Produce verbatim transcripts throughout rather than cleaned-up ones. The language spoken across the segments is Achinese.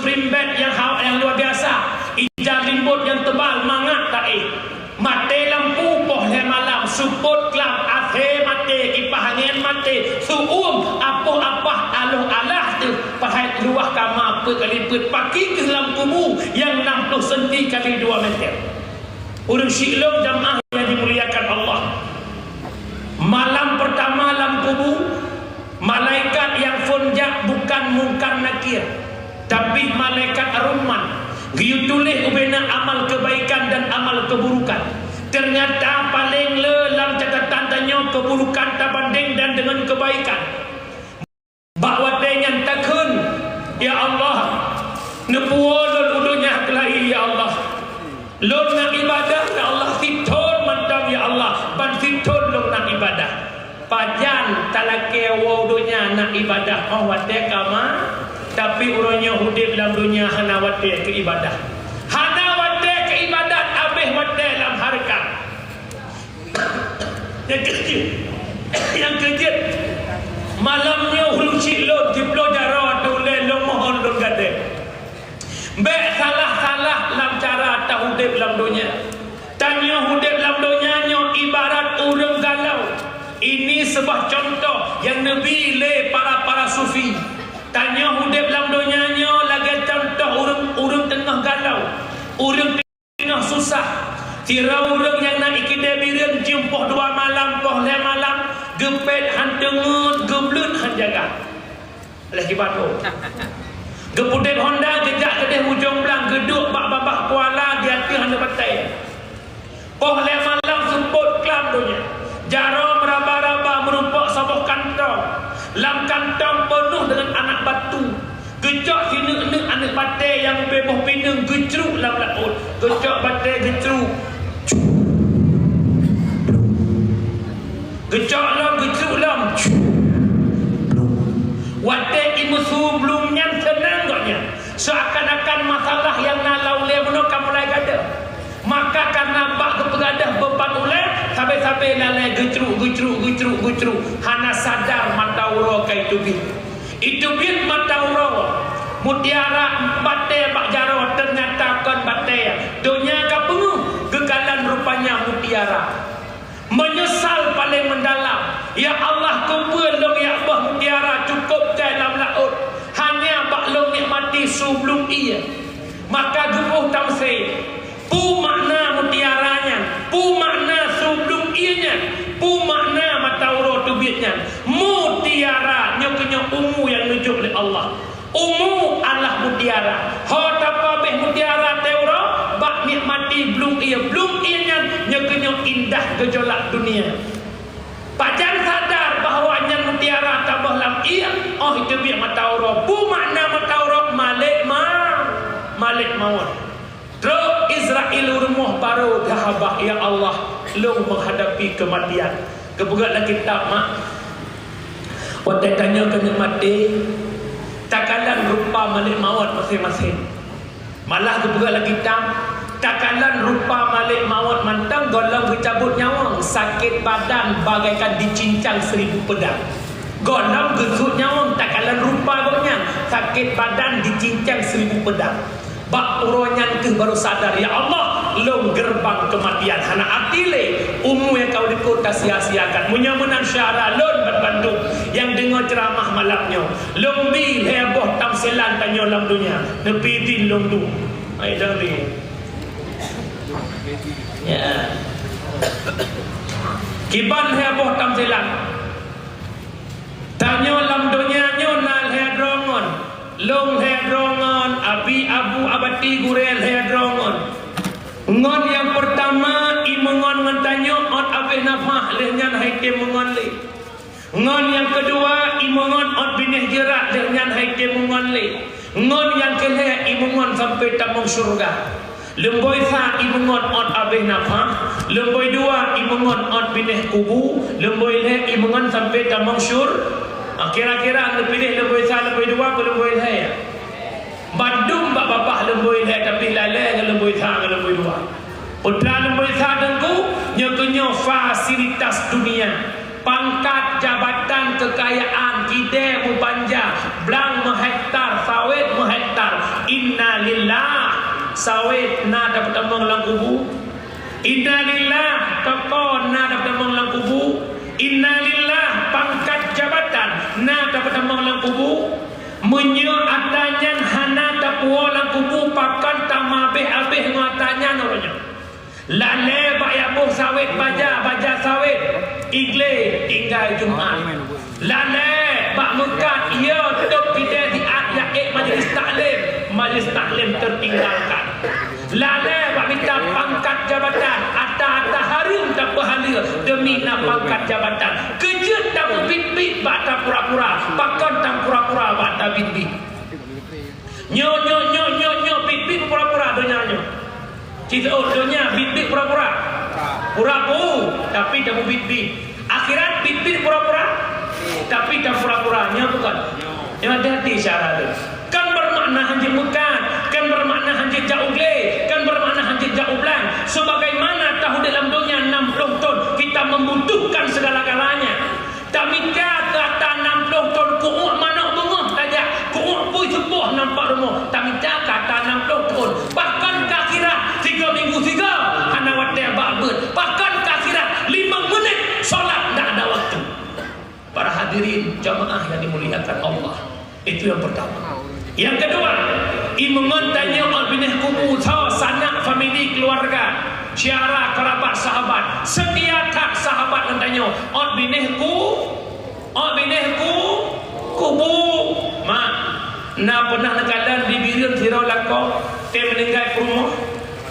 Primbet nyang ha-, nyang luar biasa, ija limbot nyang tebal mangat taéh. Maté lampu poh lhée malam, seupôt klam, AC maté, kipah angén maté, seuuem, apoh apah, aloh alah teuh, pahai luwah kama peuet kali peuet, paki keuh lam kubu nyang nam ploh senti kali dua meter. Ureuëng syiek lôn jamaah nyang dimuliakan Allah. Malam pertama lam kubu, malaikat nyang phon jak bukan Mungkar Nakir, tapi malaikat Ar-Rahman. Geuyue tuléh ubena amal kebaikan dan amal keburukan. Ternyata paléng le lam catatan tanyoe keburukan tabandeng dan dengan kebaikan. Bak watée nyan takheun, "Ya Allah, neupuwoe lôn u donya keulayi, ya Allah. Lôn na ibadah, ya Allah, sithon mantong, ya Allah, ban sithon lôn na ibadah." Pajan talakée woe u donya na ibadah óh watée ka ma-, tapi uroe nyoe udeb lam donya hana watée keu ibadah. Hana watée keu ibadah, abéh watée lam hareukat. Nyang keujeuet, nyang keujeuet, malam nyoe ureuëng syiek lôn siploh jaroe ateueh ulée lôn mohon lôn gadée. Bék salah-salah lam cara taudeb lam donya. Tanyoe udeb lam donya nyoe ibarat ureuëng galau. Ini sebuah contoh nyang neubi lé para-para sufi. Tanyoe udeb lam donya nyoe lagée contoh ureuëng, ureuëng teungoh galau. Ureuëng teungoh susah. Sidroe ureuëng nyang na i keudée Bireuen jeuem poh dua malam, poh lhée malam, geupét han teungeut, geubleuen han jaga. Lheueh kiban tu. Geupudeb honda, geujak keudeh ujong blang, geuduek bak babah kuala, di ateueh aneuk batée. Poh lhée malam seupôt klam donya. Jaroe meuraba-raba meurumpok saboh kantong. Lam kantong peunoh deungon aneuk batu. Geucok sineuk-neuk aneuk batée nyang ubé boh pineung geucruk lam laôt. Geucok batée geucruk. Geucok lom, geucruk lom. Watée imeusu blum nyan seunang gobnyan. Seakan-akan masalah nyang na lam ulée bunoe ka mulai gadôh. Maka karna bak geupeugadôh beuban ulée, sabe-sabe lalée geucruk, geucruk, geucruk, geucruk, hana sadar mata uroe ka iteubiet. Iteubiet mata uroe, mutiara batée bak jaroe, teunyata kon batée. Donya ka peungeuh, geukalon rupanya mutiara. Meunyeusal paleng meudalam, "Ya Allah, keupeue lôn jak boh mutiara cukôp jai lam laôt, hanya bak lôn nikmati su blum ié?" Maka geuboh tamsé, peue makna mutiara nyan, peue makna su blum ié nyan, peue makna mata uroe teubiet nyan. Mutiara nyoe keunyoe umu nyang neujok lé Allah. Umu adalah mutiara. Ho tapabeh mutiara teuroe, bak nikmati blum ié. Blum ié nyan nyoe keunyoe indah geucok lam donya. Pajan sadar bahwa nyan mutiara taboh lam ié, óh iteubiet mata uroe. Peue makna mata uroe? Malek ma-, malek mawöt. Trok Israel u rumoh barô geuhabah, "Ya Allah, lôn meuhadapi keumatian." Geupeugah lam kitab, mak, watée tanyoe keuneuk maté, takalon rupa malek mawöt maséng-maséng. Malah geupeugah lam kitab, takalon rupa malek mawöt mantong gohlom geucabot nyawöng, sakét badan bagaikan dicincang seribu pedang. Gohlom geusut nyawöng takalon rupa gobnyan, sakét badan dicincang seribu pedang. Bak uroe nyan keuh barô sadar, "Ya Allah, lôn geureubang keumatian, hana até lé umu nyang ka likot tasia-siakan." Meunyoe meunan syedara lôn banmandum nyang deungoe ceuramah malam nyoe, lôn bi lhée boh tamsilan tanyoe lam donya, neubi dhin lôn dum. Hai dang dhi. Ya. Kiban lhée boh tamsilan. Tanyoe lam donya nyoe na lhée droe ngon. Lôn lhée droe ngon, abi, abu, abati, gurée lhée droe ngon. Ngon nyang peurtama, imeungon ngon tanyoe ôt abéh nafah, lheueh nyan han item meungon lé. Ngon nyang keudua, imeungon ôt binéh jeurak, lheueh nyan han item meungon lé. Ngon nyang keulhée, imeungon sampoe tamong syeuruga. Lumboi sa imeungon ôt abéh nafah, lumboi dua imeungon ôt binéh kubu, lumboi lhée imeungon sampoe tamong syur-, ah, kira-kira neupiléh lumboi sa, lumboi dua, keu lumboi lhée. Bandum bak babah lumboi lhée, tapi lalée ngon lumboi sa ngon lumboi dua. Putra lumboi sa teungku, nyoe keunyoe fasilitas dunia. Pangkat, jabatan, keukayaan, kidée meubanja, blang meuhektar, sawét meuhektar, Sawét na tapeutamong lam kubu. Innalillah, toko na tapeutamong lam kubu. Innalillah, pangkat jabatan na tapeutamong lam kubu. Meunyoe ata nyan hana tapuwoe lam kubu, pakon tamabeh-abeh ngon ata nyan uroe nyoe. Lalée bak jak boh sawét baja, baja sawét, iglé tinggai Jumat. Lalée bak meukat, yo, tôb pidée siat jak ék majlis taklim, majlis taklim teutinggalkan. Lalée bak mita pangkat jabatan, ata-ata hareuem tapeuhaleue deumi na pangkat jabatan. Keujeuet tapeubit-bit bak tapura-pura, pakon tapura-pura bak tabit-bit. Nyoe, nyoe, nyoe, nyoe, nyoe, bit-bit pura-pura donya nyoe. Ci seuôt donya bit-bit pura-pura. Pura-pu, tapi tapeubit-bit. Akhirat bit-bit pura-pura, tapi tapura-pura. Nyoe bukon? Nyoe hati-hati syara tu. Kan bermakna hanjeuet meukat, kan bermakna hanjeuet jak u glé, kan bermakna hanjeuet jak u blang. Sebagaimana taudép lam donya enam puluh thon, kita membutuhkan segala-galanya. Tamita keu ata nam ploh thon, ku'uek manok beungoh tajak, ku'uek pui suboh nampak rumoh. Tamita keu ata nam ploh thon, bahkan keu akhirat, tiga minggu sigoe hana watée bak beuet, bahkan keu akhirat, limong menit solat ndak ada waktu. Para hadirin jamaah yang dimuliakan Allah, itu yang pertama. Yang kedua, imeungon tanyoe ot binéh kubu, tho sanak famili keluarga, syara kerabat sahabat, seutia that sahabat ngon tanyoe ot binéh ku, ot binéh ku, kubu. Mak, na peunah neukalon di Bireuen sidroe lakoe, teuh meuninggai peurumoh.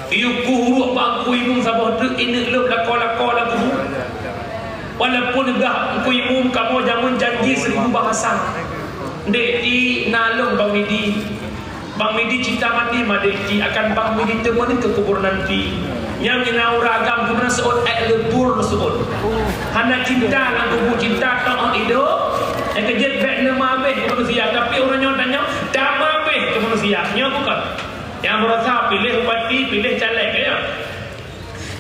Yue kuh uruek bak Teungku Imum saboh treuk ineuk leueb lakoe-lakoe lam kubu. Walaupun gah Teungku Imum kamoe jameun janji seribu bahasa. Dek Ti na lôn Bang Midi. Bang Midi cinta mati ma Dek Ti, akan Bang Midi teumani keu kubur nanti. Nyang ina uragam guna seuôt ék leubur seuôt. Hana cinta lam kubu, cinta tong idop. Nyang keujeuet bék neuma abéh keu manusia, tapi uroe nyoe tanyoe dama abéh keu manusia. Nyoe bukon? Nyang beurasa piléh bupati, piléh caleg, ya.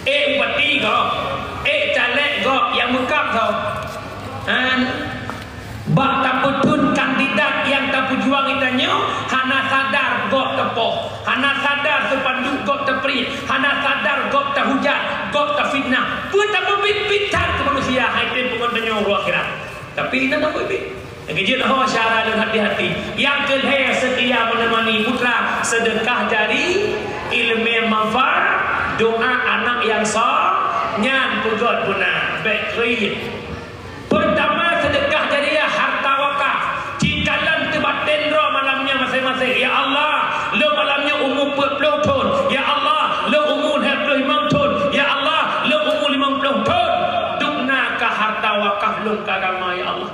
Ék bupati gob, ék caleg gob, nyang meukab gob. Han, bak tapeuthon kandidat nyang tapeujuang geutanyoe hana sadar gob teupoh, hana sadar seupanduk gob teupriek, hana sadar gob tahujat, gob tafitnah. Peue tapeubit-bit that keu manusia, hai tem peungon tanyoe uroe akhirat. Tapi na tapeubit. Nyang keujeuet ho syara lôn hati-hati. Nyang keulhée seutia meuneumani putra, seudeukah jari, ileumé manfaat, doa anak nyang so, nyan peugöt beuna, bék kriet. Peurtama, seudeukah jariah harta wakaf. Cikalon teubatén droe malam nyoe maséng-maséng, "Ya Allah, lôn malam nyoe umu peuet ploh thon. Ya Allah, lôn umu lhée ploh limong thon. Ya Allah, lôn umu limong ploh thon." Dum na ka harta wakaf lôn keu agama, ya Allah.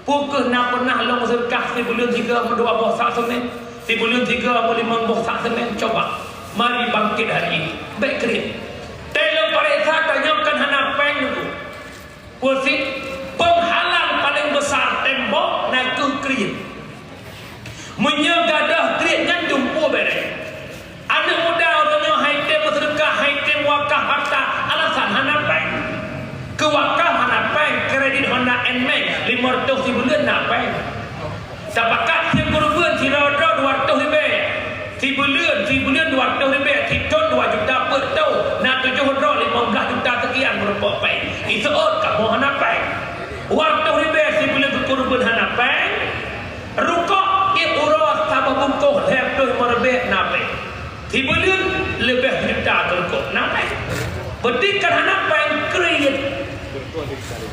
Peu kheueh na peunah lôn seudeukah sibuleuen sigoe meudua boh sak seumén, sibuleuen sigoe meulimong boh sak seumén? Coba, mari bangkét hari ini. Bék kriet. Teuh lôn pareksa tanyoe kan hana péng nunggu. Peue cit? Peunghalang paleng besar tembok na kheueh kriet. Meunyoe gadôh kriet nyan dumpeue béré. Aneuk muda uroe nyoe hai tem meuseudeukah, hai tem wakaf harta, alasan hana péng. Keu wakaf hana péng, kredit Honda Nmax lima ratus sibuleuen na péng. Sapakat sikureubeuen sidroe droe dua ratus ribée. Sibuleuen, sibuleuen dua ratus ribée, sithon dua juta peuet thon, na tujoh droe limong blaih juta seukian meurumpok péng. Iseuôt kamoe hana péng. Dua ratus ribée sibuleuen sikureubeuen hana péng. Rukok ék uroe saboh bungkôh lhée ploh limong ribée na péng. Sibuleuen leubeh juta keu rukok na péng. Beuti kan hana péng kriet.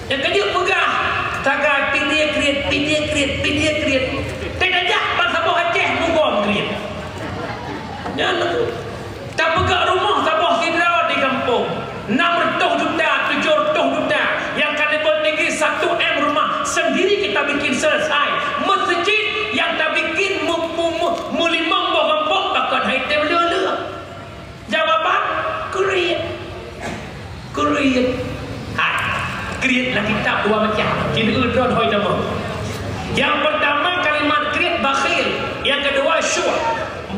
Nyang keujeuet peugah, taga pidie kriet, pidie kriet, pidie kriet. Teuka jak ban saboh Aceh mugom kriet. Nyan tapeugah rumoh saboh sidroe di gampông, enam ratus juta, tujoh ratus juta. Nyang ka level tinggi satu M rumah sendiri kita bikin selesai. Meuseujid nyang tabikin mu-, mu-, mu-, meulimong boh gampông pakon hai tem le-le. Jawaban, kriet. Kriet. Hai, kriet lam kitab dua macam. Ci neueu droe hôi tamong. Nyang peurtama kalimat kriet, bakhil. Nyang keudua syuh.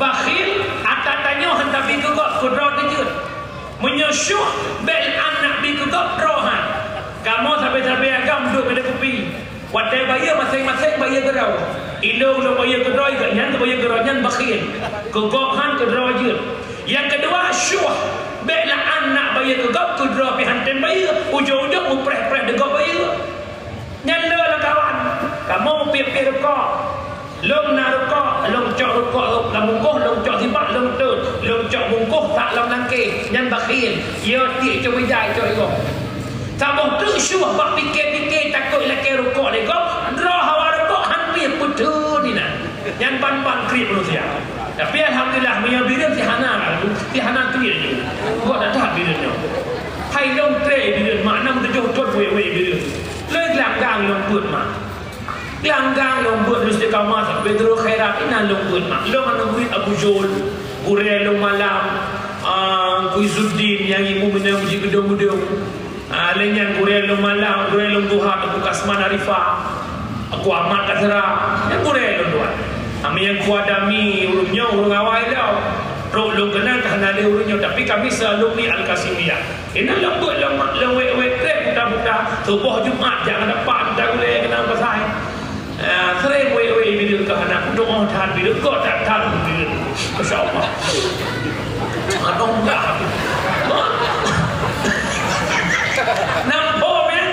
Bakhil, ata tanyoe han tabi keu gob, keu droe teujeuet. Meunyoe syuh, bék aneuk bi keu gob, droe han. Kamoe sabe-sabe agam duek keudeh kupi. Watée bayeue maséng-maséng bayeue keudroe. Ilôn lôn bayeue keudroe, gobnyan geubayeue keudroe, nyan bakhil. Keu gob han, keu droe jeuet. Nyang keudua, syuh. Bèk la'an nak bayeue keu gob, keudroe pih han tem bayeue, ujong-ujong mupreh-preh di gob bayeue. Nyan le lam kawan. Kamoe mupiep-piep rukok. Lôn na rukok, lôn cok rukok lam bungkôh, lôn cok sibak, lôn teuet, lôn cok bungkôh that lam langkée. Nyan bakhil. Yo tiek cok bijai cok igoe. Saboh treuk syuh bak pike-pike takot ilakée rukok lé gob, droe hawa rukok han piep peuteun inan. Nyan ban-ban kriet manusia. Tapi alhamdulillah, meunyoe bireuen si hana, si hana kriet nyoe. Gok that-that bireuen nyoe. Hai lôn tré bireuen, mak nam tujoh thon wék-wék bireuen. Lôn glanggang lôn beuet mak. Glanggang lôn beuet lôn istiqamah sampai Darul Khairat inan lôn beuet mak. Lôn aneuk murit Abu Zul, gurèe lôn malam, ah, Ku Izzuddin nyang ilmu meunang ji geudong-geudong. Ah, lé nyan gurèe lôn malam, gurèe lôn duha Teungku Kasman Arifah, Teungku Ahmad Kasra, nyan gurèe lôn tuan. Ami nyang Teungku Adami, ureueng nyoe ureueng awai lom. Trok lôn keunal ka hana lé ureueng nyoe, tapi kami se-alumni Al-Kasimiyah. Keunan lôn beuet lôn, lôn wék-wék trép buta-buta, suboh Jumat jak ngon dapat buta gulèe keunan pasai. Ah, sering wék-wék bireuen ka hana kudoa that bireuen, kok that that bireuen. Masya Allah. Aduh, enggak. Nampak, ya?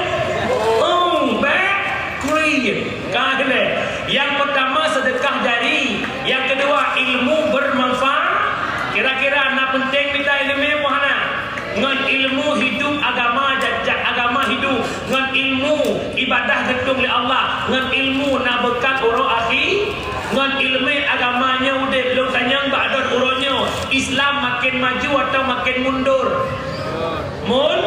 Oh, baik. Kuih. Ka lé. Yang pertama sedekah jari, yang kedua ilmu bermanfaat. Kira-kira na penting mita ileumèe peue hana? Ngon ilmu hidup agama, jajak agama hidup. Ngon ilmu ibadah geutueng lé Allah. Ngon ilmu na beukat uroe akhi. Ngon ileumèe agama nyoe udép lôn tanyong bak droe uroe nyoe. Islam makin maju atau makin mundur? Mun,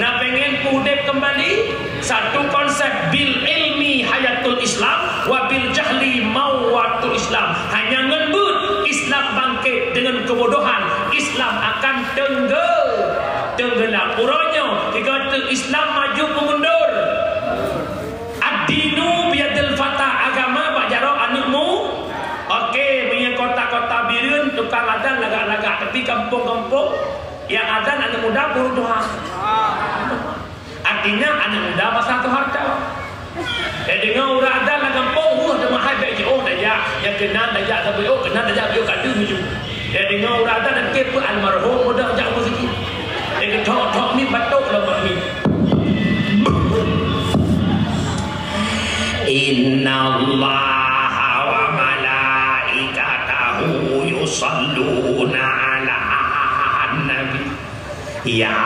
na pengen udép kembali? Satu konsep, bil ilmi hayatul Islam, wa bil jahli mauwatul Islam. Hanya ngon beuet Islam bangkit, dengan kebodohan Islam akan tengge-, tenggelam. Uroe nyoe, tiga tu Islam maju pemundur. Ad-dinu biyadil fata, agama bak jaroe aneuk mu-, Oke, meunyoe kota-kota bireuen tukang adan lagak-lagak, tapi kampung-kampung nyang adan aneuk muda peuruduhan. Artinya aneuk muda masa tu harta. Eh, deungoe ureueng adan lam kampung, wah, teuma hai bèk jiôh tajak, nyang keunan tajak saboh jiôh, keunan tajak saboh jiôh, ka deuh maju. Eh, deungoe ureueng adan, akhé peuet almarhum muda jak meuseujid. Eh, geuthok-thok mi batok lom mi. Innallaha wa malaikatahu yusalluna 'alan nabi. Ya.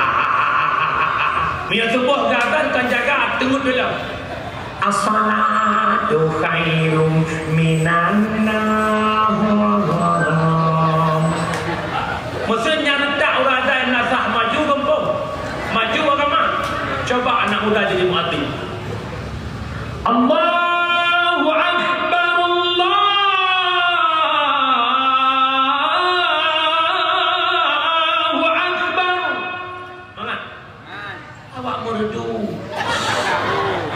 Meunyoe suboh gata kan jaga teungeut dulu. As-salatu khairum minan naum. Meusé nyan tak ureueng adan nasah maju gampông. Maju agama. Coba anak muda jadi muadzin. Allahu Akbar, Allahu Akbar. Mangat. Awak meuredu.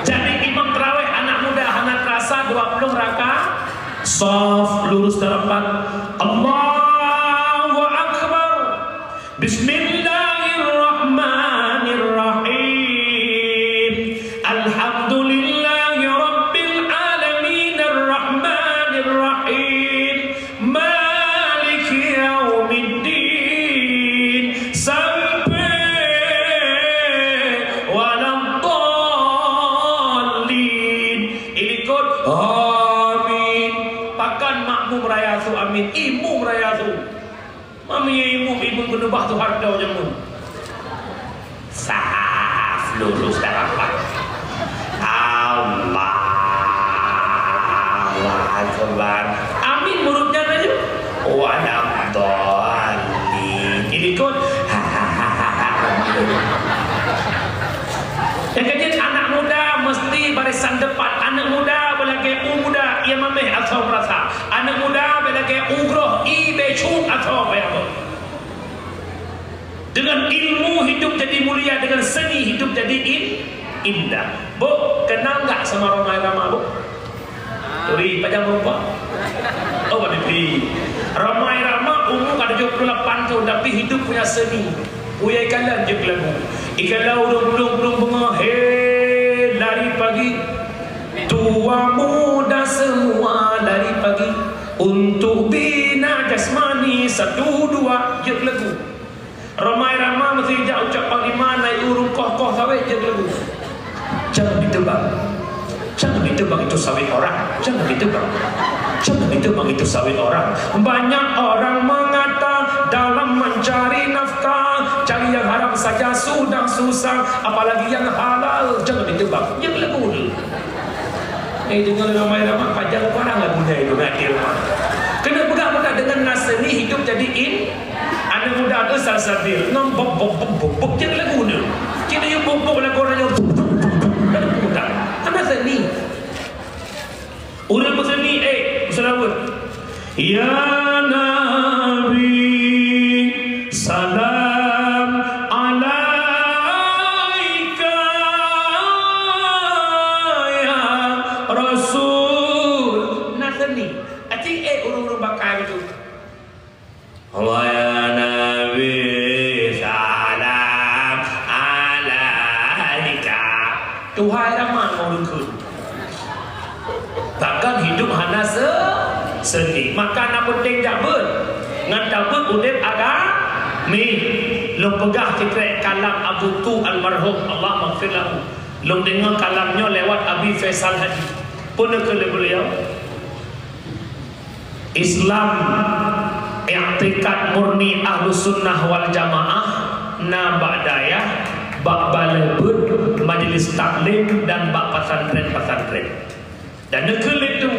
Jadi imam tarawih anak muda hana terasa dua puluh rakaat. Saf lurus dan rapat. Allahu Akbar. Bismillahirrahmanirrahim. Alhamdulillahi rabbil alamin, arrahmanirrahim, maliki yaumiddin, sampai waladdallin. Ilikot, amin. Pakon makmum raya su amin, imum raya su. Mami imum, imum keuneubah tu hareuta jameun. Saf lurus dan rapat. Allahu Akbar. Amin murid nyan laju. Waladdallin. Ilikot. Nyang keujeuet aneuk muda meusti barisan depan. Aneuk muda beulagèe u muda, ie mamèh asoe meurasa. Aneuk muda beulagèe u groh, ie bècuk asoe payah beuet. Dengan ilmu hidup jadi mulia, dengan seni hidup jadi in-, indah. Bu, kenal nggak sama Rhoma Irama, Bu? Turi, pajan meureumpok? Oh, Pak Dipri. Rhoma Irama umur ka tujuh puluh lapan tahun, tapi hidup punya seni. Buya ikalon jeuet lagu. Ikalon ureueng bulong-bulong beungoh, he, lari pagi. Tua muda semua lari pagi. Untuk bina jasmani Satu, dua, jeuet lagu. Ramai ramah meusi jak ucok panglima naik urung koh-koh sawét jeuet lagu. Jangan ditebang. Jangan ditebang itu sawit orang. Jangan ditebang. Jangan ditebang itu sawit orang. Banyak orang mengata dalam mencari nafkah, cari yang haram saja sudah susah, apalagi yang halal. Jangan ditebang. Jeuet lagu. Eh, deungon ramai ramah, pajan parang lagu nyan itu, ngadil mah. Keuneuk peugah-peugah deungon na seuni hidup jadi in, aneuk muda tu salsabil, ngon bop, bop, bop, bop, bop, jeuet lagu nyan. Cit yue bop, bop lagu nyan, bop, bop, bop, bop, lagu muda. Kan na seuni. Ureueng peuseuni, eh, seulaweuet. Ya Nabi, salam alaika, ya Rasul. Na seuni. Aci, eh, ureueng-ureueng bakai beutôi. Wa ya Nabi, salam alaika. Tuhai ramah ngon ureueng kheun. Bahkan hidup hana se-, seuni. Maka na peunteng jak beuet. Ngon tabeuet udeb agam-, mi. Lôn peugah sikrek kalam Abu Tu almarhum, Allahummaghfir lahu. Lôn deungoe kalam nyoe lewat Abi Faisal Hadi. Peue neukheun lé beuliau? Islam, i'tikad murni Ahlus Sunnah wal Jamaah na bak dayah, bak balèe beuet, majelis taklim, dan bak pesantren-pesantren. Dan neukheun lé Tu,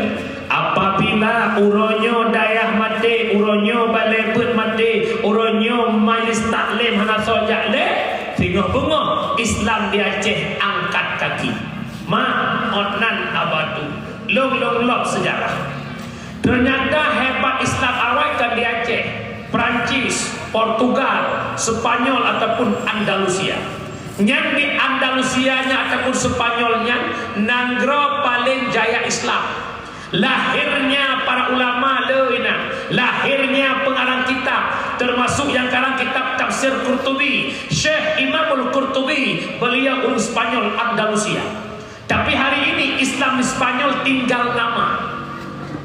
apabila uroe nyoe dayah maté, uroe nyoe balèe beuet maté, uroe nyoe majelis taklim hana soe jak lé, singoh beungoh Islam di Aceh angkat kaki. Mak, ot nan aba Tu, lôn-lôn lok seujarah. Teunyata hebat Islam awai kon di Aceh, Perancis, Portugal, Spanyol ataupun Andalusia. Nyan di Andalusia nyan ataupun Spanyol nyan nanggroe paleng jaya Islam. Lahirnya para ulama le inan, lahirnya pengarang kitab, termasuk nyang karang kitab Tafsir Qurtubi, Syekh Imamul Qurtubi, beliau ureueng Spanyol Andalusia. Tapi hari ini Islam di Spanyol tinggal nama.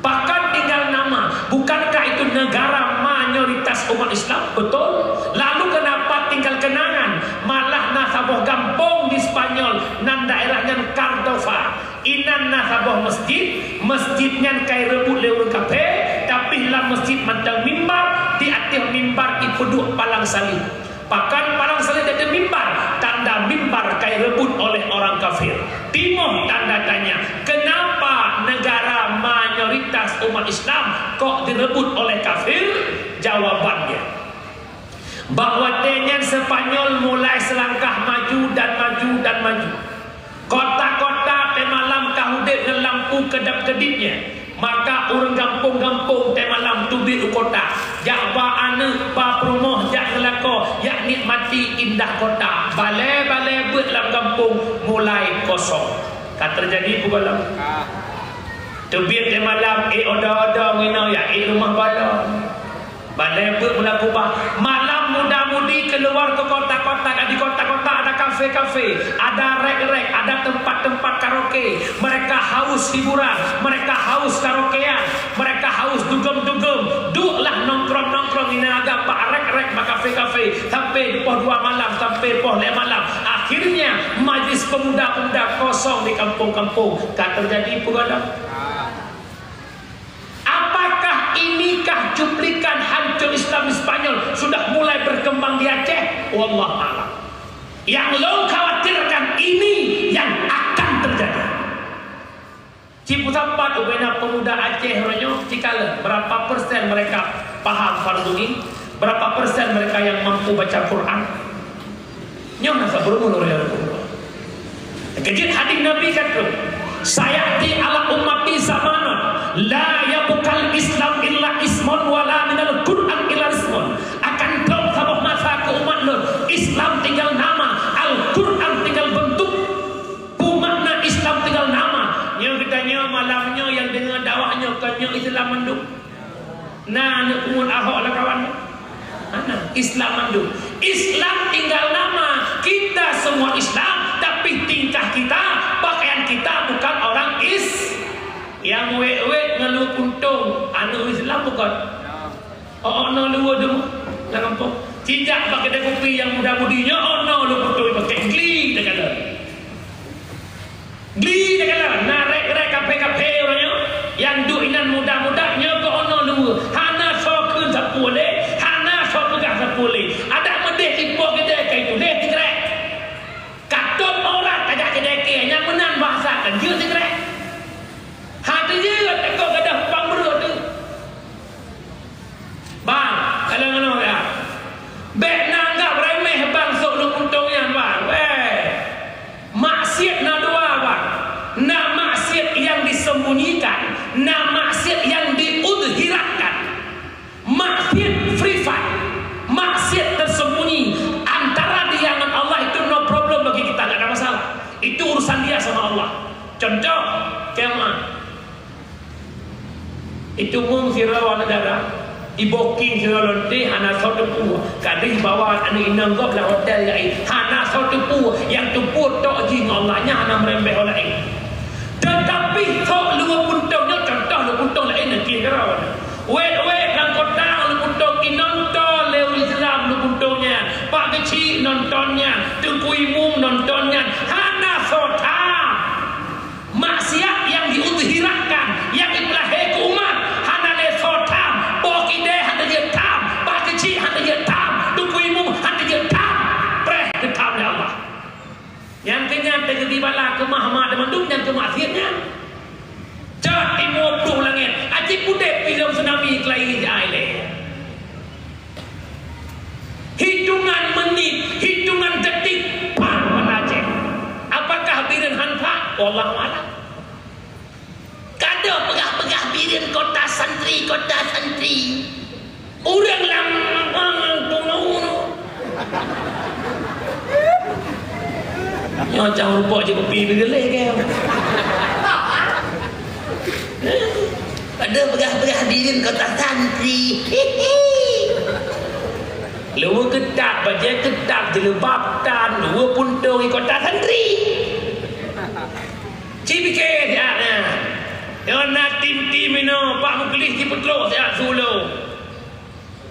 Bahkan tinggal nama, bukankah itu negara mayoritas umat Islam? Betul. Lalu kenapa tinggal kenangan? Malah na saboh gampông di Spanyol, nan daerah nyan Cardova. Inan na saboh masjid, masjid nyan ka ireubot lé ureueng kafé, tapi lam masjid mantong mimbar, di ateueh mimbar ipeuduek palang salib. Pakan palang salib di ateueh mimbar, tanda mimbar ka ireubot oleh orang kafir. Timoh tanda tanya, kenapa negara mayoritas umat Islam kok direubot oleh kafir? Jawabannya, bak watèe nyan Spanyol mulai seulangkah maju dan maju dan maju. Kota-kota teumalam ka udeb ngon lampu keudap-keudip nyan. Maka ureueng gampông-gampông teumalam teubiet u kota, jak ba aneuk, ba peurumoh, jak ngeulakoe, jak nikmati indah kota. Balèe-balèe beuet lam gampông mulai kosong. Ka teujadi peue gohlom? Teubiet teumalam, ék oda-oda ngon inoe, jak ék rumoh balon. Balèe beuet mula kubah. Malam muda-mudi keluar ke kota-kota. Di kota-kota ada kafe-kafe, ada rek-rek, ada tempat-tempat karaoke. Mereka haus hiburan, mereka haus karaokean, mereka haus dugem-dugem. Dueklah nongkrong-nongkrong inan agam bak rek-rek, bak kafe-kafe sampai poh dua malam, sampai poh lhèe malam. Akhirnya majlis pemuda-pemuda kosong di kampung-kampung. Ka teujadi peue gohlom? Apakah inikah cuplikan hancur Islam di Spanyol sudah mulai berkembang di Aceh? Wallahu a'lam. Yang lôn khawatirkan ini yang akan terjadi. Cipeusampat ubena pemuda Aceh uroe nyoe, cikalon berapa persen mereka paham fardu ain, berapa persen mereka yang mampu baca Quran. Nyoe na sapeue ureueng ya Rasulullah. Keujeuet hadis Nabi ka troh, "Sayati ala ummati zamanun la yabqal Islam illa ismun wa la minal Qur'an illa ismun." Akan troh saboh masa keu umat lôn, Islam tinggal nama, Al-Qur'an tinggal bentuk. Peue makna Islam tinggal nama? Nyoe geutanyoe malam nyoe nyang deungoe dakwah nyoe kon nyoe Islam mandum. Na aneuk pungut Ahok lam kawan? Hana. Islam mandum. Islam tinggal nama. Kita semua Islam, tapi tingkah kita, pakaian kita bukan orang Is-, nyang wék-wék ngeulu kuntong, aneuk Islam bukon? Oh, oh, no, luwa tu. Lam gampông. Sijak bak keudè kupi nyang muda-mudi nyoe, oh, no, lôn putôh pakai gli takalon. Gli takalon, na rek-rek kaphé-kaphé uroe nyoe, nyang duek inan muda-muda nyoe keu, oh, no, luwa. Hana soe kheun sapeue lé, hana soe peugah sapeue lé. Adak meudeh ipo keudè kai tuléh sikrek. Ka tom aurat tajak keudè kèe, nyang meunan bahasa kan jeuet sikrek. Hana jeuet, takot gadoh pang beureueh tu. Bang, kalau ngono ya. Bèk na anggap remeh bang sôk lôn puntông nyan, bang. Weh. Maksiat na dua, bang. Na maksiat yang disembunyikan, na maksiat yang diudhirahkan. Maksiat privat, maksiat tersembunyi antara dia dengan Allah itu no problem bagi kita, nggak ada masalah. Itu urusan dia sama Allah. Contoh, kemah. Itu mung sidroe aneuk dara, iboking sidroe lonte hana soe teupeu, ka deuh bawa aneuk inong gob lam hotel laén, hana soe teupeu, nyang teupeu tok jih ngon Allah, nyan hana meureumpéh ho laén. Teutapi sok lôn puntông nyoe contoh lôn puntông laén nangkeuh keudroe. Wét-wét lam kota lôn puntông inonton lé ureueng Islam lôn puntông nyan, Pak Keuchik nonton nyan, Teungku Imum nonton nyan, hana soe tham. Maksiat nyang diudhirahkan, nyang ipeulahé keu umat, hana lé soe tham, boh kidée hana jeuet tham, Pak Keuchik hana jeuet tham, Teungku Imum hana jeuet tham, preh teutham lé Allah. Nyang keu nyan teugeubi bala keumah mak dan mandum nyang keu maksiat nyan. Cot timu ploh langét, aci pudép pih lom tsunami keulayi di ai lé. Hitungan menit, hitungan detik, pat mata Aceh. Apakah Bireuen han pat? Wallahu a'lam. Ka deuh peugah-peugah Bireuen kota santri, kota santri. Ureueng lam, lam, lam, lam, nyoe cang rupok cit kupi beugeuleh keu. Ka deuh peugah-peugah Bireuen kota santri. Leuweue keutat, bajée keutat, jeuleubab tan, leuweue puntông di kota santri. Ci pike siat na. Nyoe na tim-tim inoe, Pak Muklis jipeutrok siat su lôn.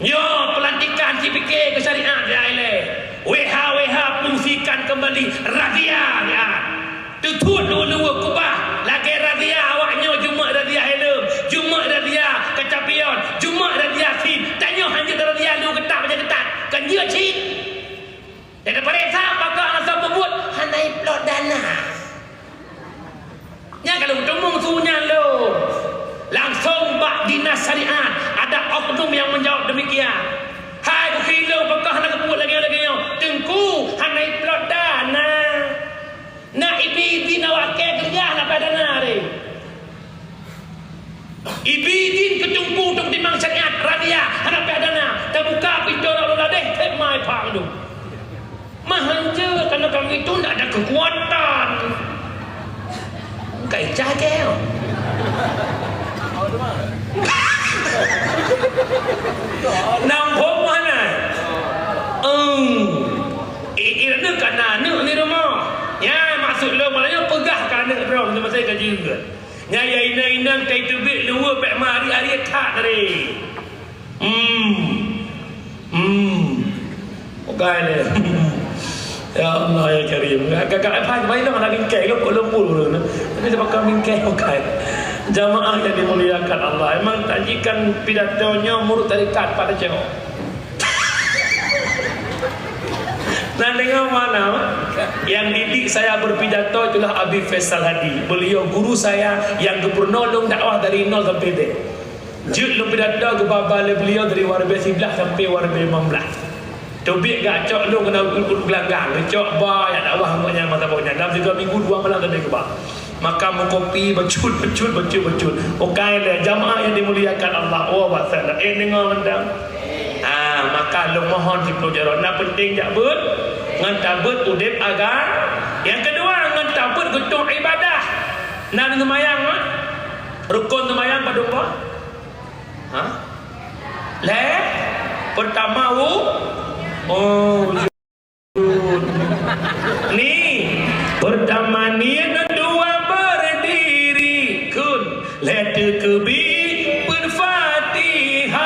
Nyoe peulantikan ci pike keu syariat siat ilée. W H W H fungsikan keumbali razia siat. Teuthot leuweue-leuweue kubah lagée razia awak nyoe, jumeuet razia heleuem, jumeuet razia kaca pion, jumeuet razia sim. Tanyoe hana jeuet razia leuweue keutat, bajée keutat. Kan jeuet cit. Jadi paréksa pakon asai peubuet hana iplot dana. Nyan ka lôn teumong su nyan lôn. Langsong bak dinas syariat, ada oknum yang menjawab demikian. Hai bukhi lôn, pakon hana geupeubuet lagée-lagée nyoe? Teungku, hana iplot dana. Na ibi-ibi na wakée keureuja hana paih dana re. Ibi idin keu teungku untuk timang syariat, razia, hana payah dana, tabuka pintoe rot lom ladeh, thép mai phang dum. Mah hanjeuet, karena kami itu ndak ada kekuatan. Kai cah keu. Nang phom hana. Eng. I, i, na ka na aneuk di rumoh. Nyan maksud lôn, maknanya peugah keu aneuk droe, masa ka jeuet. Nyan ya inong-inong tai teubiet luweue bék mari-ari that tadi. Hmm. Hmm. Bukai lé. Ya Allah ya Karim. Kakak apa main dong ada bingkai lo kok lembur tu. Tapi sebab kau bingkai bukai. Jamaah yang dimuliakan Allah. Emang tajikan pidato nyoe murid tarekat pada cewek. Nah, dengar mana? Yang didik saya berpidato itulah Habib Faisal Hadi. Beliau guru saya yang gubernur lôn dakwah dari nol sampai deh. Jeuet lôn pidato geubaba lé beliau dari warbe siblah sampai warbe limong blah. Teubiet gak cok lôn kena ureueng gelanggang, geucok ba yak dakwah ngon nyang mata boh nyan. Dalam tiga minggu dua malam tadi geuba. Makan meukopi, bacut, bacut, bacut, bacut. Bukai lé jamaah yang dimuliakan Allah. Oh, bahasa dah. Eh, dengar mantap. Ah, maka lôn mohon siplôh jaroe. Nah, penting jak beuet. Ngon tabeuet udép agama. Yang kedua, ngon tabeuet geutueng ibadah. Nah, seumayang, mak. Rukun seumayang padum boh? Ha? Lé? Pertama, wu-, oh, Ni, pertama niet, dua berdiri, kun, lhèe teukeubi, peuet Fatihah.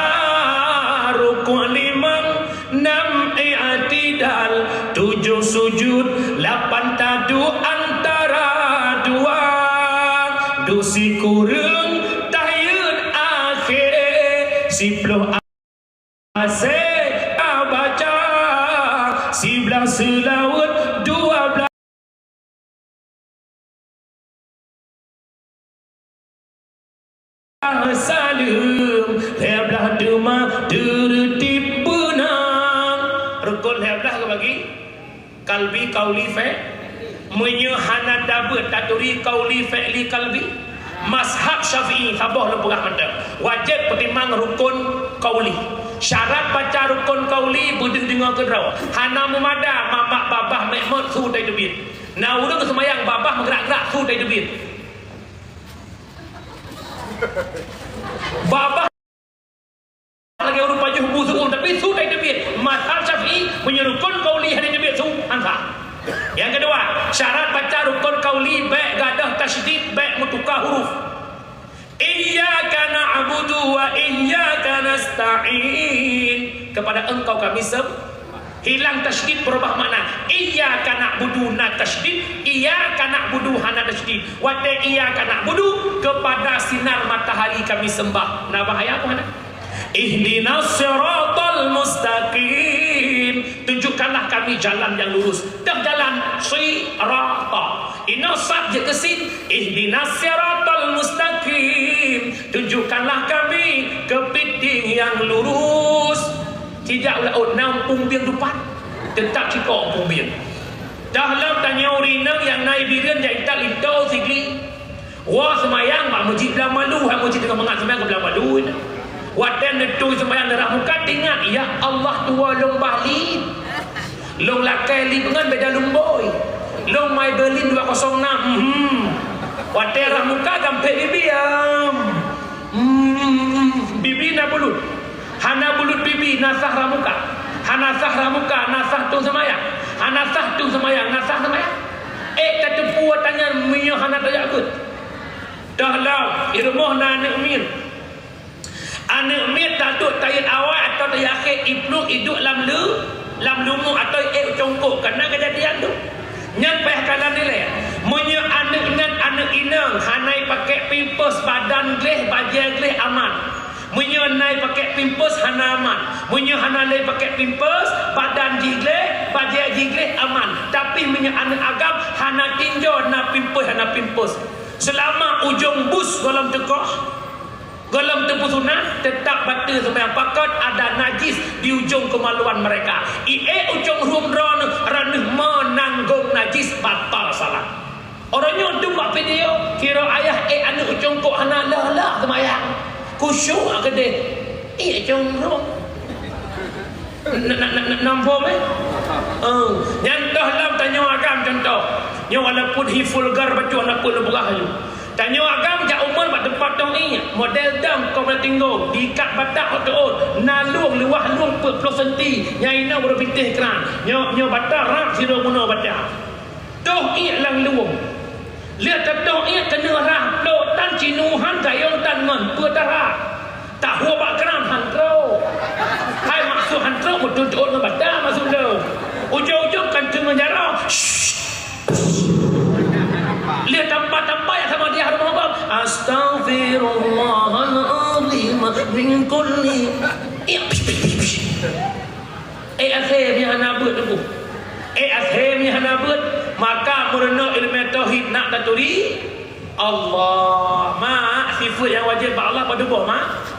Nam i'tidal, tujoh sujud, lapan taduek antara dua. Duek sikureueng tahiyeut akhé, siploh asèe tabaca, siblaih seulaweuet, dua blaih saleuem, lhèe blaih teuma teureutib beuna. Rukon lhèe blaih geubagi, kalbi, kauli, fe-, meunyoe hana tabeuet taturi kauli, fi'li, kalbi, mazhab Syafi'i saboh lôn peugah mantong, wajéb peutimang rukon kauli. Syarat baca rukon kauli beudeuh deungoe keudroe, hana meumada mamak babah mèk mot su tai teubiet. Na ureueng seumayang babah meugrak-grak su tai teubiet. Babah lagèe ureueng pajoh bu seuuem, tapi su tai teubiet. Mazhab Syafi'i, meunyoe rukon kauli hana teubiet su, han sah. Nyang keudua, syarat baca rukon kauli bèk gadôh tasydid, bèk meutuka huruf. Iyyaka na'budu wa iyyaka nasta'in. Kepada Engkau kami sem-, hilang tasydid, berubah makna. Iyyaka na'budu na tasydid, iyyaka na'budu hana tasydid. Watèe iyyaka na'budu, kepada sinar matahari kami sembah. Na bahaya peue hana? Ihdinas siratal mustaqim. Tunjukkanlah kami jalan yang lurus. Dah jalan sirata. Inoe sad jeuet keu sin. Ihdinas siratal mustaqim. Tunjukkanlah kami kepiting yang lurus. Sijak laôt na umpung bieng dupat. Teutap cukôp umpung bieng. Dah lom tanyoe ureueng inong nyang na bireuen jak intat linto sigli. Woe seumayang bak meuseujid blang malu, hai meuseujid teungoh mangat seumayang keu blang malu. Watèe neutui seumayang neurah muka, teuingat, "Ya Allah, tuwoe lôn bah lé. Lôn lakèe lé ngon beda lumbôi. Lôn Maybelline dua kosong enam." Hmm. Watèe rah muka gampék bibi, am. Hmm. Bibi na bulut. Hana bulut bibi, na sah rah muka. Hana sah rah muka, na sah tueng seumayang. Hana sah tueng seumayang, na sah seumayang. Ék tateupeue tanyan meunyoe hana tajak beuet. Dah lom, i rumoh na aneuk miet. Aneuk miet taduek tayet awai atawa tayet akhé, iplueng iduek lam lu-, lam lumbung atawa ék u congkok, ka na keujadian tu. Nyan payah kalon ilèe. Meunyoe aneuk nyan aneuk inong, hana ipakèk pampers, badan gleh, bajèe gleh, aman. Meunyoe na ipakèk pampers, hana aman. Meunyoe hana lé ipakèk pampers, badan jih gleh, bajèe jih gleh, aman. Tapi meunyoe aneuk agam hana tinjô na pampers, hana pampers. Seulama ujong bus gohlom teukoh, gohlom teupeusunat, teutap bateue seumayang. Pakon? Ada najis di ujong keumaluan mereka. Ié ujong rhueng droeneuh, droeneuh meunanggong najis, batal salat. Uroe nyoe dum bak video, sidroe ayah ék aneuk u congkok hana lheueh-lheueh seumayang. Khusyuk keudeh. Ié congkok. Na, na, na, na, nampak, eh? Oh, nyan toh lom tanyoe agam contoh. Nyoe walaupun hi vulgar bacut hana peue lôn peugah laju. Tanyoe agam jak umur bak teumpat tong ié, model dong kong na tinggong, diikat batang hot teuôt, na lueng luwah lueng peuet ploh senti, nyang inong uroe bintéh kran. Nyoe, nyoe batang rab sidroe bunoe batang. Toh ié lam lueng. Lheueh teutoh ié keuneuk rhah, plôk tan cinuhan gayong tan ngon peue tarhah. Tahu bak kran han trôk. Hai maksud han trôk, meututot ngon bata maksud lôn. Ujong-ujong kan teungoh jaroe. Lheueh tampa-tampa nyang sama di rumoh bang. Astaghfirullahalazim min kulli. Ié, pish, pish, pish, pish. Eh, asèe nyan hana beuet teungku. Eh, asèe nyan hana beuet, maka meurunoe ileumèe tauhid nak taturi Allah. Mak, sifeut nyang wajéb bak Allah padum boh, mak?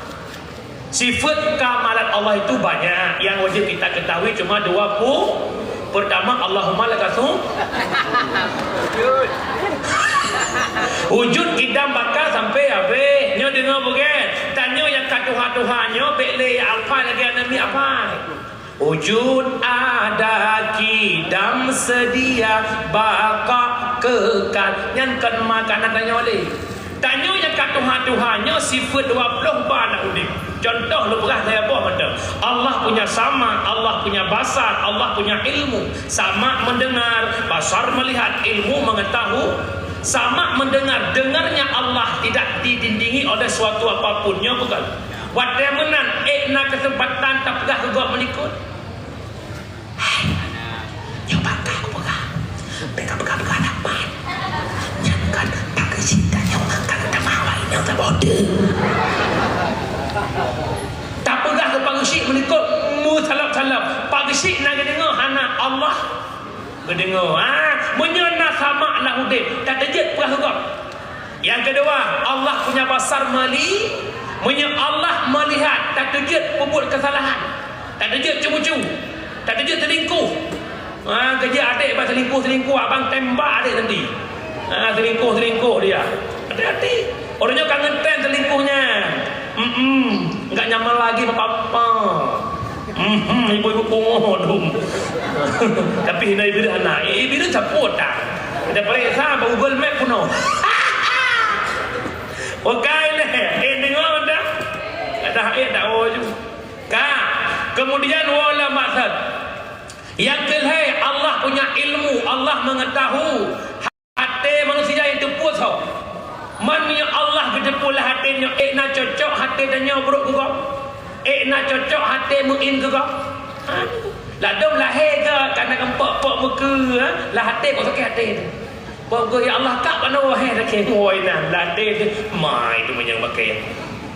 Sifeut kamalat Allah itu banyak. Yang wajib kita ketahui cuma dua puluh. Pertama, Allahumma lakasum. Wujud, kidam, baka sampai habéh. Nyoe deungoe bukan? Tanyoe nyang ka tuha-tuha nyoe bèk lé hafai lagèe aneuk miet hafai. Wujud, ada, kidam, sedia, baqa, kekal. Nyan kon makanan tanyoe lé. Tanyoe nyang ka tuha-tuha nyoe sifeut dua ploh ba na udép. Contoh lôn peugah lhèe boh mantong. Allah punya sama, Allah punya basar, Allah punya ilmu. Sama mendengar, basar melihat, ilmu mengetahui. Sama mendengar, dengarnya Allah tidak didindingi oleh suatu apapun. Nyoe bukan. Watèe meunan, ék na keuseumpatan tapeugah keu gob meulikot. Tapeugah keu Pak Geuchik meulikot meusalab-salab. Pak Geuchik na geudeungoe hana Allah geudeungoe. Ha, meunyoe na samak lam udeb, tateujeuet peugah keu gob. Nyang keudua, Allah punya basar meli-, meunyoe Allah meulihat, tateujeuet peubuet keusalahan, tateujeuet ceumeucue, tateujeuet seulingkoh. Ha, keujeuet adek bak seulingkoh-seulingkoh, abang tembak adek nanti. Ha, seulingkoh-seulingkoh dia. Hati-hati. Ureueng nyoe ka ngeutren seulingkoh nyan. Hmm, enggak nyaman lagi bapak-bapak. Hmm, ibu-ibu pungo dong. Tapi hina ibu hana. Ibu sapu tak? Ada periksa bak Google Map punoh. Oke leh. Eh, dengar dah. Ada eh dak oh ju. Ka. Kemudian wala maksud. Nyang keu lhèe, Allah punya ilmu, Allah mengetahui até manusia nyang teupeu soe. Man meunyoe Allah geuteupeue lam até nyoe, ék na cocok até tanyoe brok keu gob? Ék na cocok até meu'én keu gob? Ha? Ladôm lahé ka, ka na geumpok-pok meukeue, ha? Lam até kok sakét até teuh. Bak geuh, "Ya Allah, kak, bak na wahé sakét." Woi, na, lam até teuh. Mai teuh meunyoe bakée.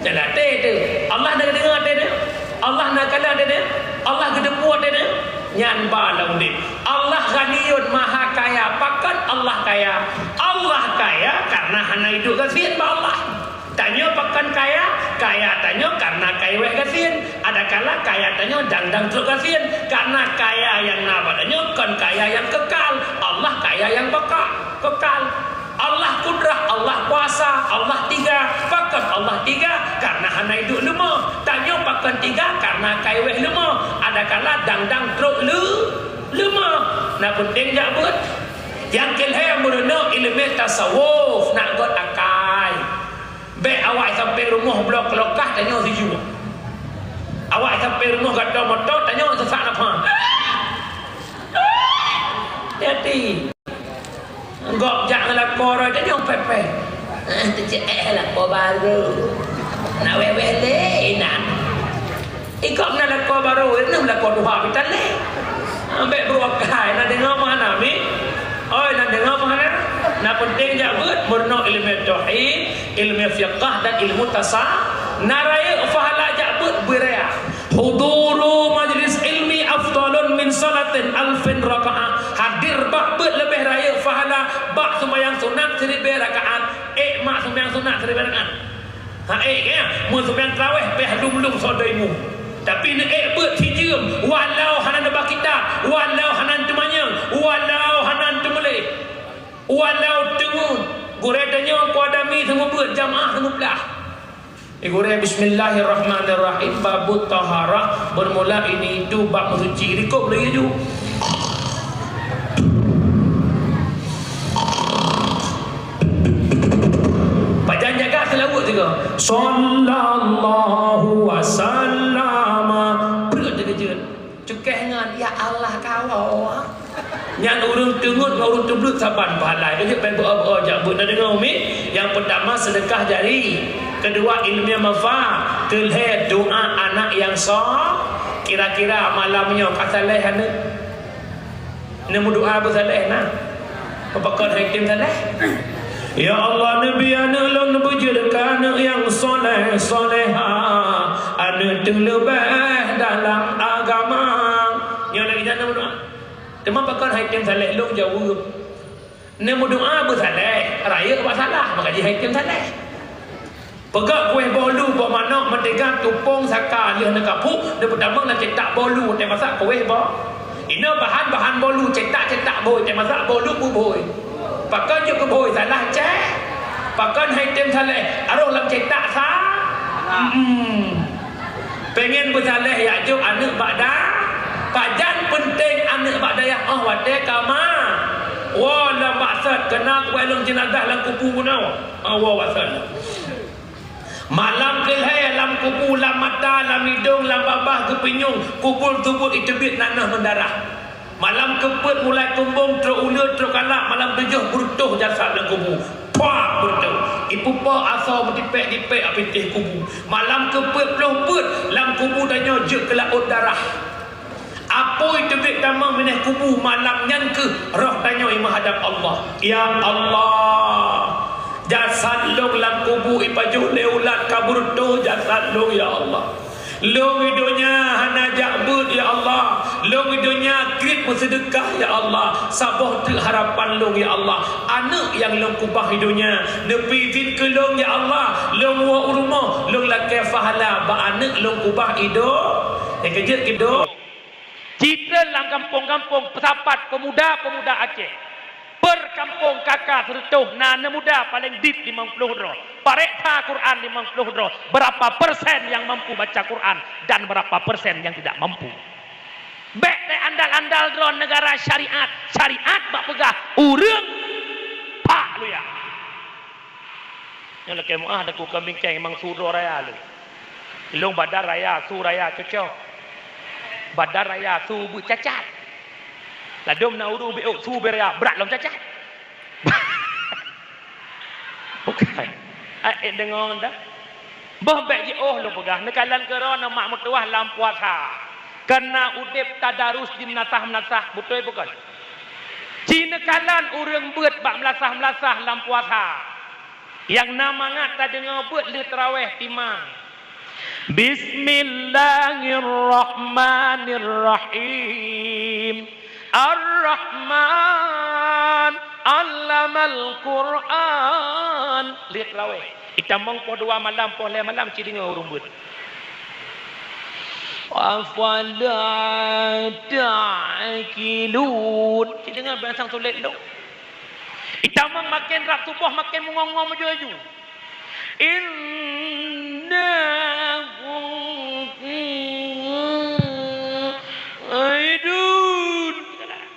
Nyan lam até teuh. Allah na geudeungoe até teuh. Allah na kalon até teuh. Allah geuteupeue até teuh. Nyan ba lam udeb. Allah Ghaniyun, Maha Kaya. Pakon Allah kaya? Allah kaya karena hana iduek gasien bak Allah. Tanyoe pakon kaya? Kaya tanyoe karena kayée wéh gasien. Adakala kaya tanyoe dang-dang trok gasien. Karena kaya nyang na bak tanyoe kon kaya nyang kekal. Allah kaya nyang baka, kekal. Allah kudrah, Allah kuasa, Allah tiga. Pakon Allah tiga? Karena hana iduek leumô. Tanyoe pakon tiga? Karena kayée wéh leumô. Adakala dang-dang trok leu-, leumô. Na peunteng jak beuet. Nyang keu lhèe meurunoe ileumèe tasawuf, nak göt akai. Bèk awai sampai rumoh bloe keulokah tanyoe sijua. Awai sampai rumoh gadoh moto tanyoe seusak nafah. Hati-hati. Gob jak ngon lakoe roh tanyoe pèh-pèh. Teuceu'éh lakoe barô. Na wéh-wéh lé inan. Ikok na lakoe barô, na lakoe tuha pih tan lé. Ambek beureukai, na deungoe meuhana, mi? Oi, na deungoe meuhana? Na peunteng jak beuet, meurunoe ileumèe tauhid, ileumèe fiqah dan ilmu tasa-, na rayeuk pahala jak beuet beuraya. Huduru majlis ilmi afdalun min salatin alfin rakaah. Hadir bak beuet leubeh rayeuk pahala bak seumayang sunat siribèe rakaat. Ék mak seumayang sunat siribèe rakaat. Ha, ék, ya. Mun seumayang tarawih, pih lum-lum soe daimu. Tapi neuék beuet sijeuem, walau hana neuba kitab, walau hana teumanyong, walau hana teumuléh, walau teungeut, gurèe tanyoe keu adami seumeubeuet, jamaah seumeublah. Di gurèe, bismillahirrahmanirrahim, babut taharah, bermula ini itu bab meusuci, rikop lagi ju. Pajan jaga seulaweuet sigoe. Sallallahu wasallama. Breuet teukeujot. Cukéh ngon, "Ya Allah, kawoe." Nyan ureueng teungeut ngon ureueng teubleut saban pahala. Keuneuk pen beu-o-beu-o jak beuet na deungoe umi. Nyang peutama sedekah jari. Keudua ileumèe manfaat. Keulhèe doa anak nyang so-, kira-kira malam nyoe ka saleh aneuk. Neumeudoa beusaleh na. Pakon hai tem saleh? Ya Allah, neubi aneuk lôn neubeujeuet keu aneuk nyang soleh, soleha, aneuk teuleubeh dalam agama. Nyoe lagèe nyan neumeudoa. Teuma pakon hai tem saleh lôn jaweueb. Neumeudoa beusaleh, rayeuk bak salah, maka jih hai tem saleh. Peugah kueh bolu, boh manok, meutiga, tupông, saka, lheueh neukapuk, neupeutamong lam cetak bolu, teumasak kueh boh. Inoe bahan-bahan bolu, cetak-cetak bôi, teumasak bolu beubôi. Pakon jeuet beubôi, salah cek. Pakon hai tem saleh, aroh lam cetak sa-, hmm. Pengen beusaleh jak jok aneuk bak da-, pajan peunteng aneuk bak dayah oh watèe ka ma-, woe lam baksot keunan kueh lôn jeunazah lam kubu bunoe. Oh, woe baksot. Malam keulhèe lam kubu, lam mata, lam idông, lam babah geupinyueng, kubur tubot iteubiet nanoh ngon darah. Malam keupeuet mulai kumbông trok uleue trok kalak, malam tujoh beureutoh jasad lam kubu. Pah beureutoh. Ipeupo asoe meutipék-tipék bak pintoe kubu. Malam keupeuet ploh peuet lam kubu tanyoe jeuet keu laôt darah. Apui teubiet tamong binéh kubu, malam nyan keuh roh tanyoe meuhadab Allah. Ya Allah, Jasad lôn lam kubu ipajoh lé ulat ka beureutoh jasad lôn, ya Allah. Lôn i donya hana jak beuet, ya Allah. Lôn i donya kriet meuseudeukah, ya Allah. Saboh teuk harapan lôn, ya Allah. Aneuëk nyang lôn kubah i donya, neupeuidhin keu lôn, ya Allah. Lôn woe u rumoh, lôn lakée pahala bak aneuëk lôn kubah i do-, nyang keujeuet keu do-, Citron lam gampông-gampông peusapat peumuda-peumuda Aceh. Per gampông ka-ka sireutôh na aneuk muda paleng dit limong ploh droe. Pareksa Quran limong ploh droe. Berapa persen nyang mampu baca Quran dan berapa persen nyang tidak mampu? Bék teuandal-andal droe neugara syariat. Syariat bak peugah ureuëng pak luya. Nyoe lakée meuáh Teungku keu bingkeng memang su droe raya lé. Ilong badan raya, su raya cocok. Badan raya, su beucacat. Ladôm na ureuëng bék su beuh raya, brat lom cacat. Bukan. Ai, eh, deungoe dah. Boh bék jiôh lôn peugah, neukalon keudroe na mak meutuwah lam puasa. Kareuna udeb tadarus di meunasah-meunasah, beutôi bukon? Ci neukalon ureuëng beuet bak meulasah-meulasah lam puasa. Nyang na mangat tadeungoe beuet lheueh tarawéh timang. Bismillahirrahmanirrahim. Ar-Rahman, 'allamal Qur'an. Lheueh tarawéh. Itamong poh dua malam, poh lhée malam ci deungoe ureuëng beuet. Afala ta'qilun. Ci deungoe beuet sang sulet lôn. Itamong maken rab suboh maken meungo-ngo meuju-ju. Inna aidun.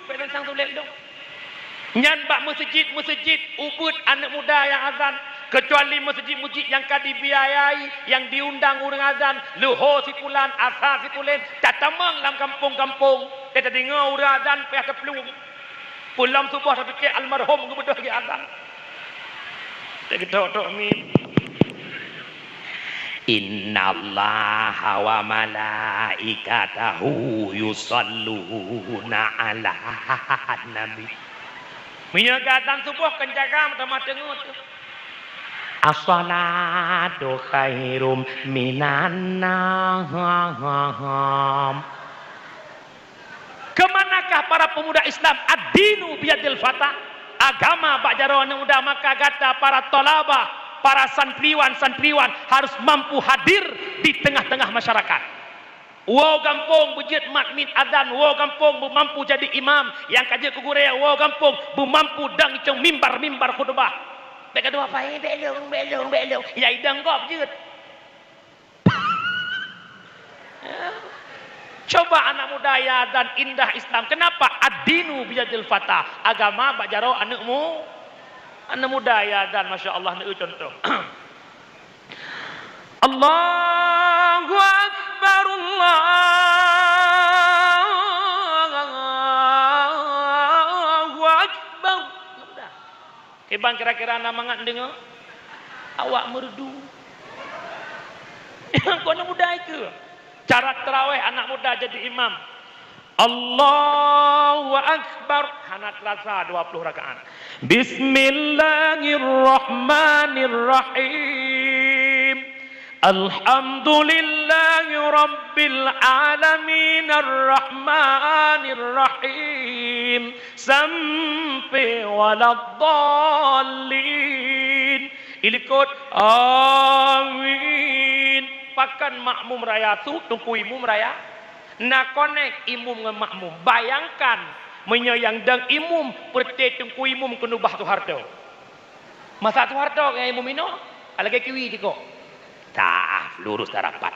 Beuet sang sulet lôn. Nyan bak meuseujid-meuseujid ubeuet aneuk muda nyang azan, keucuali meuseujid-meuseujid nyang ka dibiayai, nyang diundang ureuëng azan, leuho sipulan, asa sipulen, tatamong lam gampông-gampông, teudeungoe ureuëng azan payah teuplueng. Peulom suboh tapike almarhum geubeudôh geuazan. Teugeudok-dok mim. Innallaha wa malaikatahu yusalluna 'alan nabi. Meunyoe geuazan suboh kan jaga mata-mata ngut. As-salatu khairum minan naum. Keumanakah para pemuda Islam? Ad-dinu biyadil fata. Agama bak jaroe aneuk muda, maka gata para thalabah, para santriwan-santriwan harus mampu hadir di tengah-tengah masyarakat. Woe gampông beujeuet mat miet azan, woe gampông beumampu jadi imam, nyang ka jeuet keu gurée, woe gampông beumampu dang icong mimbar-mimbar khutubah. Bék gadoh apa, eh, bék lôn, bék lôn, bék lôn. Ya idang gob jeuet. Coba anak muda ya dan indah Islam. Kenapa? Ad-dinu biyadil fata. Agama bak jaroe aneuk mu-, aneuk muda ya dan, masya Allah, aneuk contoh. Allahu Akbar, Allahu Akbar. Kiban kira-kira na mangat deungoe? Awak meureudu. Kon muda ikeu. Cara tarawéh anak muda jadi imam. Allahu Akbar. Hana terasa dua puluh rakaat. Bismillahirrahmanirrahim. Alhamdulillahi rabbil alamin, arrahmanir rahim, sampai waladdallin. Ilikot, amin. Pakon makmum raya su, teungku imum raya. Na konek imum ngon makmum. Bayangkan, meunyoe nyang dang imum, peureuté teungku imum keuneubah Soeharto. Masa Soeharto nyang imum inoe, ka lagée kiwi jikok. Tah, lurus dan rapat.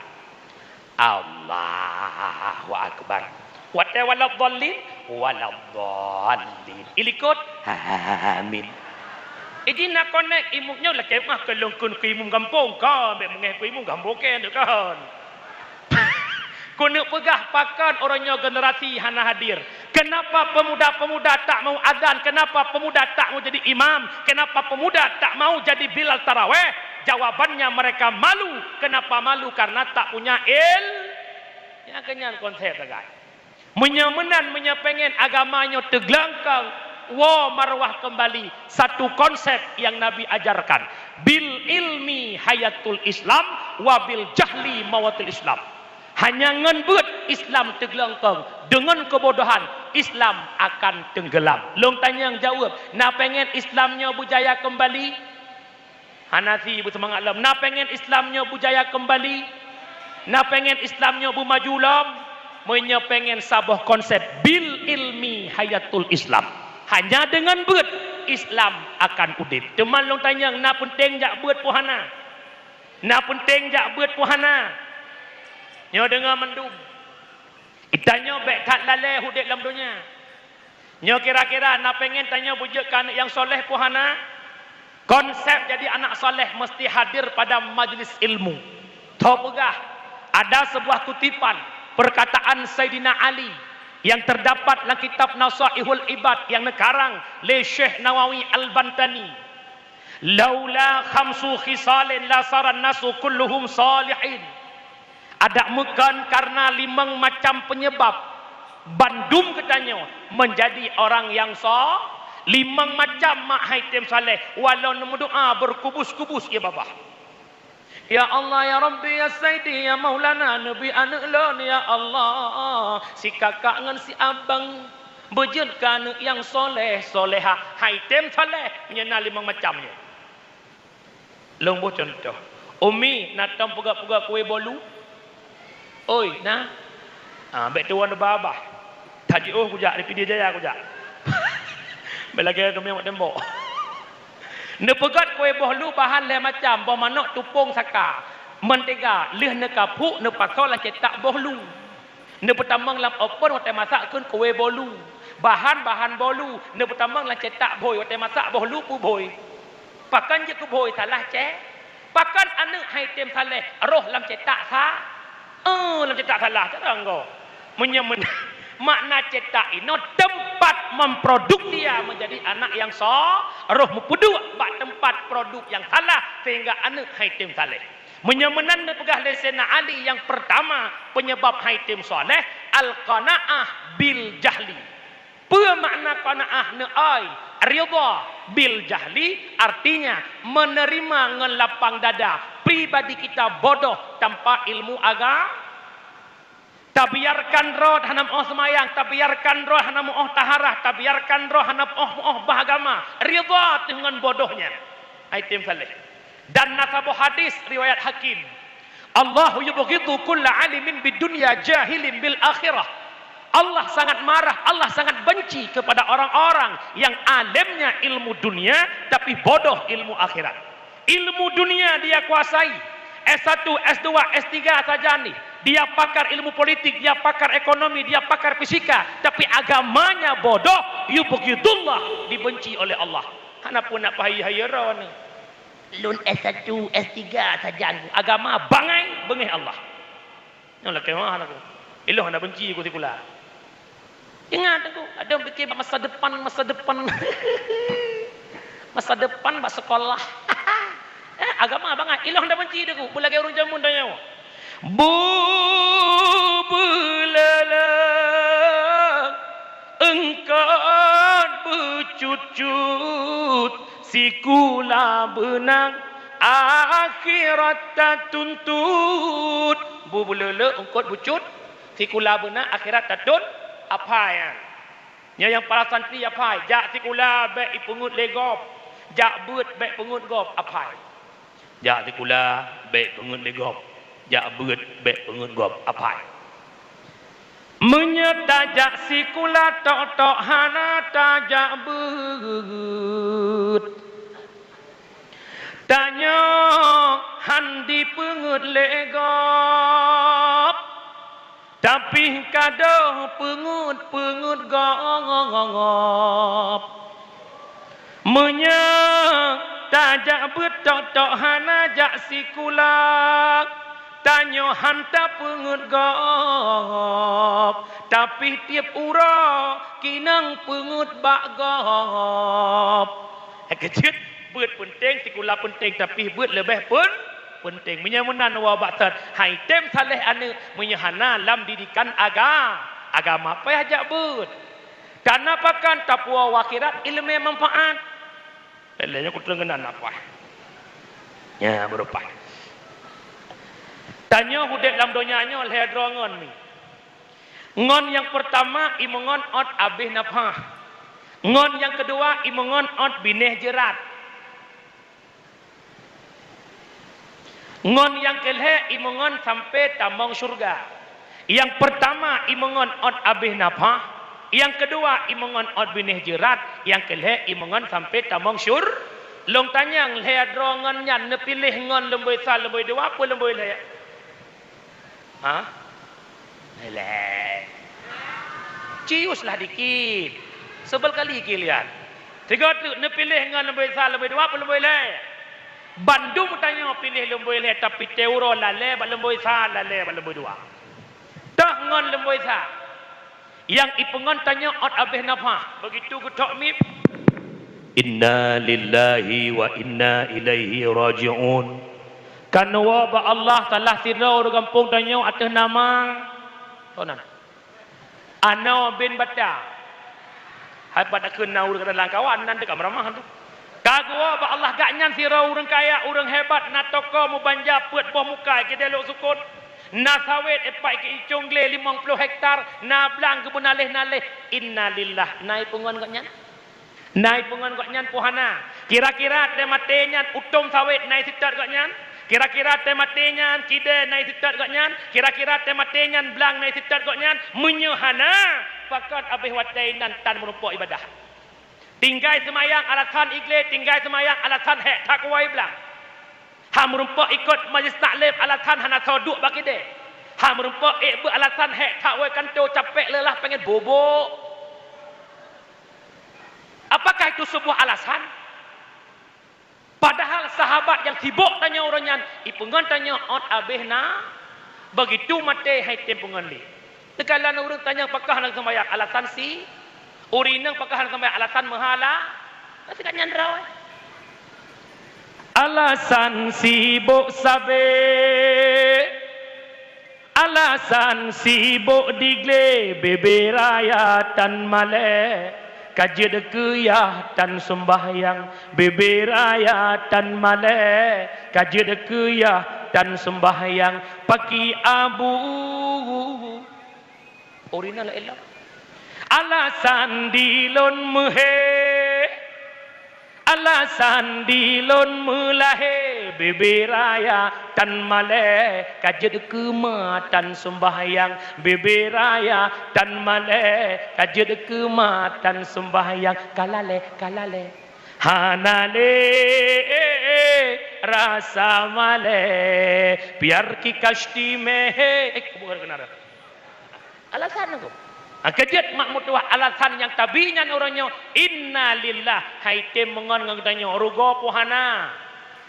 Allahu Akbar. Watée waladdallin, waladdallin. Ilikot, amin. Jadi na konek imum nyoe lakée mah keu lôn keu imum gampông, kon bék meungéh keu imum gampông keu kon. Keuneuk peugah pakon uroe nyoe generasi hana hadir. Kenapa pemuda-pemuda tak mau azan? Kenapa pemuda tak mau jadi imam? Kenapa pemuda tak mau jadi bilal taraweh? Jawabannya, mereka malu. Kenapa malu? Karena tak punya il-, nyan keuh nyan konsep sagai. Meunyoe meunan, meunyoe pengen agama nyoe teuglangkang, Woe marwah keumbali satu konsep nyang Nabi ajarkan, "Bil ilmi hayatul Islam, wa bil jahli mawatul Islam." Hanya ngon beuet Islam teuglengkong, deungon keubodohan Islam akan teunggeulam. Lôn tanyong jaweueb, na pengen Islam nyoe beujaya keumbali? Hana si beuseumangat lom. Na pengen Islam nyoe beujaya keumbali? Na pengen Islam nyoe beumaju lom? Meunyoe pengen saboh konsep, "Bil ilmi hayatul Islam." Hanya deungon beuet Islam akan udeb. Teuma lôn tanyong, na peunteng jak beuet peue hana? Na peunteng jak beuet peue hana? Nyoe deungoe mandum. Geutanyoe bék that lalée udeb lam donya. Nyoe kira-kira na pengen tanyoe beujeuet keu aneuk nyang soleh peue hana? Konsep jadi anak soleh meusti hadir pada majlis ilmu. Tho peugah, ada sebuah kutipan perkataan Saidina Ali yang terdapat lam kitab Nasaihul Ibad yang neukarang lé Syekh Nawawi Al-Bantani, "Laula khamsu khisalin la saran nasu kulluhum salihin." Adak meukon kareuna limong macam peunyebab bandum geutanyoe meunjadi orang nyang so-, limong macam mak hai tem saleh, walau neumeudoá beurkubus-kubus ié babah. Ya Allah, ya Rabbi, ya Saidi, ya Maulana, neubi aneuk lôn, ya Allah, si kakak ngon si abang, beujeuet keu aneuk nyang soleh, solehah, hai tem saleh, meunyoe na limong macam nyoe. Lôn boh cuntoh. Umi, na tom peugöt-peugöt kué bolu? Oi, na? Ah, bék tuwan ubah-ubah. Tajiôh kujak, di Pidie Jaya kujak. Bék lagèe keumieng bak tembok. Neupeugöt kué boh lu bahan lhèe macam, boh manok, tupông, saka, mentega, lheueh neukapuk, neupasoe lam cetak boh lu. Neupeutamong lam open watèe masak kheun kué bolu. Bahan-bahan bolu, neupeutamong lam cetak bhôi watèe masak boh lu peubhôi. Pakon jeuet keu bhôi salah cè-, pakon aneuk hai tem saleh roh lam cetak sa-, eh, lam cetak salah, cara engko. Meunyoe men-, makna cetak inoe tempat memproduksi dia menjadi anak yang so-, roh meupeuduek bak tempat produk yang salah sehingga aneuk hai tem saleh. Meunyoe meunan neupeugah lé Saidina Ali nyang peurtama peunyeubab hai tem saleh, al-qanaah bil jahli. Peue makna qanaah neuai? Ridha bil jahli, artinya menerima ngon lapang dada pribadi kita bodoh tanpa ilmu aga-, tabiarkan droe hana meu'oh seumayang, tabiarkan droe hana meu'oh taharah, tabiarkan droe hana meu'oh, meu'oh bah agama, ridha teuh ngon bodoh nyan. Hai tem saleh. Dan na saboh hadis riwayat Hakim, "Allahu yubghidu kulla alimin bid dunya jahilin bil akhirah." Allah sangat marah, Allah sangat benci kepada orang-orang yang alimnya ilmu dunia tapi bodoh ilmu akhirat. Ilmu dunia dia kuasai, S satu, S dua, S tiga saja nih. Dia pakar ilmu politik, dia pakar ekonomi, dia pakar fisika, tapi agamanya bodoh, yubghidullah, dibenci oleh Allah. Hana pun nak pahai-hai droe ni. Lôn S satu, S tiga sajan ku. Agama bangai, beungéh Allah. Nyoe lakée meu'ah laku. Ilôn hana benci ku sikula. Ingat aku, ada fikir bak masa depan, masa depan. Masa depan bak sekolah. Eh, agama bangai. Ilôn hana benci deku. Beulagée ureuëng jameun tanyoe. Bubeuleuleuk eungkot beucut-cut, sikula beunang akhirat tatuntut. Bubeuleuleuk eungkot beucut, sikula beunang akhirat tatun-, aphai nyan. Nyoe nyang para santri aphai, jak sikula bék ipeungeut lé gob, jak beuet bék peungeut gob, aphai. Jak sikula bék peungeut lé gob, jak beuet bék peungeut gob, aphai. Meunyoe tajak sikula tok-tok hana tajak beuet, tanyoe han dipeungeut lé gob. Tapi ka deuh peungeut-peungeut gob. Meunyoe tajak beuet tok-tok hana jak sikula, tanyoe han tapeungeut gob. Tapi tieb uroe kinong peungeut bak gob. Hai keujeuet, beuet peunteng, sikula peunteng, tapi beuet leubeh pen-, peunteng. Meunyoe meunan woe bak that, hai tem saleh aneuk, meunyoe hana lam didikan aga-, agama, payah jak beuet. Kana pakan tapuwoe u akhirat ileumèe manfaat. Lé-lé nyoe kuteueng keunan nafah. Nya, beureupat. Tanyoe udép lam donya nyoe lhèe droe ngon mi. Ngon nyang peurtama imeungon ôt abéh nafah. Ngon nyang keudua imeungon ôt binéh jeurat. Ngon nyang keu lhèe imeungon sampoe tamong syeuruga. Nyang peurtama imeungon ôt abéh nafah, nyang keudua imeungon ôt binéh jeurat, nyang keu lhèe imeungon sampoe tamong syur-, lôn tanyong lhèe droe ngon nyan neupiléh ngon lumbôi sa lumbôi dua peue lumbôi lhèe? Ha? Lé. Ciuslah dikit. Seubel kali kilian. Tiga teuk neupiléh ngon lumbôi sa, lumbôi dua, peue lumbôi lhèe. Bandum tanyoe piléh lumbôi lhèe, tapi teuuroe lalè bak lumbôi sa, lalè bak lumbôi dua. Toh ngon lumbôi sa. Nyang ipeungon tanyoe ôt abéh nafah, beugitu geuthok miet. Inna lillahi wa inna ilaihi raji'un. Kan woe bak Allah salah sidroe ureuëng gampông tanyoe ateueh nama. Toh nan. Anoe bin Bata. Hai pat takheun na ureuëng dalam kawan nan teuka meuramah tu. Ka geuwoe bak Allah gobnyan sidroe ureuëng kaya, ureuëng hebat, na toko meubanja peuet boh muka keudéh lhok sukon. Na sawét ipat keu icong glé limong ploh hektar, na blang geubeunaleh-naleh. Innalillah, na ipeungon gobnyan? Na ipeungon gobnyan peue hana? Kira-kira teumaté nyan utom sawét na iseutôt gobnyan? Kira-kira teumaté nyan kidée na iseutôt gobnyan? Kira-kira teumaté nyan blang na iseutôt gobnyan? Meunyoe hana, pakon abéh watée inan tan meurumpok ibadah? Tinggai seumayang alasan iglé, tinggai seumayang alasan hék that kuwoe blang. Han meurumpok ikot majlis taklim alasan hana soe duek bak idéh. Han meurumpok ék beuet alasan hék that woe kantô capék leulah pengen bobok. Apakah itu sebuah alasan? Padahal sahabat nyang sibok tanyoe uroe nyan, ipeungon tanyoe ôt abéh na, beugitu maté hai tem peungon lé. Teukalon ureuëng tanyong pakon hana seumayang alasan si, ureuëng inong pakon hana seumayang alasan meuhala, na sikat nyan droe. Alasan sibok sabé, alasan sibok diglé bébé raya tan malée, ka jeuet keu yah tan seumbahyang, bébé raya tan malée, ka jeuet keu yah tan seumbahyang, paki abu. Ureuëng inong lom. Alasan dilôn meuhé, alasan dilôn meulahé, bébé raya tan malée, ka jeuet keu ma tan seumbahyang, bébé raya tan malée, ka jeuet keu ma tan seumbahyang, ka lalée, ka lalée. Hana lé rasa malée, biar ki kashti meh. Eh, kubu keunan. Alasan nyan keuh. Ha, keujeuet mak meutuwah alasan nyang tabi nyan uroe nyoe, innalillah, hai tem meungon ngon geutanyoe, rugoe peue hana.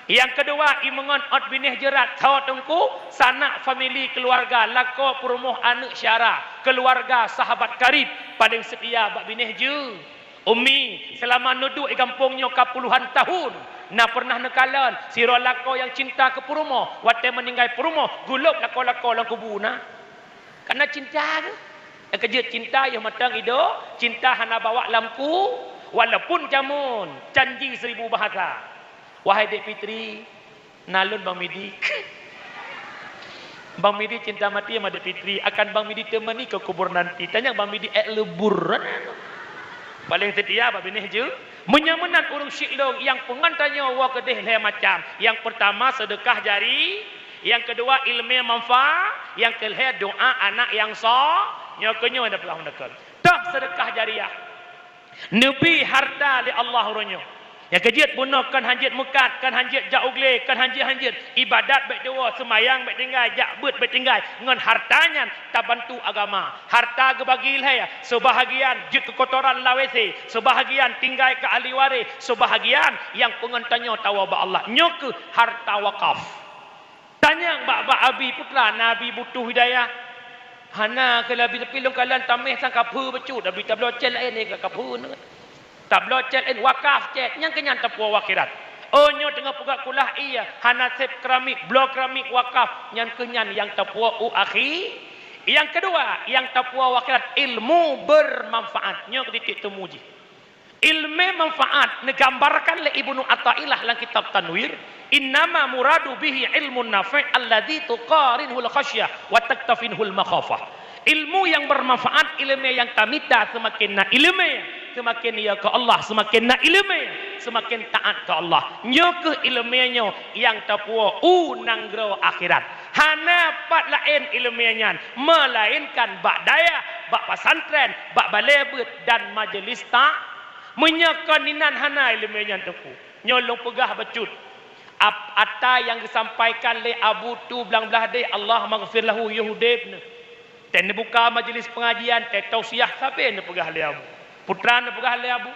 Nyang keudua, imeungon ôt binéh jeurat, tho teungku, sanak famili keuluwarga, lakoe peurumoh aneuëk syara, keuluwarga sahabat karib, paleng seutia bak binéh jeuet. Umi, seulama neuduek di gampông nyoe ka puluhan tahun, na peureunah neukalon sidroe lakoe nyang cinta keu peurumoh, watée meuninggai peurumoh, gulôb lakoe-lakoe lam kubu na. Kana cinta geuh. Nyang keujeuet cinta yoh mantong idôk, cinta hana bawak lam ku, walaupun jameun janji seribu bahasa. Wahai Dek Fitri, na lôn Bang Midi. Bang Midi cinta mati sama Dek Fitri, akan Bang Midi temani ke kubur nanti. Tanyong Bang Midi ék leubur. Paleng seutia bak binéh jeuet. Meunyoe meunan ureuëng syiek lôn nyang peungon tanyoe woe keudeh lhée macam. Nyang peurtama seudeukah jari, nyang keudua ileumé manfa, nyang keulhée doá anak nyang so, nyoe keu nyoe na peugah meundeukon. Toh seudeukah jariah. Neubi harta lé Allah uroe nyoe. Nyang keujeuet bunoe kon hanjeuet meukat, kon hanjeuet jak u glé, kon hanjeuet-hanjeuet. Ibadat bék tuwoe, seumayang bék tinggai, jak beuet bék tinggai. Ngon harta nyan tabantu agama. Harta geubagi lhée, seubahagian jeuet keu kotoran lam WC, seubahagian tinggai keu ahli waréh, seubahagian nyang peungon tanyoe tawoe bak Allah. Nyoe keuh harta wakaf. Tanyong bak, bak Abi Putra, na Abi butuh hidayah. Hana keu Abi, tapi lôn kalon taméh sang kaphé bacut, Abi tabloe cét laén, eh, ka kaphé nyoe. Tabloe cét laén, wakaf cét, nyang keu nyan tapuwoe u akhirat. Oh, nyoe teungoh peugah kulah ié, hana sép keramik, bloe keramik wakaf, nyang keu nyan nyang tapuwoe u akhi-, Nyang keudua, nyang tapuwoe u akhirat, ilmu bermanfaat. Nyoe titik temu jih. Ilmu manfaat neugambarkan lé Ibnu Athaillah lam kitab Tanwir, "Innama muradu bihi ilmun nafi' alladzi tuqarinhul khasyah wa taktafinhul makhafah." Ilmu yang bermanfaat, ilmu yang tamita semakin na ilmu, semakin ya ke Allah, semakin na ilmu, semakin taat ke Allah. Nyoe keuh ilmu nyoe yang tapuwoe u nanggroe akhirat. Hana pat laén ilmu nyan, melainkan bak dayah, bak pesantren, bak balé beuet dan majelis ta-, meunyoe kon inan hana ilmu nyan teungku. Nyoe lôn peugah bacut. Ap-, ata nyang geusampaikan lé Abu tu blang blaih deh, Allah maghfir lahu, yoh udeb neuh. Teuh neubuka majelis pengajian, teuh tausiah sabe neupeugah lé Abu. Putra neupeugah lé Abu,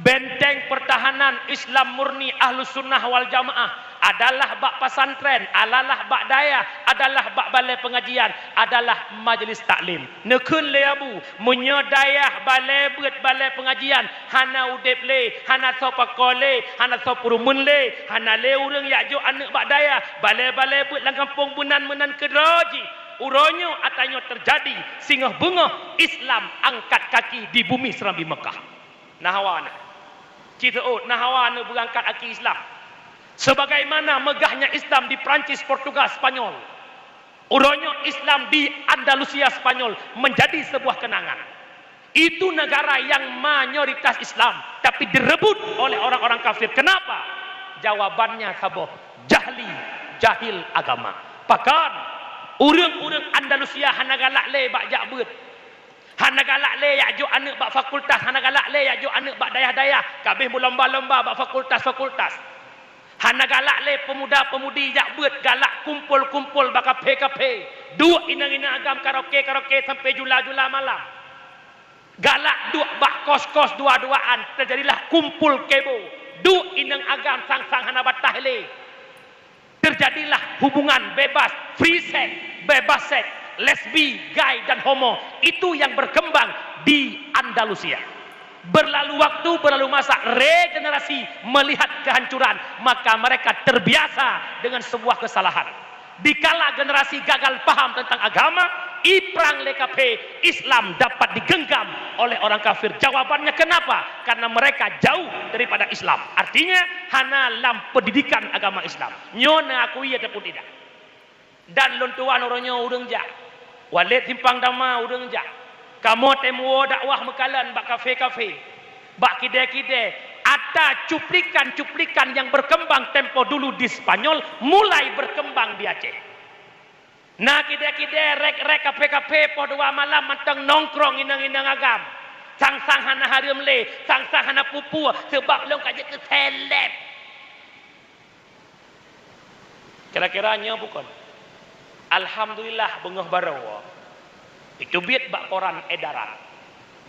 benteng pertahanan Islam murni Ahlus Sunnah wal Jamaah adalah bak pesantren, adalah bak dayah, adalah bak balai pengajian, adalah majelis taklim. Neukheun lé Abu, meunyoe dayah, balai beuet, balai pengajian hana udeb lé, hana soe pakoe lé, hana soe peurumeun lé, hana lé ureuëng jak jok aneuëk bak dayah, balai-balai beuet lam gampông meunan-meunan keudroe jih, uroe nyoe ata nyoe teujadi singoh beungoh Islam angkat kaki di bumi Serambi Mekah. Na hawa na. Ci teuôt, na hawa na beurangkat aki Islam. Sebagaimana megahnya Islam di Prancis, Portugal, Spanyol, uroe nyoe Islam di Andalusia, Spanyol menjadi sebuah kenangan. Itu negara yang mayoritas Islam, tapi direbut oleh orang-orang kafir. Kenapa? Jawabannya saboh, jahli, jahil agama. Pakon, ureuëng-ureuëng Andalusia hana galak lé bak jak beuet. Hana galak lé jak jok aneuëk bak fakultas, hana galak lé jak jok aneuëk bak dayah-dayah, ka abéh meulomba-lomba bak fakultas-fakultas. Hana galak lé peumuda-peumudi jak beuet, galak kumpol-kumpol bak kafe-kafe. Duek inong-inong agam karaoke-karaoke sampai jula-jula malam. Galak duek bak kos-kos dua-duaan, teujadilah kumpul kebo. Duek inong agam sang-sang hana bataih lé. Terjadilah hubungan bebas, free sex, bebas seks, lesbi, gay, dan homo. Itu yang berkembang di Andalusia. Berlalu waktu, berlalu masa, regenerasi melihat kehancuran, maka mereka terbiasa dengan sebuah kesalahan. Dikala generasi gagal paham tentang agama, iprang lé kafe, Islam dapat digenggam oleh orang kafir. Jawabannya kenapa? Karena mereka jauh daripada Islam. Artinya, hana lam pendidikan agama Islam. Nyoe na akui ataupun tidak. Dan lôn tuan uroe nyoe ureuëng jak. Walét Simpang Dama ureuëng jak. Kamoe teumeue dakwah meukalon bak kafe-kafe, bak kidée-kidée. Ata cuplikan-cuplikan yang berkembang tempo dulu di Spanyol mulai berkembang di Aceh. Na kidée-kidée rék-rék kafe-kafe poh dua malam mantong nongkrong inong-inong agam. Sang-sang hana hareuem lé, sang-sang hana peue-peue, sabab lôn ka jeuet keu seleb. Kira-kira nyoe bukon. Alhamdulillah, beungoh baroe iteubiet bak koran edaran,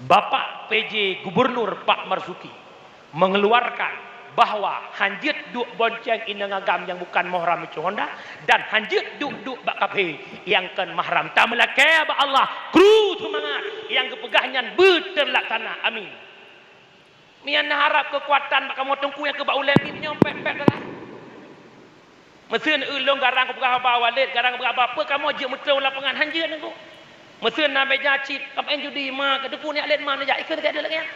Bapak P J Gubernur Pak Marzuki mengeluarkan bahwa hanjeuet duek bonceng inong agam nyang bukan mahram micu honda dan hanjeuet duek-duek bak kafe nyang kon mahram. Tameulakée bak Allah, kru seumangat nyang geupeugah nyan beuteulaksana. Amin. Mian na harab keukuatan bak kamoe teungku nyang keu bak ulée miet nyoe pek-pek sagai. Meuseuen eu lôn garang kupeugah haba Walét, garang kupeugah haba peue kamoe jeuet meutrôn lapangan hanjeuet nangku. Meuseuen na béja cit, kam en judi ma, keuteupue nyak lét ma neujak ikheun tiek lagée nyan.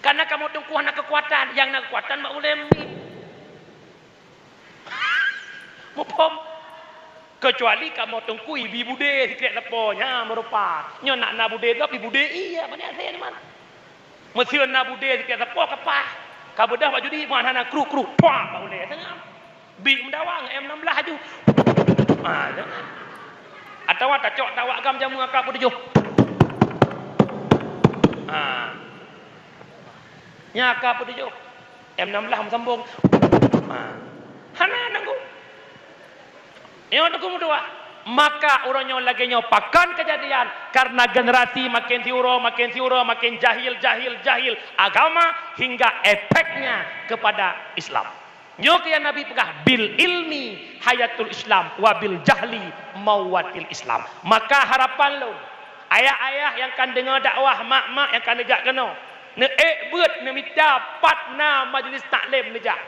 Kana kamoe teungku hana keukuatan, nyang na keukuatan bak ulée miet. Muphom. Keucuali kamoe teungku ibi budé sikrék sapo nyan meurupa. Nyoe nak na budé gob ibi budé iya banyak saya di mana. Meuseuen na budé sikrék sapo kapah. Ka beudah bak judi ban hana kruk-kruk. Pah bak ulée tengah. Bi meudawa ngon M enam belas aju. Ha, jangan. Atawa tacok tawak gam jameun aka peutujoh. Ha. Nya aka peutujoh. M enam belas meusambong. Ha. Hana nanggu. Nyoe teungku meutuah. Maka uroe nyoe lagée nyoe pakon keujadian karena generasi makin siuroe, makin siuroe, makin jahil, jahil, jahil agama hingga efeknya kepada Islam. Nyoe keuh nyang Nabi peugah, "Bil ilmi hayatul Islam wa bil jahli mauwatil Islam." Maka harapan lôn, ayah-ayah nyang ka deungoe dakwah, mak-mak nyang ka neujak keunoe, neuék beuet neumita pat na majelis taklim neujak.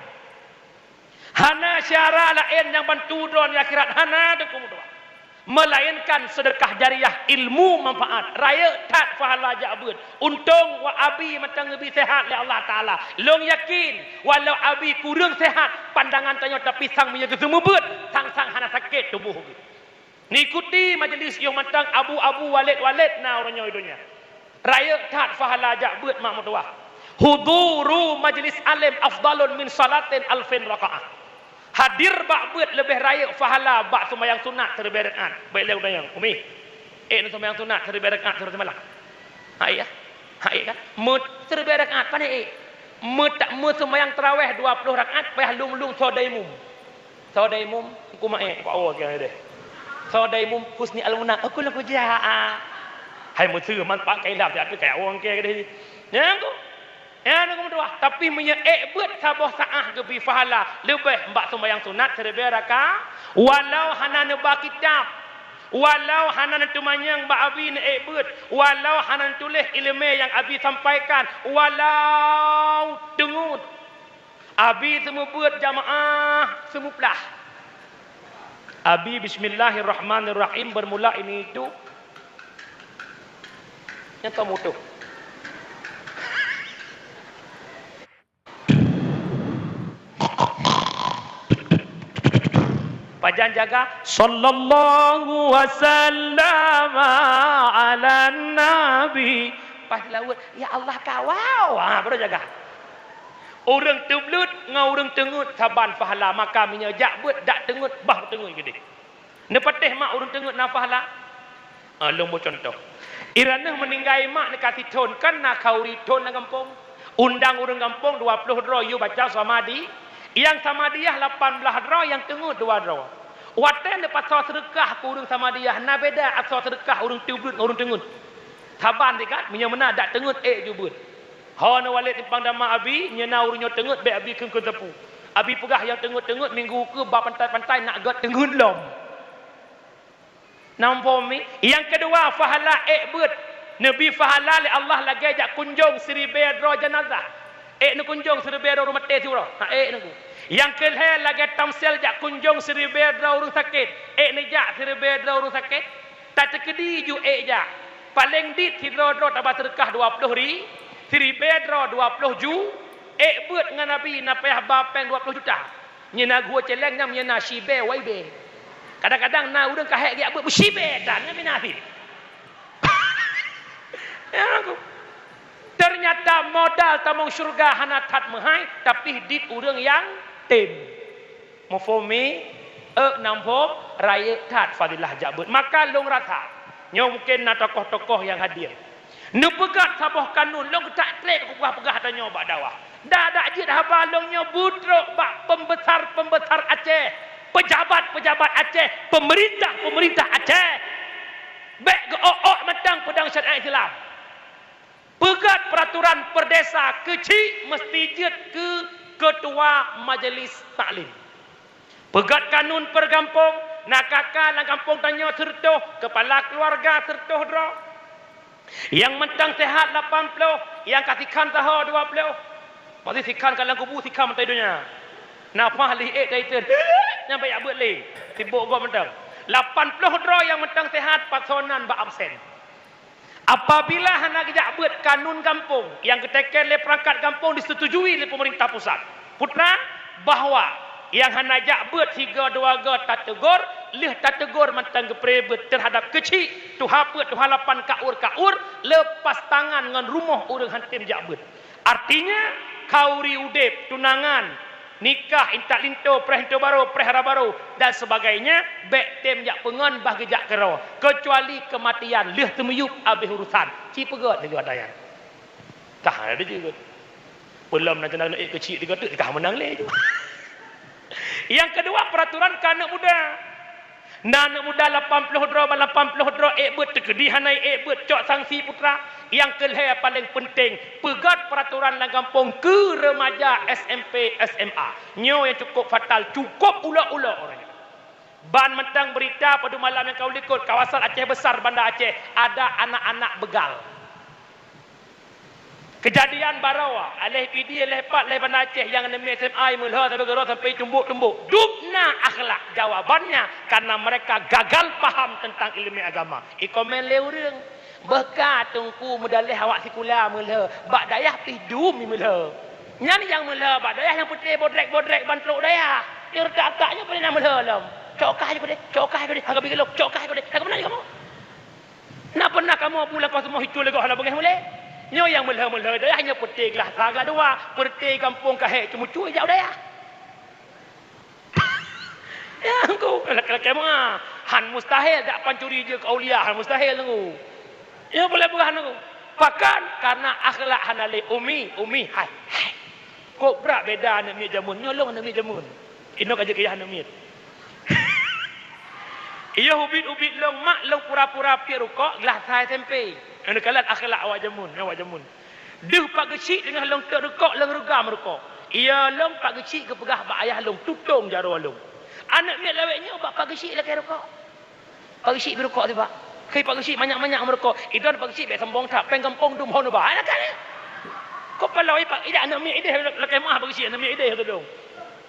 Hana syara laén nyang bantu droe di akhirat, hana teungku meutuah. Meulainkan seudeukah jariah ilmu manfaat, rayeuk that pahala jak beuet. Untông wa abi mantong geubri seuhat lé Allah Taala. Lôn yakin, walau abi kureueng seuhat, pandangan tanyoe tapisang meunyoe geuseumeubeuet, sang-sang hana sakét tuboh geuh. Neuikuti majeulis yoh mantong abu-abu walét-walét na uroe nyoe donya. Rayeuk that pahala jak beuet mak meutuwah. Huduru majlis alim afdalun min salatin alfin rakaah. Hadir bak beuet leubeh rayeuk pahala bak seumayang sunat siribèe rakaat. Bèk lé udayang, Umi. Eh, na seumayang sunat siribèe rakaat siuroe simalam. Hai ya. Hai kan? Meuteuribèe rakaat pane eh. Meutak meuseumayang taraweh dua ploh rakaat payah lum-lum soe daimum. Soe daimum, ku ma eh, ku awak deh. Soe daimum husni almuna, aku laku ja. Hai meuteue man pak kai lam tapi kai awak ke deh. Nyang ku. Ya, aneuk meutuwah, tapi meunyoe ék beuet saboh saah geubri pahala leubeh bak seumayang sunat siribèe rakaat, walau hana neuba kitab, walau hana neuteumanyong bak abi neuék beuet, walau hana neutuléh iéleumé nyang abi sampaikan, walau teungeut. Abi seumeubeuet jamaah seumuplah. Abi bismillahirrahmanirrahim bermula ini itu. Nyata mutuh. Pajan jaga sallallahu wasallam ala nabi. Pas laweuet ya Allah kawau. Ha, baru jaga. Ureuëng teubleut ngon ureuëng teungeut saban pahala, maka meunyoe jak beuet dak teungeut bah teungeut geudeh. Neupatéh mak ureuëng teungeut na pahala? Ah, lôn beu cuntoh. Iraneuh meuninggai mak neuka sithon kan na khauri thon lam gampông. Undang ureuëng gampông dua ploh droe yue baca samadhi, nyang samadhiyah lapan blaih droe nyang teungeut dua droe. Watée neupasoe seudeukah keu ureuëng samadhiyah na beda asoe seudeukah ureuëng teubleut ngon ureuëng teungeut. Saban dikat meunyoe meunan dak teungeut ék ju beuet. Ho neuwalét simpang dama abi, nyeuna ureuëng nyoe teungeut bék abi kheun-kheun sapeue. Abi peugah nyang teungeut-teungeut minggu ukeue ba pantai-pantai nak gét teungeut lom. Namphom mi? Nyang keudua pahala ék beuet. Neubi pahala lé Allah lagée jak kunjong siribée droe janazah. Ék neukunjong siribée droe ureuëng maté siuroe. Ha ék neuku. Nyang keulhée lagée tamsil jak kunjong siribée droe ureuëng sakét. Ék neujak siribée droe ureuëng sakét. Tateukeudi ju ék jak. Paleng dit sidroe-droe taba seudeukah dua ploh ri, siribée droe dua ploh ju, ék beuet ngon Nabi na payah ba péng dua ploh juta. Nyeuna geuh celeng nyang nyeuna sibée waibée. Kadang-kadang na ureuëng ka hék geujak beuet sibée tan ngon binasi. Ya aku. Ternyata modal tamong syurga hana that meuhai, tapi dit ureuëng nyang tem. Muphom mi? Ék namphom, rayeuk that fadilah jak beuet. Maka lôn rasa, nyoe mungken na tokoh-tokoh nyang hadir. Neupeugét saboh kanun, lôn geutak trép kupeugah-peugah tanyoe bak dakwah. Dak-dak jeuet haba lôn nyoe beutrok bak pembesar-pembesar Aceh, pejabat-pejabat Aceh, pemerintah-pemerintah Aceh. Bék geuok-ok mantong peudong syariat Islam. Peugét peuraturan peurdesa keuchik meuseuti jeuet keu keutua majeulis taklim. Peugét kanun peurgampông, na kaka lam gampông tanyoe sireutôh, keupala keuluwarga sireutôh droe. Nyang mantong seuhat lapan ploh, nyang ka sikhan saho dua ploh. Maksud sikhan ka lam kubu, sikhan mantong donya. Nafah lih ék taitem. Nyang payah beuet lé. Sibok gob mantong. Lapan ploh droe nyang mantong seuhat, pasoe nan bak absen. Apabila hana geujak beuet kanun gampông nyang geuteken lé peurangkat gampông disetujui lé peumeurintah pusat, putra, bahwa nyang hana jak beuet sigoe dua goe tateugor, lheueh tateugor mantong geupreh beuet teuhadap keuchik, tuha peuet, tuha lapan, kaur-kaur, leupas tangan ngon rumoh ureuëng hantom jak beuet. Artinya, khauri udeb, tunangan, nikah, intat linto, preh linto barô, preh hara barô, dan sebagainya, bék tem jak peungon bah geujak keudroe, keucuali keumatian lheueh teumiyueb abéh urusan. Ci peugét laju ata nyan. Kah ada jeuet. Peulom na teunan ék keuchik tiga tu, kah meunang lé. Nyang keudua, peuraturan keu aneuk muda. Na aneuk muda lapan ploh droe, ban lapan ploh droe ék beuet, teukeudi hana ék beuet, cok sanksi putra. Nyang keulhée paleng peunteng, peugét peuraturan lam gampông keu remaja S M P, S M A. Nyoe nyang cukôp fatal, cukôp ulok-ulok uroe nyoe. Ban mantong beurita padum malam nyang ka u likot, kawasan Aceh Besar, Banda Aceh, ada anak-anak begal. Keujadian baroe, aléh Pidie, aléh pat, aléh Banda Aceh nyang aneuk miet S M A meulhö sabe keudroe sampoe tumbok-tumbok. Dum na akhlak. Jawabannya, karena mereka gagal paham tentang ilmu agama. Ikomen lé ureuëng, "Beuka Teungku meudaleh awak sikula meulhö, bak dayah pih dum meulhö." Nyan nyang meulhö bak dayah nyang peuté bodrek-bodrek ban trok dayah. Nyang reutak-reutak nyoe peureunah meulhö lom. Cok kah jih keudeh, cok kah jih keudeh, hana bi geulok, cok kah jih keudeh. Hana peureunah jih kamoe. Na peureunah kamoe bulan puasa moh itu leugoh hana beungéh mulai? Nyoe nyang meulhö-meulhö dayah nyoe peuté glah sa glah dua, peuté gampông kahé ceumucue jak u dayah. Ya, engkau lakée-lakée meuah. Han mustahil jak pancuri jeuet keu aulia, han mustahil nunggu. Nyoe boleh peugah nunggu. Pakon? Karena akhlak hana lé. Umi, Umi, hai, hai. Kok brat beda aneuk miet jameun. Nyoe lôn aneuk miet jameun. Inoe ka jeuet keu yah aneuk miet. Iya ubit-ubit lôn, mak lôn pura-pura piep rukok, glah sa S M P. Nyoe neukalon akhlak awak jameun, nyoe awak jameun. Deuh Pak Geuchik teungoh lôn teuet rukok, lôn reugam rukok. Iya lôn Pak Geuchik geupeugah bak ayah lôn, tutong jaroe lôn. Aneuk miet lawét nyoe bak Pak Geuchik lakée rukok. Pak Geuchik beu rukok teuh, Pak. Keu Pak Geuchik manyak-manyak meurukok. Idon Pak Geuchik bék sombong that, péng gampông dum hon ubah. Alah kan? Kok paloe Pak, idak aneuk miet idéh lakée meuah Pak Geuchik, aneuk miet idéh tudong.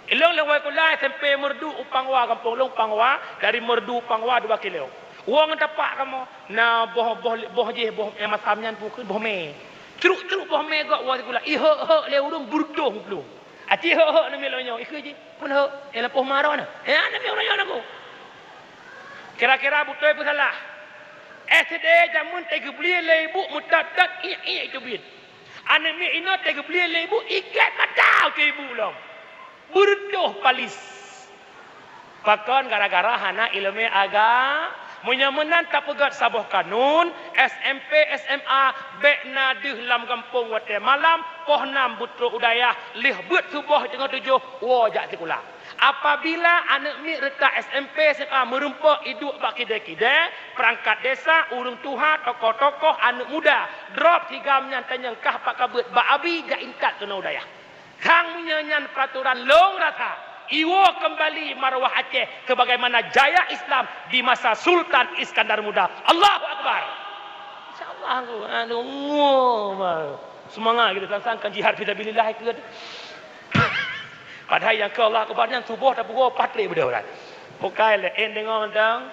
Ilôn lôn woe sikula S M P Meureudu u Pangwa, gampông lôn Pangwa, dari Meureudu u Pangwa dua kilo. Woe ngon tapak kamoe, na boh, boh, boh jih, boh, eh, masam nyan peue kheun, boh mé. Cruk-cruk boh mé gok woe sikula, ihok-hok lé ureuëng beureudoh plueng. Aci hok-hok aneuk miet lôn nyoe, ikheun jih, peue hok, eh, lampôh ma droeneuh. Eh, aneuk miet lôn nyoe aku. Kira-kira beutôi peue salah? S D jameun teugeubri lé ibu meutot-tot, iek-iek teubiet. Aneuk miet inoe teugeubri lé ibu ikat mata keu ibu lom. Beureudoh palis. Pakon? Gara-gara hana iéleumé aga-, meunyoe meunan tapeugét saboh kanun, S M P, S M A, bék na deuh lam gampông watée malam, poh nam beutrok u dayah, lheueh beuet suboh teungoh tujoh, woe jak sikula. Apabila aneuk miet reutak S M P, S M A meurumpok iduek bak kidée-kidée, peurangkat desa, ureuëng tuha, tokoh-tokoh, aneuk muda, drob sigam nyan tanyong kah pat ka beuet bak abi jak intat keunoe u dayah. Sang meunyoe nyan peuratoran lôn rasa, iwoe keumbali marwah Aceh sebagaimana jaya Islam di masa Sultan Iskandar Muda. Allahu Akbar. Insya Allah aku, aduh, semangat kita sang-sang kan jihad fisabilillah itu. Padahai nyang keu Allah Akbar nyan suboh tapeuwoe paih treb beudôh urat. Bukai lé, eh, deungoe mantong.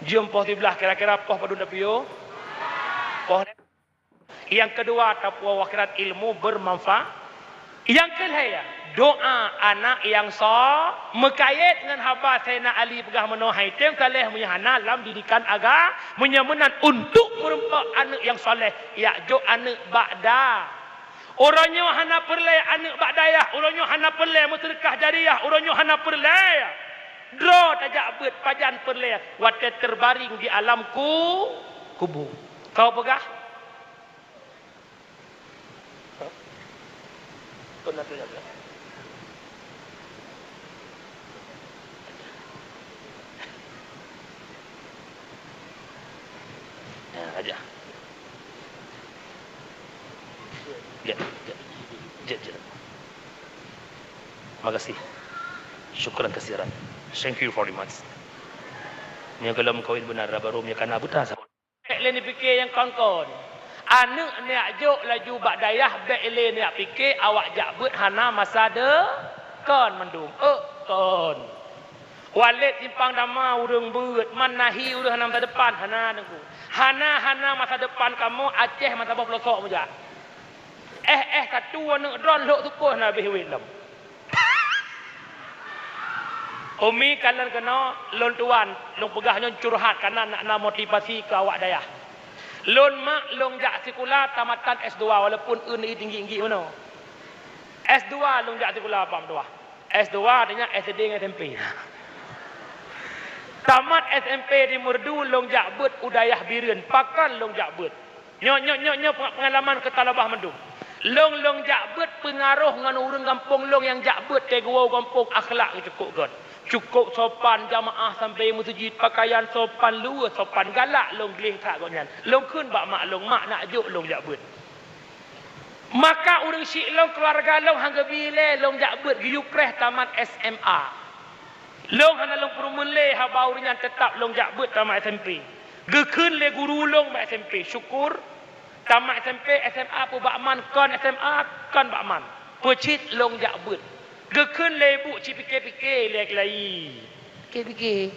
Jeuem poh siblaih kira-kira poh padum tapiôh. Poh nyang keudua, tapuwoe akhirat ilmu bermanfaat. Nyang keulhée, doa anak nyang so-, meukayét ngon haba Saidina Ali peugah meunoe, hai tem saleh meunyoe hana lam didikan aga-, meunyoe meunan untuk meurumpok aneuk nyang saleh, yak jok aneuk bak da-, Uroe nyoe hana peureulée aneuk bak dayah, uroe nyoe hana peureulée meuseudeukah jariah, uroe nyoe hana peureulée. Droe tajak beuet pajan peureulée watée teubaring di alam ku-, kubu. Kau peugah? Ya, aja. Ya, ya. Ya, ya. Makasih. Syukran kasiran. Thank you very much. Nyoe gohlom kawin beuna, baru nyoe kana buta saboh. Bék lé neupike nyang kon-kon. Aneuk neujak jok laju bak dayah, bék lé neujak pike awak jak beuet hana masa de-, kon mandum. Euk kon. Walet simpang dama ureuëng beuet, man nahi ureuëng hana masa depan, hana Teungku. Hana, hana masa depan kamoe Aceh masa boh peulosok meujak. Eh, eh, ka tu aneuk droe lhok sukon hana habéh wét lom. Umi, kalon keunoe lôn tuan, lôn peugah nyoe curhat kana nak na motivasi keu awak dayah. Lôn mak lôn jak sikula tamatan S dua walaupun eun i tinggi-tinggi meunoe. S dua lôn jak sikula bak meutuah. S dua tanya S D ngon S M P. Tamat S M P di Meureudu lôn jak beuet u dayah Bireuen, pakon lôn jak beuet. Nyoe, nyoe, nyoe, nyoe peng-, peungalaman keu talabah mandum. Lôn, lôn jak beuet peungaroh ngon ureuëng gampông lôn nyang jak beuet teuguwoe gampông akhlak cukôp gét. Cukôp sopan jamaah sampai meuseujid, pakaian sopan, luweuh sopan, galak lôn gleh that gobnyan. Lôn kheun bak mak lôn, "Mak, nak jok lôn jak beuet." Maka ureuëng syiek lôn, keuluwarga lôn han geubi lé lôn jak beuet, geuyue preh tamat S M A. Lôn hana lôn peureumeun lé haba ureuëng nyan, teutab lôn jak beuet tamat S M P. Geukheun lé guru lôn bak S M P, syukur Tamat S M P, S M A pun bak man, kon S M A, kon bak man. Peucit lôn jak beuet. Geukheun lé ibu cit pike-pike lé keulayi. Pike-pike.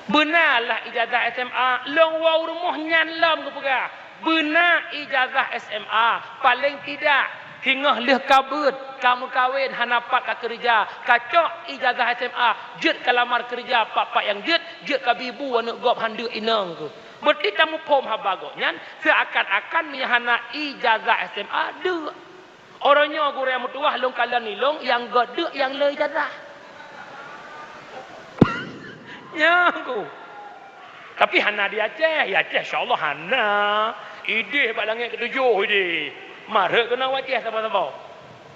Beuna lah ijazah S M A, lôn woe u rumoh nyan lom geupeugah. Beuna ijazah S M A, paleng tidak singoh lheueh ka beuet, ka meukawen, hana pat ka keureuja, ka cok ijazah S M A, jeuet ka lamar keureuja, pat-pat nyang jeuet, jeuet ka bi bu aneuk gob han deuk inong keuh. Beurati tamuphom haba gobnyan, seuakan-akan meunyo hana ijazah S M A, deuk. Uroe nyoe gurée meutuwah lôn kalon ilong nyang göt deuk nyang le ijazah. Nyan ku. Tapi hana di Aceh. Di Aceh insya Allah hana. Idéh bak langét keutujôh idéh. Marheuet keunoe u Aceh saboh-saboh.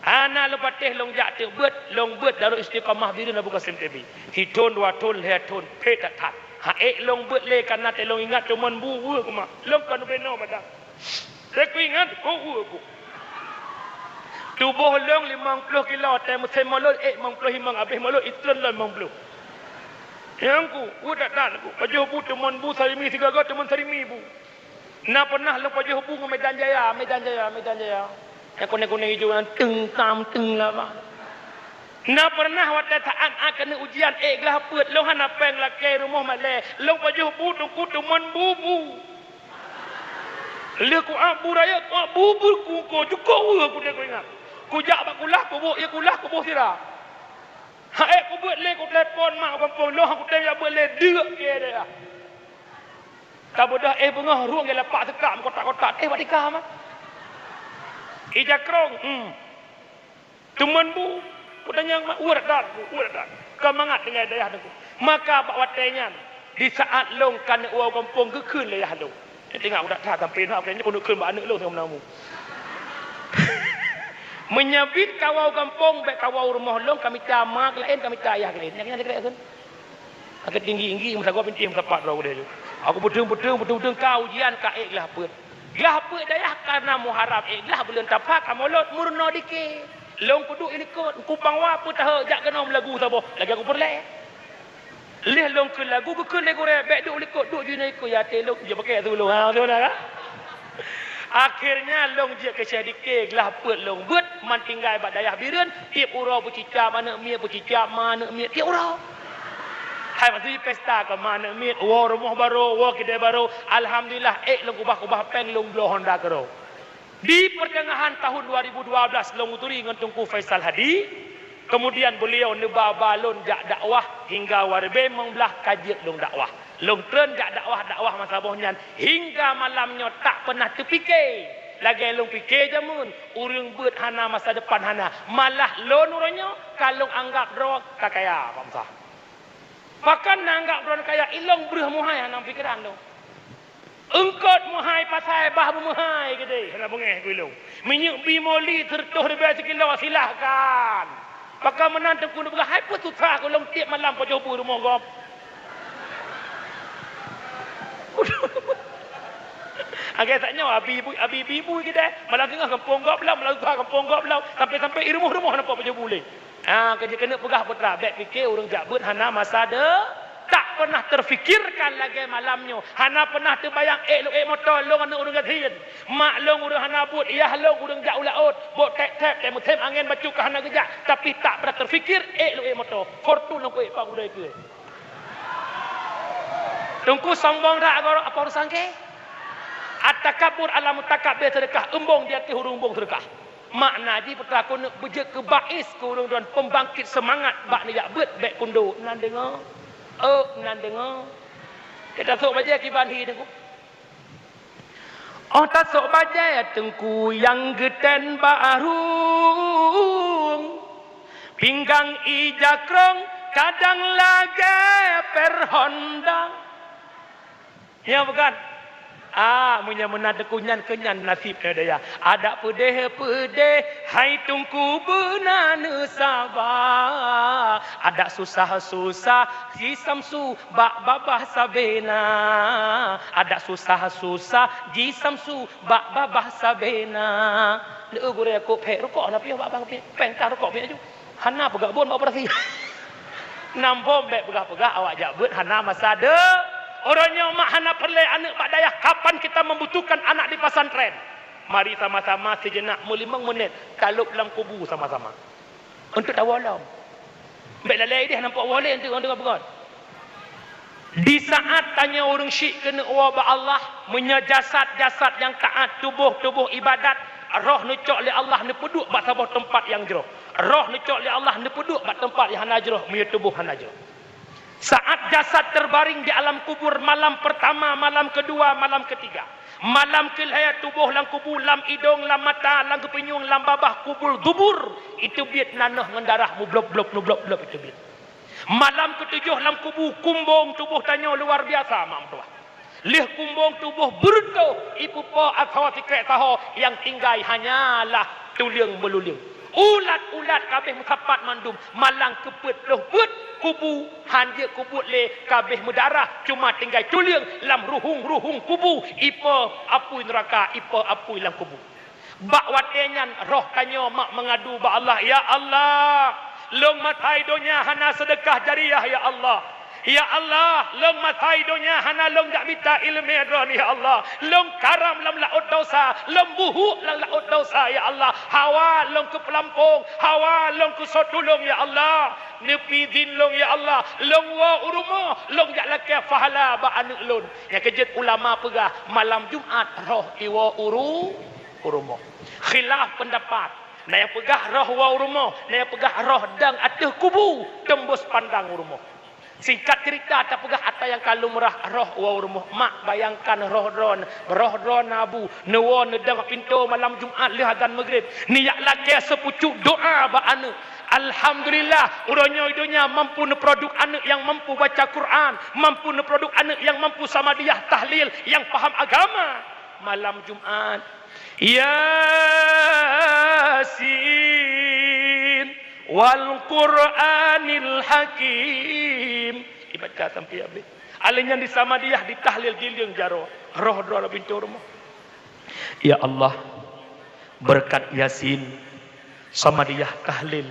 Hana lôn patéh lôn jak teuk beuet, lôn beuet Darul Istiqamah Bireuen Abu Qasim T B. Sithon, dua thon, lhée thon, phét that-that. Ha ék lôn beuet lé kana teu lôn ingat teumon bu weueh kumat. Lôn kon ubé noe madan. Teuku ingat, ku ueh ku. Tuboh lôn limong ploh kilo, watée musém mulod ék limong ploh limong, abéh mulod itreun lom limong ploh. Nyang ku, ueh that-that ku. Pajoh bu teumon bu sarimi, sigoe-goe teumon sarimi bu. Na pernah lôn pajoh bu ngon Medan Jaya, Medan Jaya, Medan Jaya. Nyang kunéng-kunéng ijo nyan teung tam teung laba. Na pernah watée saát-saát keuneuk ujian ék glah peuet, lôn hana péng lakée rumoh malée, lôn pajoh bu teungku teumon bu-bu. Lheueh kuak bu rayeuk, kuak bu beukuko, jukok ueh kudéh kuingat. Kujak bak kulah, kuboh, ie kulah, kuboh sira. Ha ék kubeuet lé, kutelepon mak gampông, lôn ha kutem jak beuet lé, deuk keu dayah. Tabeudôh éh beungoh, rueng gé lapak seukak meukotak-kotak, éh bak tika mah. Ija krong, hmm. Teumon bu, kutanyong mak, ueh that-that, ueh that-that. Ka mangat tinggai dayah teungku. Maka bak watée nyan, di saát lôn ka neuk woe gampông geukheun lé yah lôn. Teuingat udah that sampai na, kayaknya keuneuk kheun bak aneuk lôn sama namu. Meunyo bit ka woe gampông, bék ka woe rumoh lôn, ka mita ma laén, ka mita yah laén. Nyan, nyan, nyan, nyan. Akhé tinggi-tinggi meusagoe bintéh meusapat droe udeh ju. Aku peudeueng-peudeueng, peudeueng-peudeueng ka ujian ka ék glah peuet. Glah peuet dayah ka na Muharram ék glah buleuen Safar ka mulod meurunoe dike. Lôn kuduek ilikot, kupang wa peutahe jak keunoe meulagu saboh, lagée kupeureulée. Lheueh lôn kheun lagu geukheun lé gurée, bék duek likot, duek ju inoe ikot ya até lôn, ya pakai tu lôn. Ha, beutôi na kan? Akhirnya lôn jeuet keu Syekh Dike, glah peuet lôn beuet, man tinggai bak dayah Bireuen, tieb uroe beucicab aneuk miet, beucicab ma aneuk miet, tieb uroe. Hai maté pesta keu ma aneuk miet, woe rumoh barô, woe keudè barô. Alhamdulillah, ék lôn kubah-kubah péng lôn bloe honda keudroe. Di peuteungahan tahun dua ribu dua belas lôn meuturi ngon Teungku Faisal Hadi, kemudian beuliau neuba-ba lôn jak dakwah hingga waribée limong blaih ka jeuet lôn dakwah. Lôn treun jak dakwah-dakwah masa boh nyan hingga malam nyoe tak peunah teupike lagée lôn pike jameun, ureuëng beuet hana masa depan hana, malah lôn uroe nyoe ka lôn anggab droe ka kaya, Pak Musa. Pakon na anggab droe kaya, ilong breueh meuhai hana pikeran lôn. Eungkot meuhai pasai bah beumeuhai keudeh hana beungéh keu ilong. Minyeuk bi moli seureutôh ribée sikilo silahkan. Pakon meunan teungku neupeugah hai peue susah keu lôn tieb malam pajoh bu rumoh gob. Agak sak nyoe abi ibu, abi ibu keudeh malam singoh gampông gob lom, malam susah gampông gob lom, sampai-sampai i rumoh-rumoh nampak pajoh bu lé. Ha, keu jeuet keuneuk peugah putra, bék pike ureuëng jak beuet hana masa de-, tak pernah terfikirkan lagée malam nyoe. Hana pernah teubayang ék lôn ék moto lôn aneuk ureuëng gasien. Mak lôn ureuëng hana buet, yah lôn ureuëng jak u laôt, bok tép-tép, tém musém angén bacut ka hana geujak, tapi tak pernah terfikir ék lôn ék moto. Fortune lôn ék pak gurée keu. Teungku sombong that agoro apa urusan keu? At-takabbur ala mutakabbir sedekah, eumbong di ateueh ureuëng eumbong sedekah. Makna jih putra keuneuk beujeuet keu bais keu ureuëng droen peumbangkit seumangat bak neujak beuet bék kundok. Nan deungoe? Oh, nan deungoe? Kita sok bajée kiban hi teungku. Oh tasok bajée teungku nyang geutén bak arung. Pinggang ija krong kadang lagée per honda. Nyoe bukan? Ah, meunyoe meunan teungku nyan keu nyan nasib nyoe daya. Adak peudeh-peudeh hai teungku beuna neusaba. Adak susah-susah si Samsu bak babah sabena. Adak susah-susah ji Samsu bak babah sabena. Leu gurée kok phek rukok na piôh bak babah peng tang rukok piôh ju. Hana peugah bon bak operasi. Nambom bék peugah-peugah awak jak beuet hana masa de. Uroe nyoe mak hana peureulée aneuëk bak dayah, kapan kita membutuhkan anak di pesantren? Mari sama-sama sijenak meulimong menit talop lam kubu sama-sama. Untuk tawoe lom. Bék lalée ideh nampak woe lé untuk ureuëng peugöt. Di saat tanyoe ureuëng syik keuneuk woe bak Allah, meunyoe jasad-jasad nyang taát, tuboh-tuboh ibadat, roh neucok lé Allah neupeuduek bak saboh teumpat nyang jroh. Roh neucok lé Allah neupeuduek bak teumpat nyang hana jroh, meunyoe tuboh hana jroh. Saat jasad terbaring di alam kubur, malam pertama, malam kedua, malam ketiga. Malam keulhée tuboh lam kubu, lam idong, lam mata, lam geupinyueng, lam babah, kubur dubur, iteubiet nanoh ngon darah mublop-blop, mublop-blop iteubiet. Malam ketujoh lam kubu, kumbong tuboh tanyoe luar biasa, mak meutuah. Lheueh kumbong tuboh beureutoh, ipeupo asoe sikrek saho, nyang tinggai hanyalah tuleueng meululeueng. Ulat-ulat ka abéh meusapat mandum, malang keupeuet ploh peuet kubu, han jeuet kubuet lé, ka abéh meudarah, cuma tinggai tuleueng lam ruhueng-ruhueng kubu, ipo apui neuraka, ipo apui lam kubu. Bak watée nyan roh tanyoe mak meungadu bak Allah, "Ya Allah, lôn masa i donya hana seudeukah jariah, ya Allah. Ya Allah, lôn masa i donya hana lôn jak mita iéleumé droen, ya Allah. Lôn karam lam laôt desya, lôn buhuk lam laôt desya, ya Allah. Hawa lôn keu peulampong, hawa lôn keu soe tulông, ya Allah. Neupi idhin lôn, ya Allah. Lôn woe u rumoh, lôn jak lakée pahala bak aneuëk lôn." Nyang keujeuet ulama peugah, malam Jumat roh iwoe u ru-, u rumoh. Khilaf peundapat. Na nyang peugah roh woe u rumoh, na nyang peugah roh dong ateueh kubu, teumbus pandang u rumoh. Singkat cerita, tapeugah atra nyang ka lumrah, roh woe u rumoh. Mak, bayangkan roh droen, roh droen na bu, neuwoe neudong pintoe malam Jumat lheueh azan Maghrib. Neujak lakée seupucuk doa bak aneuëk. Alhamdulillah, uroe nyoe i donya mampu neuproduksi aneuëk nyang mampu baca Quran, mampu neuproduksi aneuëk nyang mampu samadiyah tahlil, nyang paham agama. Malam Jumat, "Yasin wal Qur'anil Hakim." Ibaca sampai habis. Alèh nyan disamadiyah, ditahlil, jileueng jaroe. Roh droe pintoe rumoh. Ya Allah, beureukat Yasin, samadiyah, tahlil,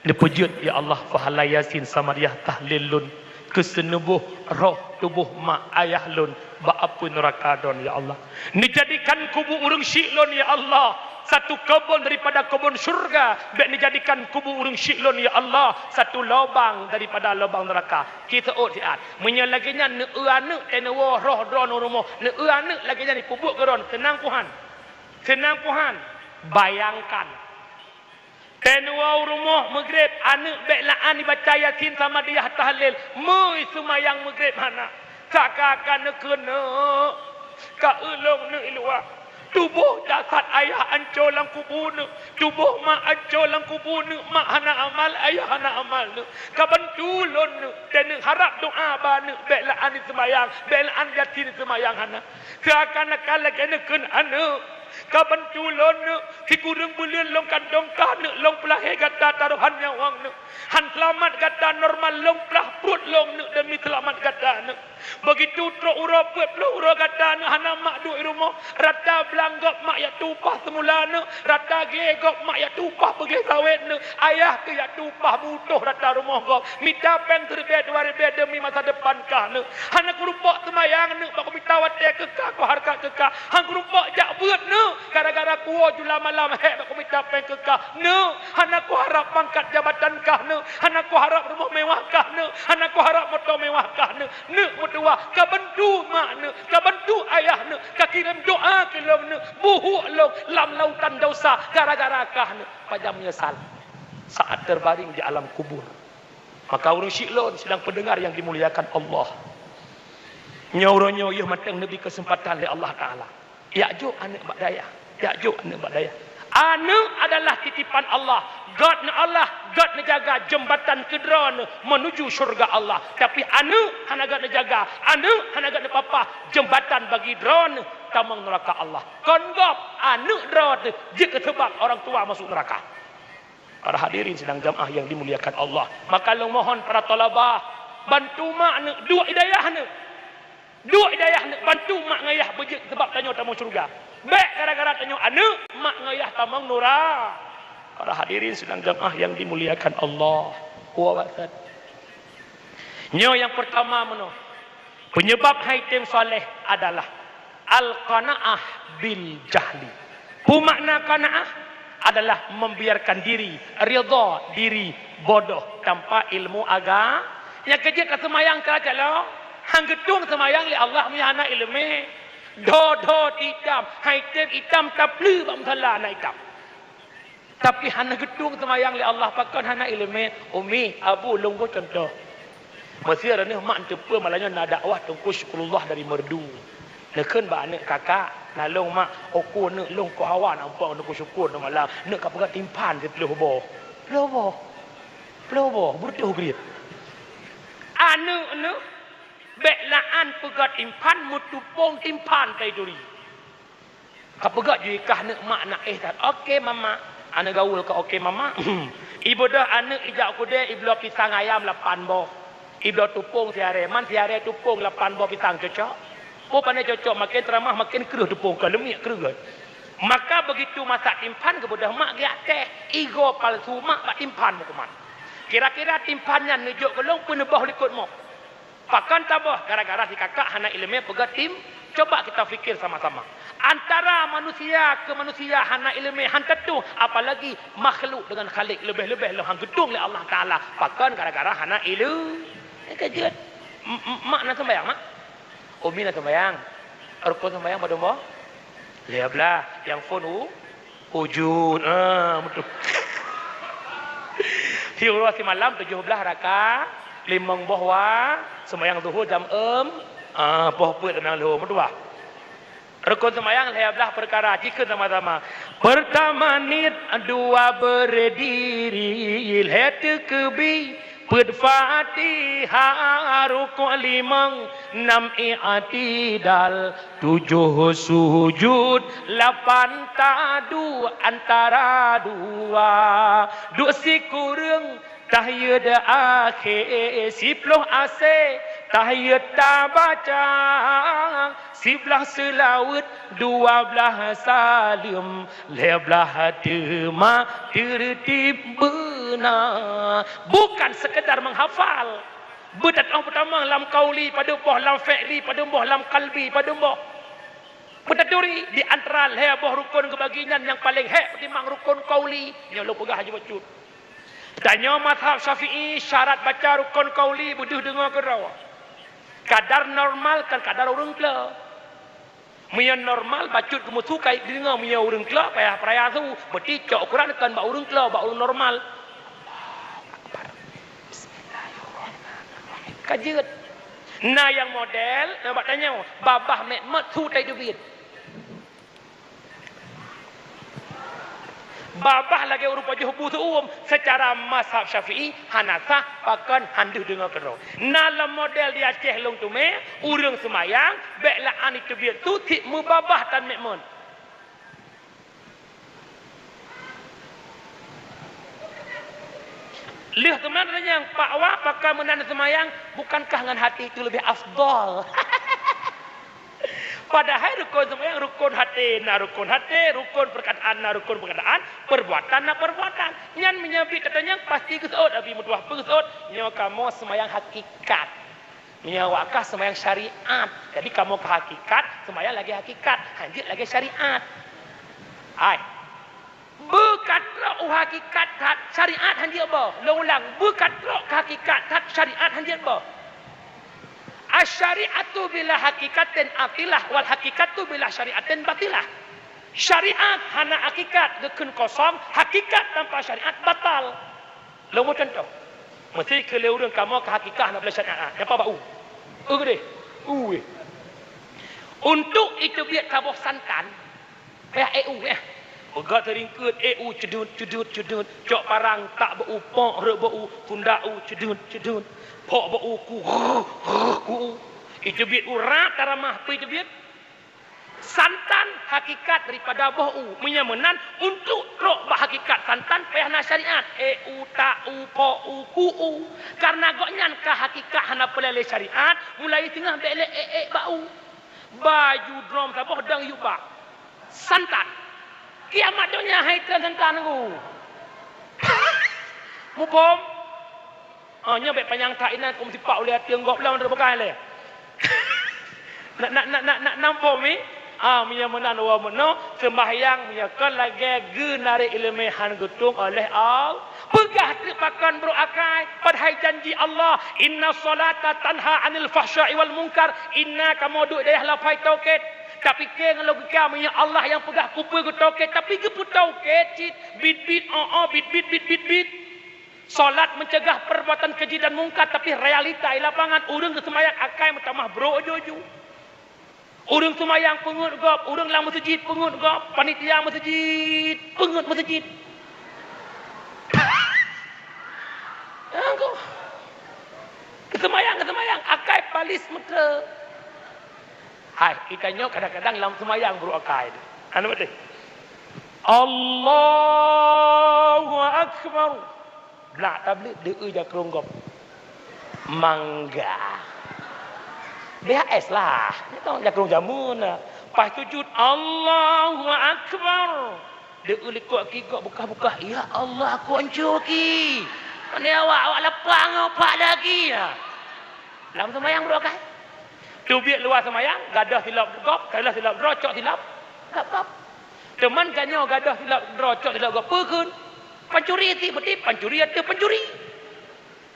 neupeujeuet, ya Allah, pahala Yasin, samadiyah, tahlil lôn keu seuneuboh roh tuboh mak ayah lôn bak apui neuraka droen, ya Allah. Neujadikan kubu ureuëng syik lôn, ya Allah, satu keubon daripada keubon syurga. Bék neujadikan kubu ureuëng syik lôn, ya Allah, satu lobang daripada lobang neuraka. Kiseuôt siat. Meunyoe lagée nyan, neueu aneuëk teuh neuwoe roh droen u rumoh, neueu aneuëk lagée nyan ipeubuet keu droen, seunang peu han? Seunang peu han? Bayangkan. Teuh neuwoe u rumoh Maghrib, aneuëk bék la'an ibaca Yasin samadiyah tahlil, meu seumayang Maghrib hana. Saka ka neukheun, "Neuk, ka eu lôn neuk i luwa. Tuboh jasad ayah anco lam kubu neuk, tuboh mak anco lam kubu neuk, mak hana amal, ayah hana amal neuk. Ka bantu lôn neuk, teuh neuk harab doa bak neuk, bék la'an seumayang, bék la'an Yasin seumayang hana." Saka ka lagée neukheun, "Aneuëk, ka bantu lôn neuk, sikureueng buleuen lôn kandong kah neuk, lôn peulahé gata taroh han nyawöng neuk. Han seulamat gata normal, lôn plah pruet lôn neuk demi seulamat gata neuk. Beugitu trok uroe peuet ploh uroe gata neuk hana mak duek i rumoh, rata blang gob mak jak tueng upah seumula neuk, rata glé gob mak jak tueng upah peugléh sawét neuk, ayah keuh jak tueng upah beutoh rata rumoh gob, mita péng siribée dua ribée demi masa depan kah neuk. Hana kurumpok seumayang neuk, bak kumita watée keu kah, kuhareukat keu kah. Han kurumpok jak beuet neuk, gara-gara kuwoe jula malam hék bak kumita péng keu kah neuk. Hana kuharab pangkat jabatan kah neuk, hana kuharab rumoh mewah kah neuk, hana kuharab moto mewah kah neuk. Neuk meutuwah, ka bantu mak neuk, ka bantu ayah neuk, ka kirém doa keu lôn neuk, buhuk lôn lam lautan desya gara-gara kah neuk. Pajan meunyeusal saat terbaring di alam kubur. Maka ureuëng syik lôn sidang peudeungar nyang dimuliakan Allah, nyoe uroe nyoe yôh mantong neubri keuseumpatan lé Allah Taala. Jak jok aneuëk bak dayah, jak jok aneuëk bak dayah. Aneuëk adalah titipan Allah. Göt neu Allah, göt neujaga jeumbatan keu droeneuh meunuju syeuruga Allah. Tapi aneuëk hana göt neujaga, aneuëk hana göt neupapah, jeumbatan bagi droeneuh tamong neuraka Allah. Kon gob, aneuëk droeneuh jeuet keu seubab orang tua masuk neuraka. Para hadirin sidang jamaah nyang dimuliakan Allah, maka lôn mohon para thalabah, bantu mak neuk, duek i dayah neuk. Duek i dayah neuk, bantu mak ngon ayah beujeuet seubab tanyoe tamong syeuruga. Bék gara-gara tanyoe aneuëk, mak ngon ayah tamong nura-. Para hadirin sidang jamaah nyang dimuliakan Allah, wa barakatuh. Nyoe nyang peurtama meunoe. Penyebab hai tem soleh adalah al-qanaah bil jahli. Peue makna qanaah? Adalah membiarkan diri, ridha diri bodoh tanpa ilmu aga-, nyang keujeuet ka seumayang ka calo, han geutueng seumayang lé Allah meunyo hana ileumé. Dho-dho itam, hai tem itam tapleu bak musala na itam. Tapi hana geutueng seumayang lé Allah, pakon hana ileumé? Umi, Abu, lôn boh cuntoh. Meusé droeneuh mak neuteupeue malam nyoe na dakwah Teungku Syukurullah dari Meureudu. Neukheun bak aneuk kakak, "Na lôn mak, uku aneuk lôn koh hawa na umpang Teungku Syukur na malam, neuk ka peugah timphan siplôh boh." Plôh boh. Plôh boh, beureutoh grit. Aneuk neuh, bék la'an peugah timphan, meutupông timphan tai turi. Ka peugah jih kah neuk mak na éh that. "Oke, Mama." Aneuk gaul ka, "Oke, Mama." Ibeudôh aneuk ijak u keudè, ibloe pisang ayam lapan boh. Ibloe tupông siaré, man siaré tupông lapan boh pisang cocok. Peue pane cocok, maken teuramah, maken kreueh tupông ka leumiek kreueh. Maka begitu masak timphan, geubeudôh mak geujak teh, igoe palsu mak bak timphan meukuman. Kira-kira timphan nyan neujok keu lôn peue neuboh likot moh. Pakon taboh? Gara-gara si kakak hana ileumé peugah tim. Coba kita fikir sama-sama. Antara manusia ke manusia hana ileumé han teutueng, apalagi makhluk dengan Khalik, leubeh-leubeh lom han geutueng lé Allah Taala. Pakon? Gara-gara hana ileu-, eh, keujeuet. M-, m-, mak na sembayang, mak? Umi na sembayang. Rukun sembayang padum boh? Lhèe blah. Nyang phôn u Ujud, ah, beutôi. Siuroe simalam tujoh blaih raka, limong boh wa, seumayang zuhur jam eum, ah, poh peuet teunang lheueh, beutôi bah? Rukon seumayang lhèe blaih peukara, jikheun sama-sama. Peurtama niet, dua beurdiri, lhèe teukeubie, peuet Fatihah, rukuk limong, nam i'tidal, tujoh sujud, lapan taduek antara dua. Duek sikureueng tahiyeut akhé, siploh asèe tahiyeut tabaca, siblaih seulaweuet, dua blaih saleuem, lhèe blaih teuma teurtib beuna. Bukan sekedar menghafal. Beutateupeue tamong lam qauli padum boh, lam fi'li padum boh, lam qalbi padum boh. Beutaturi di antara lhèe boh rukon geubagi nyan nyang paleng hék timbang rukon qauli. Nyoe lôn peugah laju bacut. Tanyoe mazhab Syafi'i syarat baca rukon qauli beudeuh deungoe keudroe. Kadar normal kon kadar ureueng klo. Meunyoe normal, bacut geumeusu ka deungoe, meunyoe ureueng klo payah peuraya su, meusti cok ukuran kon bak ureueng klo, bak ureueng normal. Allahu Akbar. Bismillahirrahmanirrahim. Ka jeuet. Na nyang model, na bak tanyoe, babah mét-mét su tai teubiet. Babah lagèe ureueng pajoh bu seu-uem, seucara mazhab Syafi'i hana sah, pakon han deuh deungoe keudroe. Na lom model di Aceh lôn teumé, ureueng seumayang, bèk la'an iteubiet su cit meubabah tan mét-mét. Lheueh teuma tanyong, "Pak Wa, pakon meunan seumayang, bukankah ngon hati itu lebih afdol?" Padahai rukon seumayang rukon haté na rukon haté, rukon peurkataan na rukon peurkataan, peurbuatan na peurbuatan. Nyan meunyoe bit tatanyong pasti geuseuôt, tapi meutuah peue geuseuôt, nyoe kamoe seumayang hakikat. Meunyoe awak kah seumayang syariat. Jadi kamoe kah hakikat, seumayang lagèe hakikat, han jeuet lagèe syariat. Hai. Beukatrok u hakikat that syariat han jeuet boh. Lôn ulang, beukatrok keu hakikat that syariat han jeuet boh. Asy-syari'atu bila hakikatin atilah, wal hakikatu bila syari'atin batilah. Syariat hana hakikat, geukheun kosong, hakikat tanpa syariat batal. Lôn bri contoh. Meusé keu lé ureueng kamoe keu hakikat hana bri syariat, nyan pat bak u. U geudeh. U weh. Untuk iteubiet saboh santan, payah ék u, eh. Peugah teuringkeut, ék u, ceudeuet, ceudeuet, ceudeuet. Cok parang, tak bak u, pok rot bak u, tundak u, ceudeuet, ceudeuet. Pok bak u, ku, ku u. Iteubiet u rab taramah, peue iteubiet? Santan hakikat daripada boh u. Meunyoe meunan, untuk trok bak hakikat santan payah na syariat. Ék u, tak u, pok u, ku u. Karena gobnyan ka hakikat hana peureulèe lé syariat, mulai singoh bèk lé ék-ék bak u. Baju drom saboh dang yub bak santan. Kiamat donya hai teuh santan ku. Muphom? Ah, nyoe bèk panyang that inan, keu meusipak ulèe ateueng gob lom teupeugah lé. Nak, nak, nak, nak, nak nampak mi? Ah, meunyoe meunan woe meunoe, seumbahyang meunyoe kon lagée geunarek ileumé han geutueng oleh Allah. Peugah teuk pakon brok akai, padahai janji Allah, "Inna sholata tanha 'anil fahsya'i wal munkar." Inna kamoe duek dayah lafai tauqid. Tapike ngon logika, meunyoe Allah nyang peugah kupeue geutoket, tapi geupeutauket cit, bit-bit, oh, oh, bit-bit, bit-bit, bit. Salat mencegah perbuatan keji dan mungkar, tapi realita di lapangan, ureuëng geuseumayang akai meutamah brok ju-ju. Ureuëng seumayang peungeuet gob, ureuëng lam meuseujid peungeuet gob, panitia meuseujid peungeuet meuseujid. Anggo. Geuseumayang, geuseumayang, akai palis meuteuk. Hai, geutanyoe kadang-kadang lam seumayang brok akai. Anu beutôi. Allahu Akbar. Blak tablet deuh jakrong gob. Mangga. B H S lah. Nyoe jakrong jameun na. Pas sujud, Allahu Akbar. Deuh likot ki gob bukah-bukah. Ya Allah, aku hancur ki. Mana awak, awak lapang, awak pak lagi ya. Lam seumayang brok akai. Teubiet luwa seumayang, gadôh silop gob, gadôh silop droe, cok silop gob-gob. Teuma ganyoe gadôh silop droe, cok silop gob, peue kheun? Pancuri ti beuti, pancuri ateueh pancuri.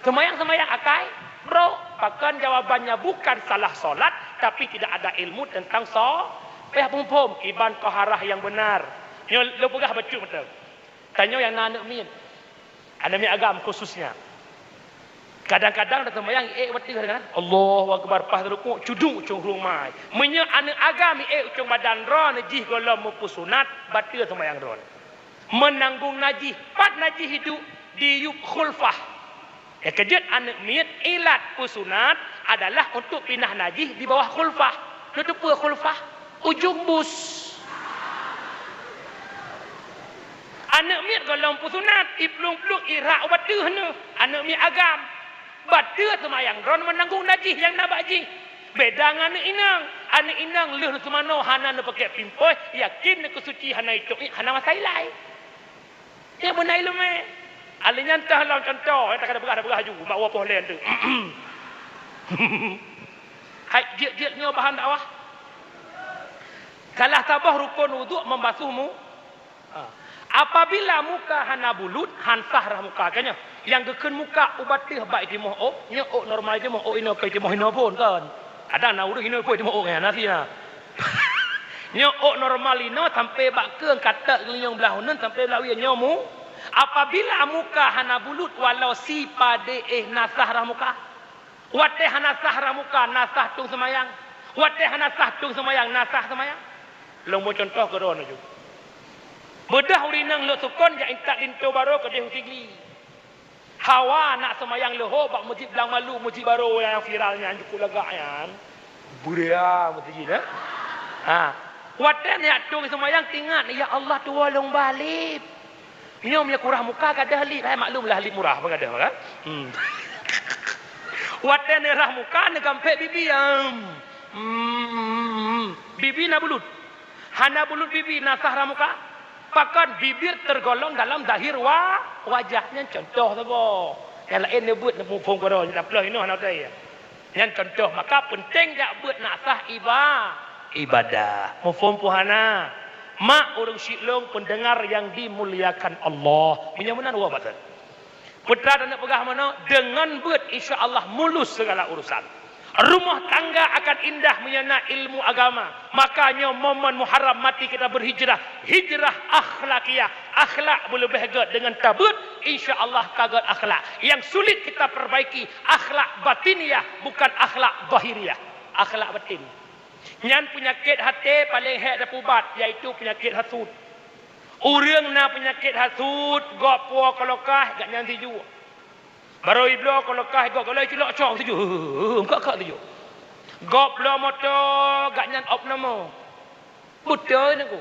Seumayang-seumayang akai, brok. Pakon jawabannya bukan salah salat, tapi tidak ada ilmu tentang so-, payah phom-phom kiban toharah yang benar. Nyoe lôn peugah bacut meuteuk. Tanyoe nyang na aneuëk miet. Aneuëk miet agam khususnya. Kadang-kadang dah sembahyang, ék bateuh dengan Allahu Akbar, pas rukuk, cuduk cong rumai. Meunyoe aneuëk agam ék cong badan droe, jih gohlom meupeusunat, bateuh sembahyang droe. Menanggung najih, pat najih hidup di yup khulfah. Nyang keujeuet aneuëk miet ilat peusunat adalah untuk pinah najih di bawah khulfah. Neuteupeue khulfah? Ujong bus. Aneuëk miet gohlom peusunat, iplueng-plueng irak u bateuh neuh. Aneuëk miet agam. Bateuh seumayang droe menanggung najih nyang na bak jih. Beda ngon aneuëk inong. Aneuëk inong lheueh neuseumanoe hana neupakèk pimpôh, yakin neukeusuci hana itôk, hana masa ilai. Nyan beuna ileumé. Alèh nyan teuh lom cuntoh, eh, takada peugah, takada peugah laju, bak uroe poh lhèe teuk. Hai, jeuet-jeuet nyoe bahan dakwah. Salah saboh rukon wudhu membasuh mu-, ha. Apabila muka hana bulut, han sah rhah muka. Ka nyoe, nyang geukheun muka u bateuh bak itimoh ôk, nyoe ôk normal itimoh, ôk inoe kon itimoh inoe phon kon. Kadang na ureuëng inoe phon itimoh ôk nyan, na si na. Nyoe ôk normal inoe sampai bak keueng kateuk geulinyueng blah uneuen sampai blah wie nyoe mu. Apabila muka hana bulut walau sipadé éh na sah rhah muka. Watée hana sah rhah muka na sah tueng seumayang. Watée hana sah tueng seumayang na sah seumayang. Lôn bri cuntoh keudroe laju. Beudôh ureuëng inong lhok sukon jak intat linto barô keudeh u Sigli. Hawa nak seumayang leuho bak meuseujid Blang Malu, meuseujid barô nyang viral nyan, jukuk lagak nyan. Beuria meuseujid, eh? Ha. Watée neujak tueng seumayang teuingat, "Ya Allah, tuwoe lôn ba lip." Nyoe meunyoe kurhah muka gadôh lip, hai maklum lah lip murah apa gadôh kan? Hmm. Watée neurhah muka neugampék bibi, em. Hmm. Bibi na bulut. Hana bulut bibi na sah rhah muka. Pakon bibir tergolong dalam zahir wa-, wajah. Nyan cuntoh saboh. Nyang laén neubeuet neumuphom keudroe, nyan ploh inoe hana teuh. Nyan cuntoh, maka peunteng jak beuet nak sah iba-, ibadah. Muphom peue hana? Mak ureuëng syiek lôn pendengar yang dimuliakan Allah. Meunyoe meunan woe bak Peutra dan peugah meunoe, deungon beuet insya Allah mulus segala urusan. Rumah tangga akan indah meunyoe na ilmu agama. Maka nyoe momen Muharram mati kita berhijrah. Hijrah akhlakiyah. Akhlak beuleubeh gét deungon tabeuet, insya Allah ka gét akhlak. Yang sulit kita perbaiki, akhlak batiniyah, bukan akhlak zahiriyah. Akhlak batin. Nyan peunyakét até paleng hék tapeubat, yaitu peunyakét hasut. Ureuëng na peunyakét hasut, gob puwoe keu lokah, gobnyan sijuek. Barô ibloe keu lokah, gob golai culok cok sijuek. Heuh, heuh, heuh, heuh, heuh, heuh, heuh, heuh, heuh, heuh. Gob bloe moto, gobnyan ob nomo. Beutôi Teungku.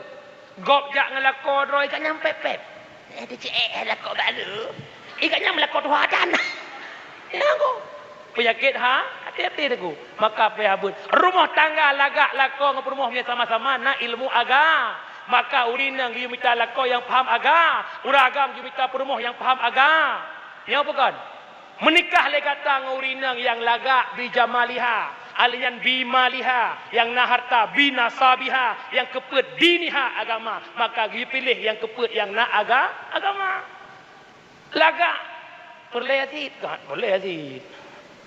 Gob jak ngon lakoe droe, gobnyan pép-pép. Eh, di cik, eh, lakoe barô. Eh, gobnyan meulakoe tuha dan. Teungku. Peunyakét ha, hati-hati Teungku. Maka payah beuet. Rumoh tangga lagak lakoe ngon peurumoh meunyoe sama-sama na ilmu aga-, maka ureuëng inong geuyue mita lakoe nyang paham aga-, ureuëng agam geuyue mita peurumoh nyang paham aga-, nyoe peue kon? Meunikah lé gata ngon ureuëng inong nyang lagak bijamaliha, Alèh nyan bimaliha, nyang na harta, binasabiha, nyang keupeuet diniha, agama, maka geupiléh nyang keupeuet nyang na aga-, agama. Lagak, peureulèe cit, kan? Peureulèe cit.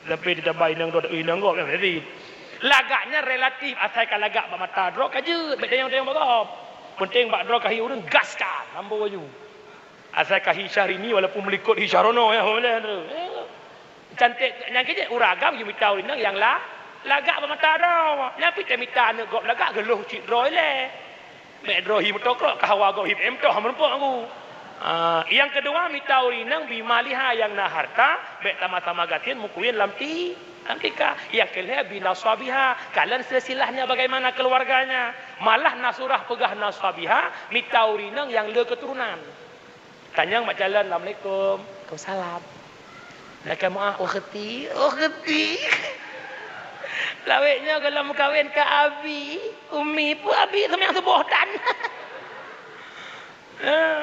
Tapi di tabai inong dot inong gob, ya, cit. Lagak nyan relatif, asai ka lagak bak mata droe ka jeuet, bèk tanyong-tanyong bak gob. Peunteng bak droe ka hi ureueng, gaskan, ambo laju. Asai ka hi Syahrini, walaupun meulikot hi Syahrono, ya, boleh tu. Cantik, nyang keu jeuet ureueng agam geumita ureueng inong nyang la-, lagak bak mata droe. Nyan pih tamita aneuk gob lagak, geulôh cit droe ilèe. Bèk droe hi meutokrok, ka hawa gob hi peuem toh meureumpok aku. Ah, nyang keudua, mita ureueng inong bimaliha, nyang na harta, bèk sama-sama gasien meukawén lam ti-, lam tika. Nyang keulhèe binasabiha, kalon silsilahnya bagaimana keluarganya. Malah na surah peugah nasabiha, mita ureueng inong nyang le keuturonan. Tanyong bak jalan, "Assalamualaikum." "Waalaikumsalam." "Lakèe meu'ah, ukhti." "Ukhti." Lawét nyoe gohlom meukawen ka abi, umi, peue abi seumang seuboh tan. Eh,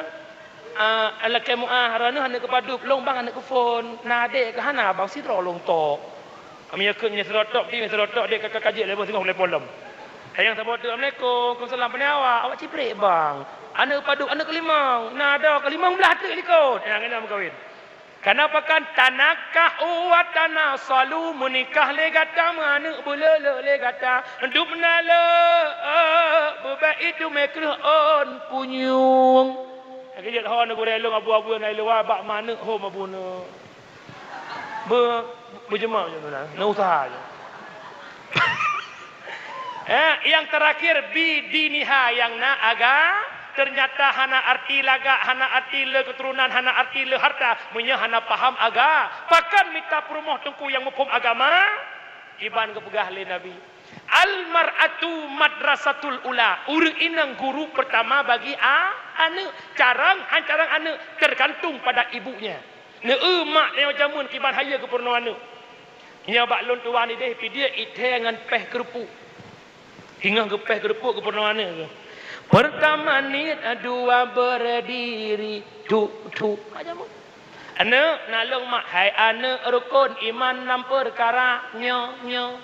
ah, "Lakèe meu'ah, droeneuh aneuk keu padub, lôn bang aneuk keu phôn. Na adék keu hana, bang sidroe lôn tok." Kami yakut nyoe sidroe tok, di sidroe tok, di ka, ka, ka jeuet lé boh singoh lé polom. Tanyong saboh teuk, "Assalamualaikum." "Waalaikumsalam." "Pane awak?" "Awak ciprek, bang." "Aneuk padub, aneuk keulimong?" "Na droe keulimong blah teuk likot." Nyang keunan meukawen. Kenapa kan tanakahu wa tanasalu, meunikah lé gata, meuaneuk beuleuleuk lé gata. Dubna le, beubek itu meukreuh ôn punyueng. Lagèe jeuet ho neugurée lôn abu-abu na luwa bak maneuk ho mabuna. Be-, beujeumak je tu na, na usaha je. Eh, yang terakhir, bidiniha, yang na aga, ternyata hana arti lagak, hana arti le keuturonan, hana arti le harta, meunyoe hana paham aga. Pakon mita peurumoh teungku nyang muphom agama? Iban geupeugah lé Nabi, "Al mar'atu madrasatul ula." Ureueng inong guru pertama bagi a-, aneuk. Carông, han carông aneuk, tergantung pada ibunya. Neu-eu mak nyoe jameun kiban hayeue geupeurunoe aneuk. Nyoe bak lôn tuwan idéh Pidie, ithée ngon péh keureupuk. Singoh geupéh keureupuk geupeurunoe aneuk geuh. Pertama niet, dua berdiri, tu, tu. Mak jameun. Aneuk, nalong mak, hai aneuk rukon iman nam peukara nyoe, nyoe.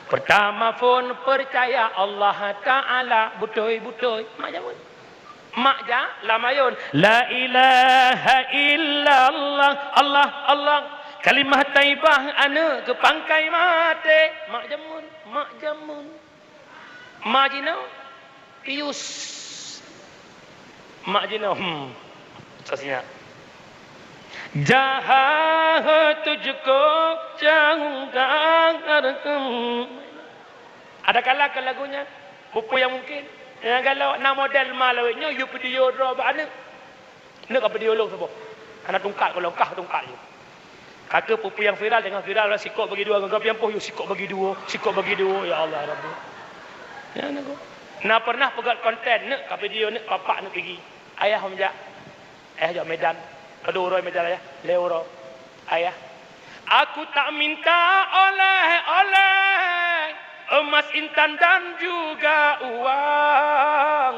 Pertama phon percaya Allah Taala, beutôi-beutôi. Mak jameun. Mak ja lam ayôn, "La ilaha illallah, Allah, Allah." Kalimah thaibah aneuk keu pangkai maté. Mak jameun, mak jameun. Ma jinoe, pius. Mak jinoe, hmm. Sasinyak. Jaha tujuko janggang arkem. Ada kala ke lagunya, buku yang mungkin. Yang kalau na model ma lawét nyoe, you video droe bak aneuk. Neuk ka video lôn saboh. Hana tungkat goh lôn kah tungkat yue. Ka keuh peue-peue nyang viral, teungoh viral, sikok bagi dua, ngon pian poh yue sikok bagi dua, sikok bagi dua. Ya Allah Rabbi. Ya, neuk. Na pernah peugöt konten, neuk ka video, neuk bapak neuk pigi. Ayah hom jak. Ayah jak Medan. Padum uroe Medan ayah? Lhèe uroe. Ayah. Aku tak minta oleh-oleh, emas intan dan juga uang.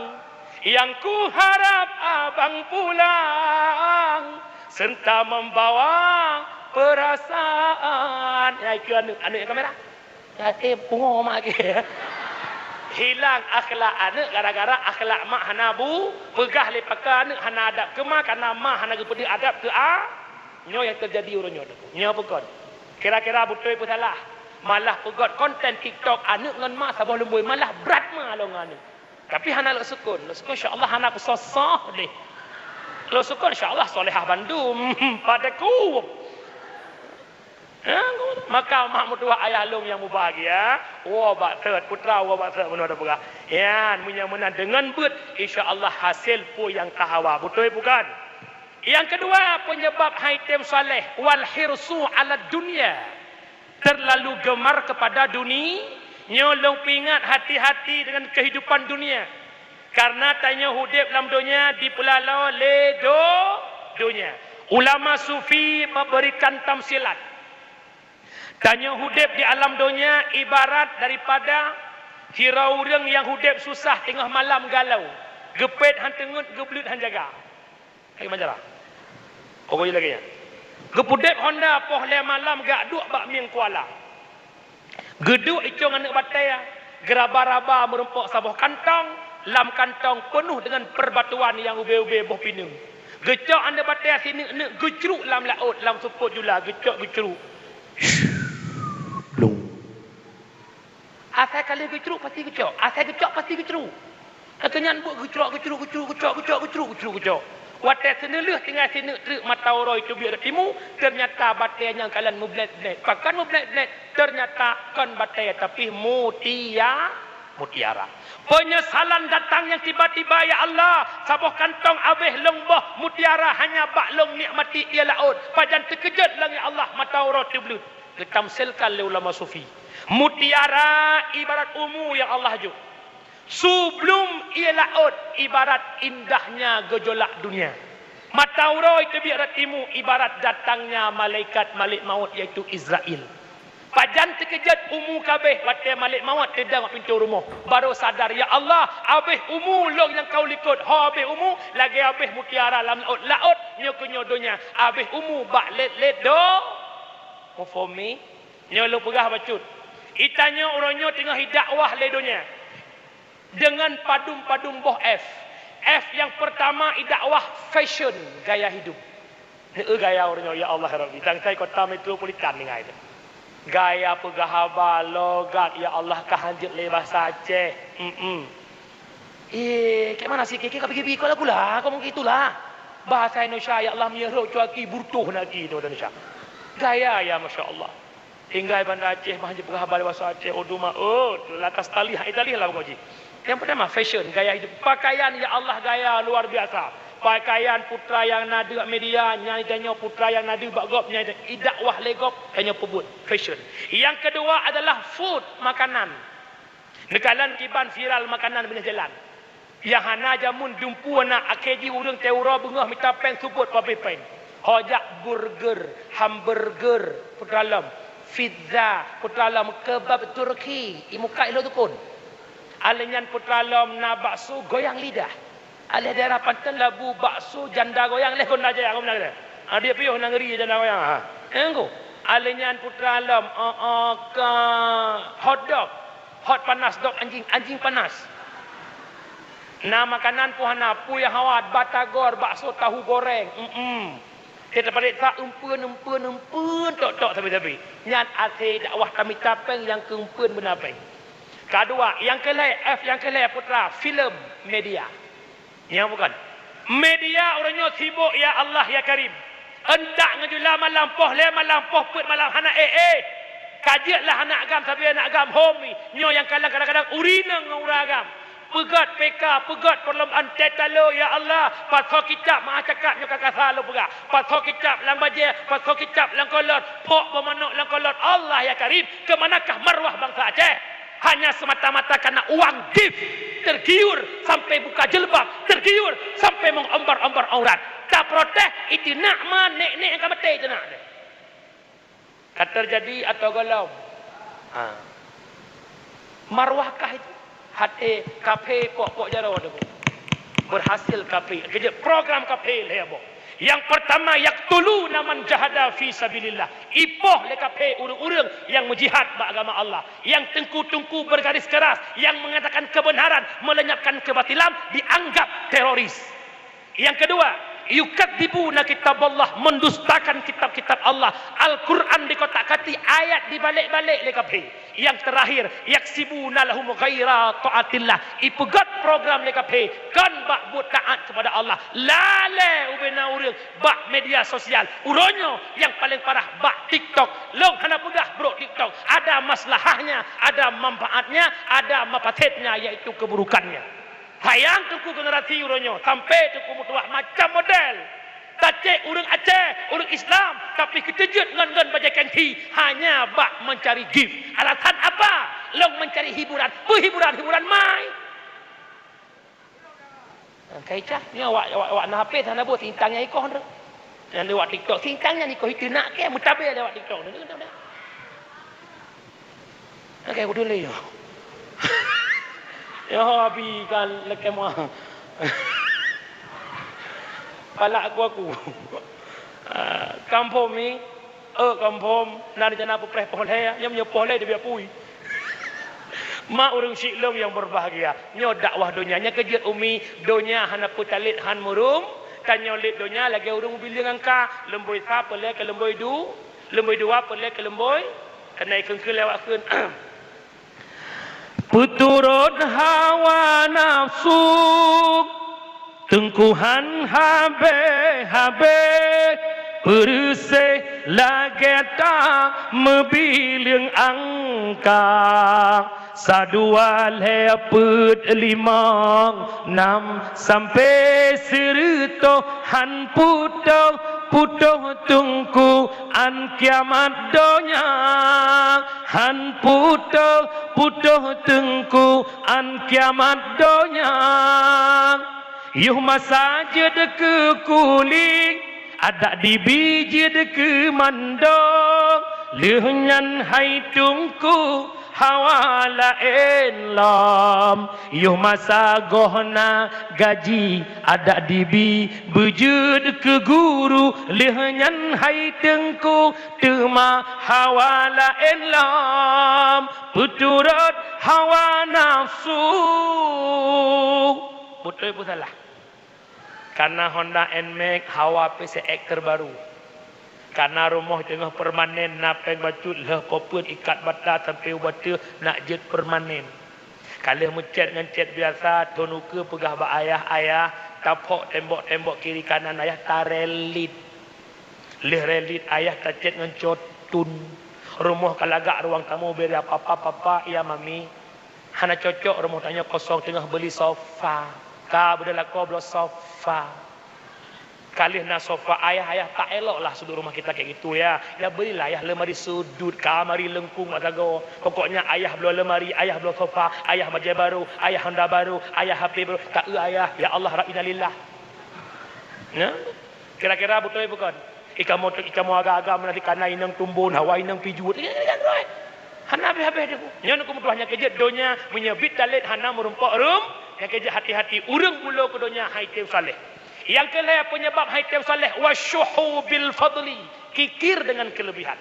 Yang kuharap abang pulang serta membawa perasaan. Ya, itu aneuk, aneuk yang kamera. Yatim pungo mak lagi. Hilang akhlak aneuk gara-gara akhlak mak hana bu, peugah lé pakai aneuk hana adab keu ma, karena ma hana geupeudeuh adab keu a. Nyoe yang terjadi uroe nyoe. Nyoe peue kon? Kira-kira beutôi peue salah? Malah peugöt konten TikTok aneuk ngon ma saboh lumboi, malah brat ma lom ngon aneuk. Tapi hana lôn sukon. Lôn sukon insya Allah hana peusoh-soh deh. Lôn sukon insya Allah solehah bandum. Pada ku. Ha, maka mak meutuah ayah lôn nyang mubahagia, woe bak thot, putra woe bak thot, meunoe tapeugah. Nyan, meunyoe meunan deungon beuet, insya Allah hasé peue nyang tahawa. Beutôi bukan? Nyang keudua, penyebab hai tem saleh, wal hirsu 'alad dunya. Terlalu gemar kepada duni-, nyoe lôn peuingat hati-hati dengan kehidupan dunia. Karena tanyoe udép lam donya dipeulalo lé do-, donya. Ulama sufi memberikan tamsilat. Tanyoe udép di alam donya ibarat daripada sidroe ureuëng nyang udép susah teungoh malam galau. Geupét han teungeut, geubleuet han jaga. Lagi majalah. Pokoknya lagi nyan. Geupudép honda poh lhée malam gak duek bak mieng kuala. Geuduek icong aneuk batée, geuraba-raba meurumpok saboh kantong, lam kantong peunoh deungon perbatuan nyang ubé-ubé boh pineung. Geucok aneuk batée sineuk-neuk geucruk lam laôt, lam seupôt jula, geucok geucruk. Blong. Asai ka lheueh geucruk pasti geucok, asai geucok pasti geucruk. Keu nyan buet geucrok, geucrok, geucrok, geucok, geucrok, geucrok, geucrok, geucrok. Watée seuneulheueh tinggai sineuk treuk mata uroe teubiet rot timu, teunyata batée nyang kalon meublét-blét. Pakon meublét-blét? Teunyata kon batée, tapi mutia-, mutiara. Peunyesalan datang nyang tiba-tiba, "Ya Allah, saboh kantong abéh lôn boh mutiara hanya bak lôn nikmati ié laôt. Pajan teukeujot lôn, ya Allah, mata uroe teubleuet." Geutamsilkan lé ulama sufi. Mutiara ibarat umu nyang Allah jok. Siblom ié laôt ibarat indahnya gejolak dunia. Mata uroe teubiet rot timu ibarat datangnya malaikat Malik Maut, yaitu Izrail. Pajan teukeujot umu ka abéh watée Malik Maut teudong bak pintoe rumoh. Barô sadar, "Ya Allah, abéh umu lôn nyang ka likot." Ho abéh umu, lagée abéh mutiara lam laôt. Laôt nyoe keu nyoe donya, abéh umu bak lét-lét do-, muphom mi? Nyoe lôn peugah bacut. Itanyoe uroe nyoe teungoh idakwah lé donya deungon padum-padum boh F. F nyang peurtama idakwah fashion, gaya hidup. Neu gaya uroe nyoe, ya Allah ya Rabbi, dan sai kota metropolitan tinggai tu. Gaya peugah haba, logat, ya Allah, ka hanjeuet lé basa Aceh. Mm-mm. Eh, kek mana sih, kek, kek, kek, kek, kek, kek, kek, kek, bahasa Indonesia, ya Allah, miyuh rot cuaki, burtoh na ki Indonesia. Gaya, ya, Masya Allah. Tinggai Banda Aceh, bah, peugah haba bahasa Aceh, Urdu ma-, oh, lakas talih, hai talih lah pokok jih. Yang pertama, fashion, gaya hidup. Pakaian, ya Allah, gaya luar biasa. Pakaian putra nyang na deuek media, nyang tanyoe putra nyang na deuek bak gob, nyang idakwah lé gob, tanyoe peubuet, fashion. Yang kedua adalah food, makanan. Neukalon kiban viral makanan binéh jalan. Nyang hana jameun dumpeue na, akhé jih ureuëng teuuroe beungoh mita péng seupôt pabéh péng. Ho jak burger, hamburger, putra lom, pizza, putra lom, kebab Turki, imuka ilok dukun. Alèh nyan putra lom na bakso goyang lidah. Alèh daerah Panton Labu bakso janda goyang leh kon raja ngom na. Adik piôh na ngeri janda goyang. Ha. Engko. Alèh nyan putra lom, oh, oh, ka hotdog. Hot panas dok anjing, anjing panas. Na makanan pun hana, pui hawat, batagor, bakso, tahu goreng. Mm-mm. Dia terparit tak empeun, empeun, empeun, tok, tok, sabe-sabe. Nyan até dakwah kami tapeng yang keempeun beuna péng. Kadua, yang kelhèe, F yang kelhèe putra, filem, media. Nyang bukan. Media uroe nyoe sibok, ya Allah, ya Karim. Entak ngeujula malam, poh lhèe malam, poh peuet malam, hana éh-éh. Ka jeuet lah anak gam, sabe anak gam, hom mi. Nyoe nyang kalang kadang-kadang urineueng ngon ureueng agam. Peugöt P K, peugöt perlombaan tét talo, ya Allah. Pasoe kitab, meu'ah cakap nyoe ka kasa lôn peugah. Pasoe kitab lam bajèe, pasoe kitab lam kolot, phok boh manok lam kolot. Allah ya Karim, keumanakah marwah bansa Aceh? Hanya semata-mata karena uang gift, tergiur sampai buka jilbab, tergiur sampai mengombar-ombar aurat. Taprotes, itu nak ma nek-nek nyang ka maté itu nak. Ka terjadi atau golom? Ha. Marwahkah itu? Hati kafe pok-pok jaroe tu. Berhasil kafe. Kerja program kafe lhèe boh. Yang pertama, yaqtuluna man jahada fi sabilillah. Ipoh lé kafe ureueng-ureueng yang menjihad bak agama Allah. Yang tengku-tengku bergaris keras, yang mengatakan kebenaran, melenyapkan kebatilan, dianggap teroris. Yang kedua, yukadzibuna kitaballah, mendustakan kitab-kitab Allah. Al-Quran dikotak-katik, ayat dibalik-balik lé kafe. Yang terakhir, yaksibuna lahum ghaira taatillah. Ipeugöt program lé kafe, kon bak buet taat kepada Allah. Lalé ubena ureueng bak media sosial. Uroe nyoe yang paling parah bak TikTok. Lôn hana peugah brok TikTok. Ada maslahahnya, ada manfaatnya, ada mafasidnya, yaitu keburukannya. Hayang teungku generasi uroe nyoe, sampai teungku meutuah macam model. Tacek ureueng Aceh, ureueng Islam, tapi keuteujeuet ngon-ngon bajèe gengsi hanya bak mencari gift. Alasan apa? Lôn mencari hiburan. Peuhiburan, hiburan mai. Kai cah, nyoe awak, awak, awak na H P sana buet sintang nyang ikoh tu. Nyang lewat TikTok, sintang nyang ikoh itu nak ke, meutabé lewat TikTok tu. Oke, kudu lé yo. Yo, abi kan lekem wah. Palak aku, aku. Ah, kampung ni, eh, kampung, na rencana peupreh poh lhèe, nyang nyoe poh lhèe dia biar pui. Ma ureuëng syik lôn nyang beubahgia, nyoe dakwah donya nyang keujeuet umi, donya hana peutalét han murum, tanyoe lét donya lagée ureuëng bileung angka, leumbôi sa peureulée keu leumbôi du, leumbôi dua peureulée keu leumbôi, keuneuk kheun-kheun lewat kheun. Peuturot hawa nafsu, teungku han habéh-habéh, peureuséh lagée ta meubileung angka. Sa dua lhée peuet limong nam sampoe sireutôh, han putôh-putôh teungku án kiamat donya. Han putôh-putôh teungku án kiamat donya. Yoh masa jeuet keu kuling, adak dibi jeuet keu mandong, lheueh nyan hai teungku hawa laén lom. Yoh masa goh na gaji, adak dibi beujeuet keu guru, lheueh nyan hai teungku teuma hawa laén lom, peuturot hawa nafsu. Beutôi peusalah. Kana Honda Nmax hawa P C X terbaru. Kana rumoh teungoh permanen, na péng bacut lheueh kopeuet ikat bata sampoe u bateuh nak jeuet permanen. Ka lheueh meucét ngon cét biasa, thon ukeue peugah bak ayah, "Ayah, taphok tembok-tembok kiri kanan ayah, tarelit." Lheueh relit ayah tacét ngon cotun. Rumoh ka lagak ruang tamu, beri apa-apa, papa, iya mami. Hana cocok rumoh tanyoe kosong, teungoh beuli sofa. Ka beudôh lakoe bloe sofa. Ka lheueh na sofa ayah, ayah, tak elok lah sudut rumah kita kayak gitu ya. Ya berilah ayah lemari sudut, kamari lengkung mak sagoe. Pokoknya ayah bloe lemari, ayah bloe sofa, ayah bajée baru, ayah Honda baru, ayah H P baru. Tak eu ayah, ya Allah, Rabb, innalillah. Ya? Kira-kira beutôi bukon? Ikamoe, ikamoe agam-agam meunan dikana inong tumbon, hawa inong pijuet. Hana habéh-habéh deungoe. Nyoe keuh meutuah nyang keujeuet donya, meunyoe bit talét hana meurumpok rum, nyang keujeuet hati-hati ureuëng mulo keu donya hai tem saleh. Nyang keulhée peunyeubab hai tem saleh, wasyuhu bil fadli, kikir dengan kelebihan.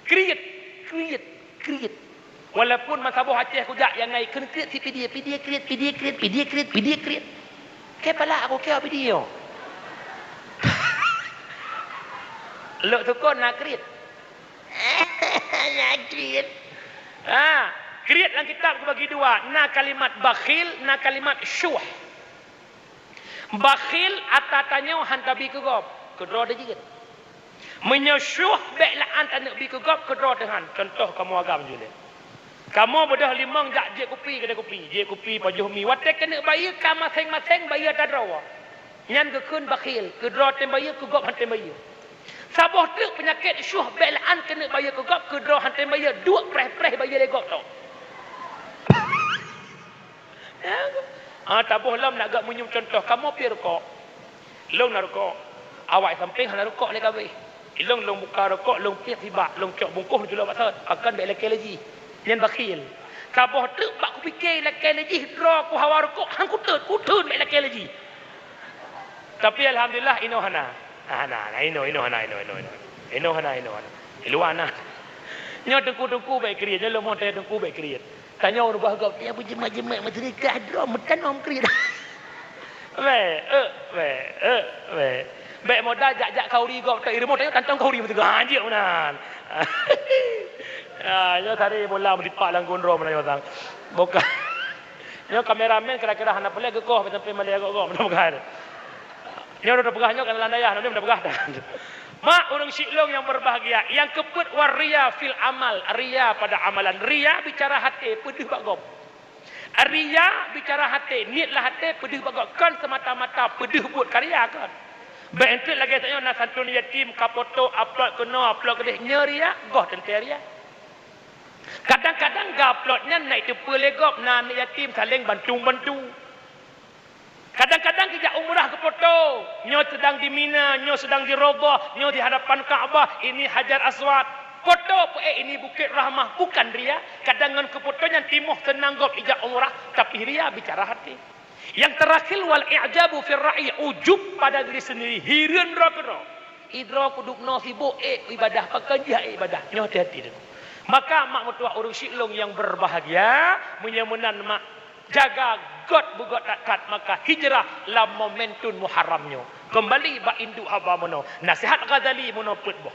Kriet, kriet, kriet. Walaupun meusaboh Aceh kujak nyang ngai kheun kriet si pidie, pidie kriet, pidie kriet, pidie kriet, pidie kriet. Keu pala aku keu pidie nyoe. Lok tukon na kriet. Na kriet. Ha, kriet lam kitab kubagi dua, na kalimat bakhil, na kalimat syuh. Bakhil ata tanyoe han tabi keu gob, keudroe teuh jeuet. Meunyoe syuh bék la'an taneuk bi keu gob, keudroe teuh han. Contoh kamoe agam jeuet. Kamoe beudôh limong jak jiek kupi keudée kupi, jiek kupi pajoh mi. Watée keuneuk bayeue ka maséng-maséng bayeue ata droe. Nyan geukheun bakhil, keudroe tem bayeue, keu gob han tem bayeue. Saboh treuk peunyakét syuh bék la'an keuneuk bayeue keu gob, keudroe han tem bayeue, duek preh-preh bayeue lé gob toh. Ah, taboh lom nak gak meunyoe contoh, kamoe piep rukok. Lôn na rukok. Awak sampéng hana rukok lé kabéh. Ilôn, lôn buka rukok, lôn piep sibak, lôn cok bungkôh lôn culok bak sot. Pakon bék lakée lé jih. Nyan bakhil. Saboh treuk bak kupike lakée lé jih droe ku hawa rukok, han kuteut, kuteun bék lakée lé jih. Tapi alhamdulillah inoe hana. Hana, hana, inoe, inoe hana, inoe, inoe, inoe. Inoe hana, inoe hana. Di luwa na. Nyoe teungku-teungku bék kriet, nyoe leumoh teuh teungku bék kriet. Tanyoe ureuëng bah gob, ya beujeumai-jeumai meuseurikah droe meutanom kriet. Bék, eh, bék, eh, bék. Bék modal jak-jak khauri gob, tak ireumah tanyoe tantong khauri meuteugah, ha, jeuet meunan. Ah, nyoe sari bola meudipak lam gondrom meunan nyoe sang. Bukan. Nyoe kameramen kira-kira hana peureulée geukoh sampai malée gob-gob, mudah-mudahan. Nyoe udah peugah nyoe kana lam dayah, udah peugah dah. Mak ureuëng syik lôn nyang beubahgia, nyang keupeuet waria fil amal, ria pada amalan. Ria bicara haté, peudeuh bak gob. Ria bicara haté, niet lam haté, peudeuh bak gob. Kon semata-mata peudeuh buet karya kon. Bék enteuk lagée tanyoe na santun yatim, ka poto, upload keunoe, upload keudeh, nyoe ria, goh teuntée ria. Kadang-kadang geuupload nyan na iteupeue lé gob, na aneuk yatim saléng bantu-bantu. Kadang-kadang geujak umrah geupoto, nyoe seudang di Mina, nyoe seudang di Raudhah, nyoe di hadapan Ka'bah, ini Hajar Aswad. Poto peuék ini Bukét Rahmah, bukan ria. Kadang ngon keupoto nyan timoh seunang gob ijak umrah, tapi ria bicara haté. Nyang teurakhir wal i'jabu fir ra'yi, ujub pada diri sendiri, hireuen droe keudroe. Idroe kuduek noe sibok ék ibadah, pakon jih ék ibadah. Nyoe hati-hati deungoe. Maka mak meutuah ureuëng syik lôn nyang berbahagia, meunyoe meunan mak jaga göt beugöt that-that, maka hijrah lam momentum Muharram nyoe. Keumbali bak induk haba meunoe, nasihat Ghazali meunoe peuet boh.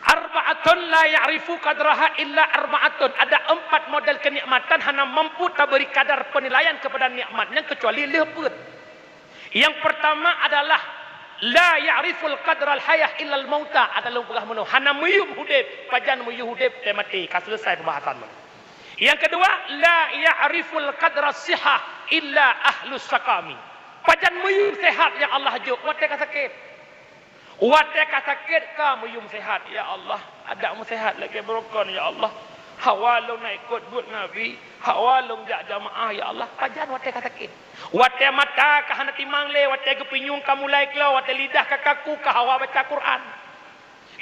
Arba'atun la ya'rifu qadraha illa arba'atun. Ada empat model kenikmatan hana mampu taberi kadar penilaian kepada nikmat nyan kecuali lheueh peuet. Yang pertama adalah la ya'riful qadral hayah illal mauta. Ada lôn peugah meunoe, hana meuyum udeb, pajan meuyum udeb, teumaté, ka selesai pembahasan meunoe. Yang kedua, la ya'riful qadras sihah illa ahlus saqami. Pajan meuyum sehat nyang Allah jok, watée ka sakét. Watée ka sakét ka meuyum sehat, "Ya Allah, adak meusehat lagée beurukon, ya Allah. Hawa lôn na ikot buet Nabi, hawa lôn jak jamaah, ya Allah." Pajan watée ka sakét. Watée mata ka hana timang lé, watée geupinyueng ka mulai klo, watée lidah ka kaku ka hawa baca Quran.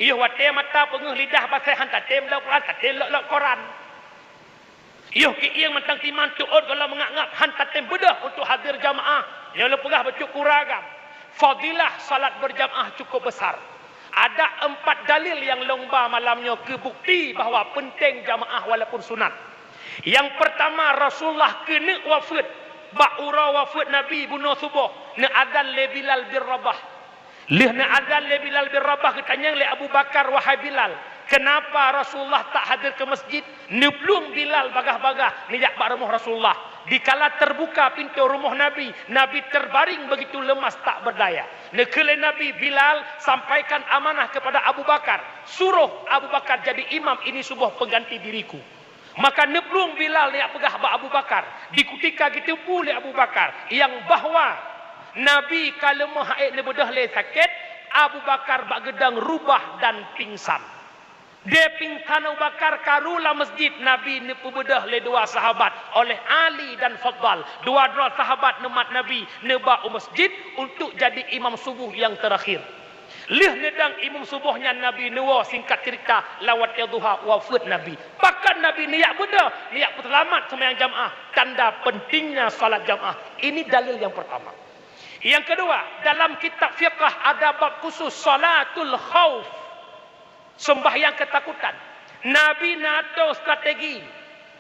Yoh watée mata peungeuh lidah basée han tatem lok Quran, tatem lok-lok koran. Yoh kieng mantong timang teuôt gohlom meungab-ngab han tatem beudôh untuk hadir jamaah. Nyoe lôn peugah bacut keu ureuëng agam. Fadilah salat berjamaah cukup besar. Ada empat dalil nyang lôn ba malam nyoe keu bukti bahwa penting jamaah walaupun sunat. Yang pertama, Rasulullah keuneuk wafeuet. Bak uroe wafeuet Nabi bunoe suboh, neuazan lé Bilal bin Rabah. Lheueh neuazan lé Bilal bin Rabah, geutanyong lé Abu Bakar, "Wahai Bilal, keunapa Rasulullah tak hadir keu masjid?" Neuplueng Bilal bagah-bagah neujak bak rumoh Rasulullah. Dikala teubuka pintoe rumoh Nabi, Nabi teubaring beugitu leumas tak beurdaya. Neukheun lé Nabi, "Bilal, sampaikan amanah kepada Abu Bakar. Suroh Abu Bakar jadi imam ini suboh pengganti diriku." Maka neuplueng Bilal neujak peugah bak Abu Bakar. Di kutika geuteupeue lé Abu Bakar nyang bahwa Nabi ka leumoh ha'ék neubeudôh lé sakét, Abu Bakar bak geudong rubah dan pingsan. Di pingsan Abu Bakar karu lam masjid, Nabi neupeubeudôh lé dua sahabat, oleh Ali dan Fadal. Dua droe sahabat neumat Nabi neuba u masjid untuk jadi imam suboh nyang teurakhir. Lheueh neudong imum suboh nyan Nabi neuwoe, singkat cerita, lam watée duha wafeuet Nabi. Pakon Nabi neujak beudôh, neujak peuseulamat seumayang jamaah, tanda pentingnya salat jamaah. Ini dalil yang pertama. Yang kedua, dalam kitab fiqah ada bab khusus salatul khauf, sembahyang ketakutan. Nabi na atô strategi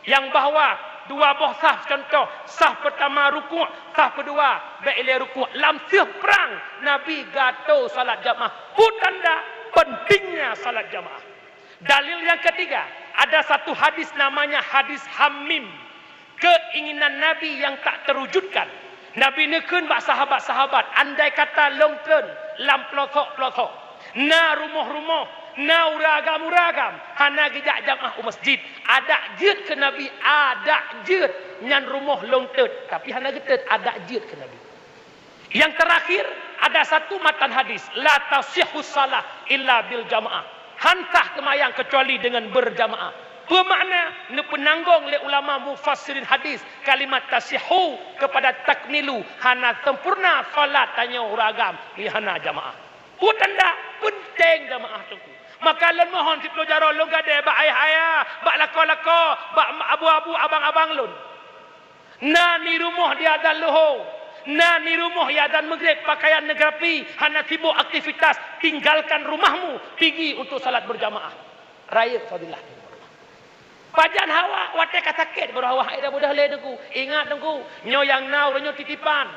nyang bahwa dua boh saf, contoh, saf pertama rukuk, saf kedua bèk ilèe rukuk. Lam seuh prang, Nabi geuatô salat jamaah. Peue tanda pentingnya salat jamaah. Dalil yang ketiga, ada satu hadis namanya hadis Hamim. Keinginan Nabi yang tak terwujudkan. Nabi neukheun bak sahabat-sahabat, andai kata lôn kheun lam peulosok-peulosok, na rumoh-rumoh, na ureueng agam-ureueng agam hana geujak jamaah u masjid, adak jeuet keu Nabi, adak jeuet, nyan rumoh lôn teuet, tapi hana geuteuet, adak jeuet keu Nabi. Yang terakhir, ada satu matan hadis, "La tasihhu salah illa bil jamaah." Han sah seumayang keucuali deungon beurjamaah. Peue makna? Neupeunanggong lé ulama mufassirin hadis kalimat tasihhu keupada takmilu, hana sempurna salat tanyoe ureueng agam meuhana jamaah. Peue tanda penting jamaah teungku. Maka lôn mohon siplôh jaroe lôn gadée bak ayah-ayah, bak lakoe-lakoe, bak abu-abu, abang-abang lôn. Na di rumoh di azan luho, na di rumoh di azan Maghrib, pakaian neugerapi, hana sibok aktivitas, tinggalkan rumahmu, pigi untuk salat berjamaah. Rayeuk fadilah. Pajan hawa watée ka sakét baru hawa hai dah mudah lé teungku. Ingat teungku, nyoe nyang na uroe nyoe titipan.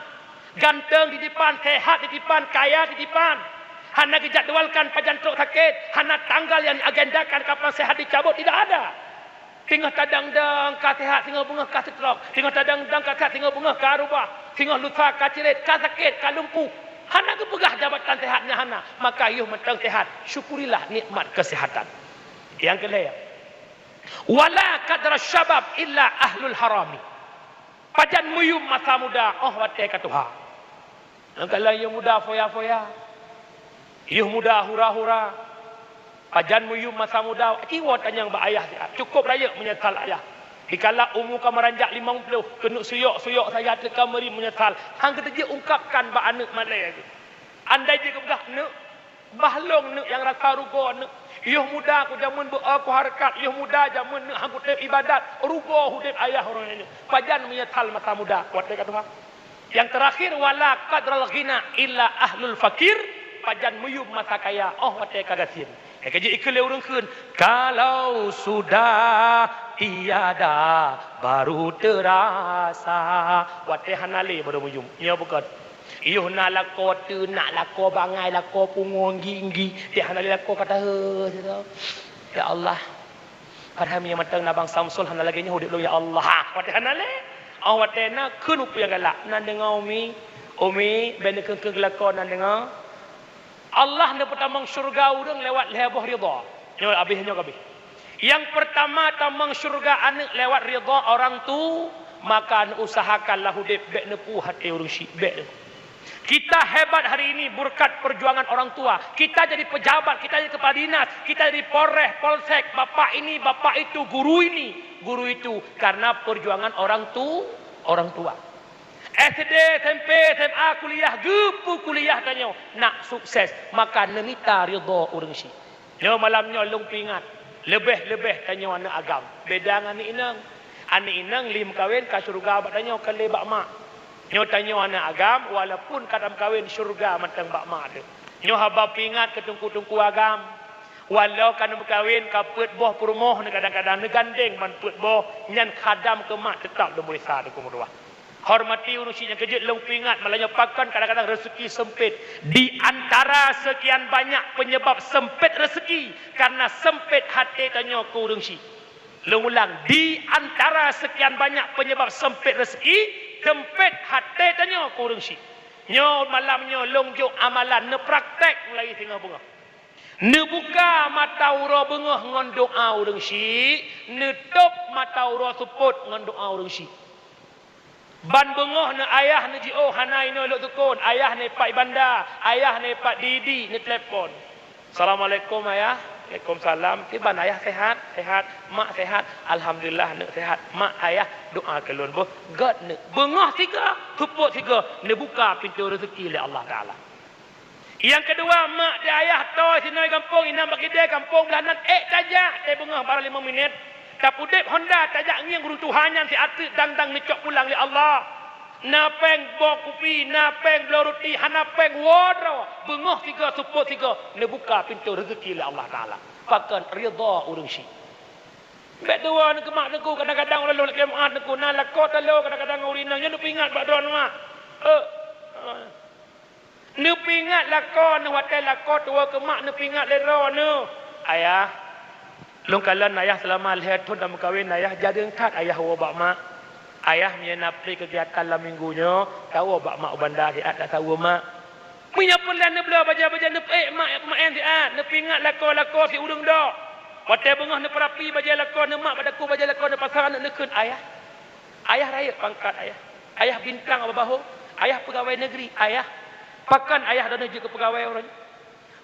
Ganteng titipan, sehat titipan, kaya titipan. Hana geujadwalkan pajan trok sakét, hana tanggal nyang agendakan kapan sehat dicabut, tidak ada. Singoh tadang-dang ka sehat, singoh beungoh ka stroke, singoh tadang-dang ka sehat, singoh beungoh ka rubah, singoh lusa ka cirét, ka sakét, ka lumpuh. Hana geupeugah jabatan sehat nyan hana, maka yôh mantong sehat, syukurilah nikmat kesehatan. Nyang keulhèe, wala qadra syabab illa ahlul harami. Pajan meuyum masa muda, oh watée ka tuha. Nyang kalon yôh muda foya-foya, yôh muda hura-hura. Pajan meuyum masa muda, jiwoe tanyong bak ayah siat. Cukup rayeuk meunyeusal ayah. Dikala umu ka meuranjak limong ploh, keuneuk suyok-suyok saja teuka meuri meunyeusal. Han geuteujeuet ungkapkan bak aneuëk malée. Andai jeuet geupeugah, "Neuk, bah lôn neuk nyang rasa rugoe neuk. Yôh muda ku jameun beu-o ku hareukat, yôh muda jameun neuk han kutem ibadat, rugoe udeb ayah uroe nyoe." Pajan meunyeusal masa muda, watée ka tuha. Nyang teurakhir, wala qadral ghina illa ahlul fakir, pajan meuyum masa kaya, oh watée ka gasien. Nyang ka jeuet ikheun lé ureuëng kheun, "Kalau sudah tiada, baru terasa." Watée hana lé baru meunjum. Nyoe bukon. Yoh na lakoe teunak, lakoe bangai, lakoe pungo, enggi-enggi. Teuh hana lé lakoe ka tahe, ya Allah. Padahai meunyoe mantong na Bang Samsul hana lagée nyoe udeb lôn, ya Allah. Ha, watée hana lé. Oh, watée na kheun peue nyang galak. Na deungoe Umi, Umi, bék neukheun-kheun lakoe na deungoe. Allah neupeutamong syeuruga ureuëng lewat lhée boh ridha. Nyoe abéh, nyoe kabéh. Nyang peurtama tamong syeuruga aneuëk lewat ridha orang tu, maka neuusahakanlah udeb bék neupuih até ureuëng syik, bék. Kita hebat hari ini berkat perjuangan orang tua. Kita jadi pejabat, kita jadi kepala dinas, kita jadi polres, polsek, bapak ini, bapak itu, guru ini, guru itu, karena perjuangan orang tu, orang tua. S D, S M P, S M A, kuliah, geupeu kuliah tanyoe nak sukses, maka neumita ridha ureuëng syik. Nyoe malam nyoe lôn peuingat, leubeh-leubeh tanyoe aneuëk agam, beda ngon aneuëk inong. Aneuëk inong lheueh meukawen ka syeuruga bak tanyoe, ka lé bak mak. Nyoe tanyoe aneuëk agam, walaupun ka tameukawen, syeuruga mantong bak mak teuh. Nyoe haba peuingat keu teungku-teungku agam. Walau ka neumeukawen, ka peuet boh peurumoh, kadang-kadang neugandeng ban peuet boh, nyan khadam keu mak, teutap lôn meuriksa teungku meutuah. Hormati ureuëng syik nyang keujeuet lôn peuingat, malam nyoe pakon kadang-kadang rezeki sempit. Di antara sekian banyak penyebab sempit rezeki, karena sempit hati tanyoe keu ureuëng syik. Lôn ulang, di antara sekian banyak penyebab sempit rezeki, sempit hati tanyoe keu ureuëng syik. Nyoe malam nyoe lôn jok amalan neupraktek mulai singoh beungoh. Neubuka mata uroe beungoh ngon doa ureuëng syik, neutôb mata uroe seupôt ngon doa ureuëng syik. Ban beungoh neu ayah neujiôh hana inoe lôn tukon, ayah neupat i banda, ayah neupat di-di, neutelepon. "Assalamualaikum ayah." "Waalaikumsalam." "Kiban ayah sehat?" "Sehat." "Mak sehat?" "Alhamdulillah neuk sehat." "Mak ayah doa keu lôn boh." Gét neuk. Beungoh sigoe, seupôt sigoe, neubuka pintoe rezeki lé Allah Taala. Nyang keudua, mak di ayah toe sinoe gampông, inan bak idée gampông blah nan, ék tajak, teubeungoh barô limong minét. Tapudeb honda tajak ngieng ureuëng tuha nyan siat teuk dang-dang neucok pulang lé Allah. Na péng boh kupi, na péng bloe ruti, hana péng woe droe. Beungoh sigoe, seupôt sigoe, neubuka pintoe rezeki lé Allah Taala. Pakon ridha ureuëng syik. Bék tuwoe neukeumak teungku, kadang-kadang ulôn lôn lakée meu'ah teungku, na lakoe taloe kadang-kadang ngon ureuëng inong, nyoe neupeuingat bak droeneuh mak. Eh. Neupeuingat lakoe neuh watée lakoe tuwoe keu mak neupeuingat lé droeneuh. Ayah, lôn kalon ayah seulama lhée thon tameukawen, ayah jareueng that ayah woe bak mak. Ayah meunyoe na pré keugiatan lam minggu nyoe, tawoe bak mak u banda siat tasaweue mak. Meunyoe peureulée neubloe bajée-bajée neupeuék mak peumaén siat, neupeuingat lakoe-lakoe si ureuëng dok. Watée beungoh neupeurapi bajée lakoe neuh mak bak daku bajée lakoe neupasang aneuk neukheun, "Ayah, ayah rayeuk pangkat ayah. Ayah bintang bak bahô, ayah peugawée neugri, ayah." Pakon ayah droeneuh jeuet keu peugawée uroe nyoe?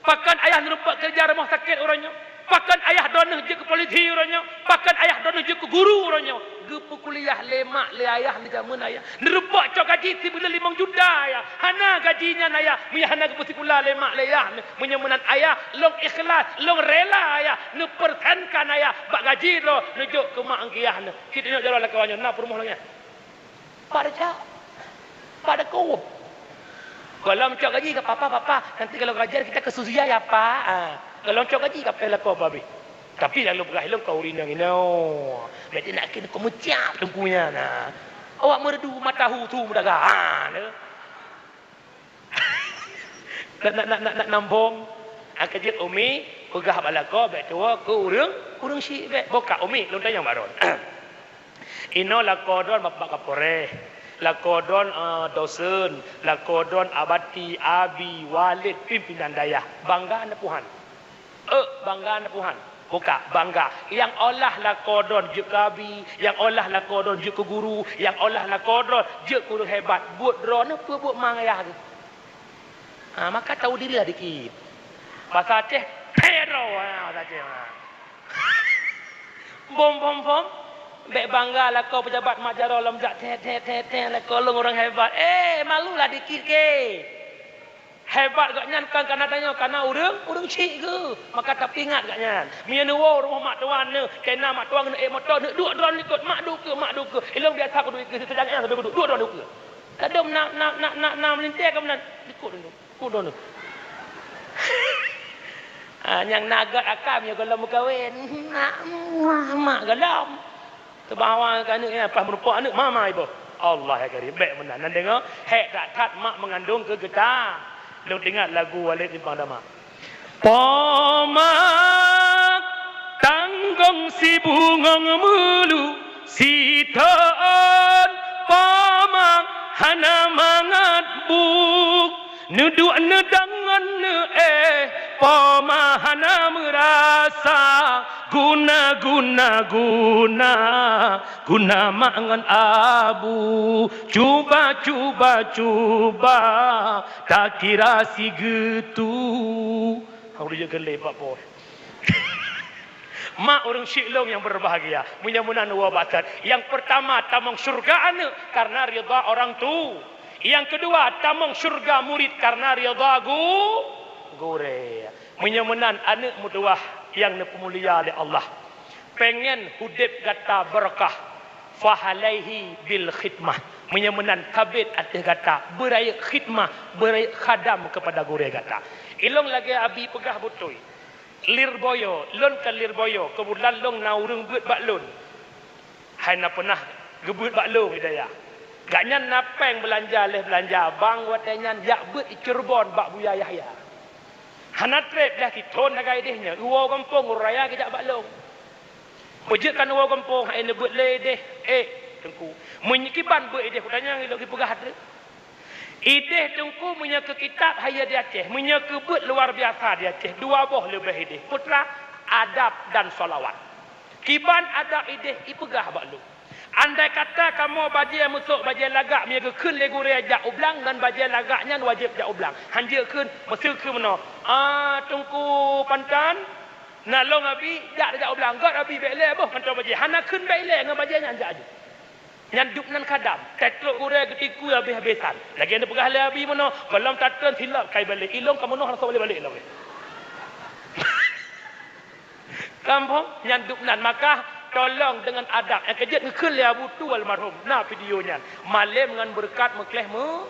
Pakon ayah neurumpok keureuja rumoh sakét uroe nyoe? Pakon ayah droeneuh jeuet keu polisi uroe nyoe? Pakon ayah droeneuh jeuet keu guru uroe nyoe? Geupeukuliah lé mak lé ayah lé jameun ayah. Neurumpok cok gaji sibuleuen limong juta ayah. Hana gaji nyan ayah, meunyoe hana geupeusikula lé mak lé ayah. Meunyoe meunan ayah, lôn ikhlas, lôn rela ayah, neupeursenkan ayah bak gaji droe neujok keu mak engki ayah neuh. Cit nyoe jaroe lakoe nyoe na peurumoh lagée nyan. Pak Raja, Pak Daku. Kalau mencok gaji ke papa, papa, nanti kalau gaji kita ke Suzuya ya, Pak. Ha. Kalau mencok gaji ke payah lakoe pabeh. Tapi lalu peugah ilong kau ureuëng inong inoe. Berarti nak kena kau meucap teungku nyan. Ha. Awak meureudu mata hu tu meudaga. Ha. Nak, nak, nak, nak, nak nambong. Angka jeuet umi peugah bak lakoe bék tuwoe keu ureuëng, ureuëng syik bék. Bukak umi lôn tanyong baron. Inoe lakoe droen Bapak Kapolres, lakoe droen, eh, dosen, lakoe droen abati, abi, walid, pimpinan dayah. Bangga neupuhan. Eh, bangga neupuhan. Bukak, bangga. Nyang olah lakoe droen jeuet keu abi, nyang olah lakoe droen jeuet keu guru, nyang olah lakoe droen jeuet keu ureuëng hebat. Buet droeneuh peue buet ma ayah geuh. Ha, maka tahu dirilah dikit. Bahasa Aceh, pero, ha, bahasa Aceh. Ha. Bom, bom, bom. Bék bangga lakoe pejabat mak jaroe lom jak, tét, tét, tét, tét, lakoe lôn ureuëng hebat. Eh, malulah dikit ke. Hebat gobnyan kan kana tanyoe, kana ureuëng, ureuëng syik geuh. Maka tapeuingat gobnyan. Meunyoe neuwoe rumoh mak tuan neuh, kena mak tuan neuh, eh, moto neuh, duek droeneuh likot, mak duek keu, mak duek keu. Ilong biasa kuduek keu, sedang nyang sabe kuduek, duek droeneuh keu. Kadom na, na, na, na, na meulintée ka meunan, likot droeneuh, likot droeneuh. Ah, nyang na göt akam ya gohlom meukawen. Mak, mak, mak gohlom. Teubawa keu aneuk nyan, pas meurumpok aneuk, mama iboh. Allah ya Karim, bèk meunan. Nan deungö, hék that-that mak meungandong keu geutanyoe. Lôn teuingat lagu Walid Simpang Dama. Poma tanggong sibungong meulu sithon, poma hana mangat buk. Neuduek neudang ngon neuéh, poma hana meurasa. Guna, guna, guna, guna mak ngon abu. Cuba, cuba, cuba, takira sigeutue. Hana geulé bak po. Mak ureueng syik lôn nyang berbahagia, meunyoe meunan woe bak that. Nyang peurtama, tamong syeuruga aneuk karena ridha orang tu. Nyang keudua, tamong syeuruga murid karena ridha gu-, gurèe. Meunyoe meunan aneuk meutuwah nyang neupeumulia lé Allah, pengen udép gata barokah, fa alaihi bil khidmah. Meunyoe meunan sabet ateueh gata beurayeuk khidmah, beurayeuk khadam keupada gurèe gata. Ilôn lagèe Abi peugah beutôi. Lirboyo, lôn ka Lirboyo, keubeutulan lôn na ureueng beuet bak lôn. Hai na peunah geubeuet bak lôn di dayah. Gobnyan na péng beulanja lheueh beulanja bang watèe nyan jak beuet di Cirebon bak Buya Yahya. Hana trép lheueh sithon sagai idéh nyoe, iwoe gampông uroe raya geujak bak lôn. Peujeuet kan iwoe gampông, hai neubeuet lé idéh, ék, Teungku. Meunyoe kiban beuet idéh, kutanyong ilôn, kipeugah treuk. Idéh Teungku meunyoe keu kitab hayeue di Aceh, meunyoe keu beuet luar biasa di Aceh, dua boh leubeh idéh, peue treuk, adab dan sholawat. Kiban adab idéh ipeugah bak lôn. Andai kata kamoe bajèe meusok bajèe lagak meunyoe geukheun lé gurèe jak u blang, ngon bajèe lagak nyan wajéb jak u blang. Hanjeuet kheun, meuseu kheun meunoe, "Ah, Teungku Panton, na lôn Abi, jak tajak u blang." "Göt Abi, bèk lé boh mantong bajèe." Hana kheun bèk lé ngon bajèe nyan jak aju. Nyan dum nan khadam, teutrok gurèe geutikui habéh-habésan. Lagèe neupeugah lé Abi meunoe, gohlom tatreun silop kai balek, ilôn ka meunoe hana soe balek-balek lom. Kamoe nyan dum nan, maka tolong deungon adab. Nyang keujeuet geukheun lé Abu Tu almarhum, na video nyan. Malém ngon beureukat meukleh meu-,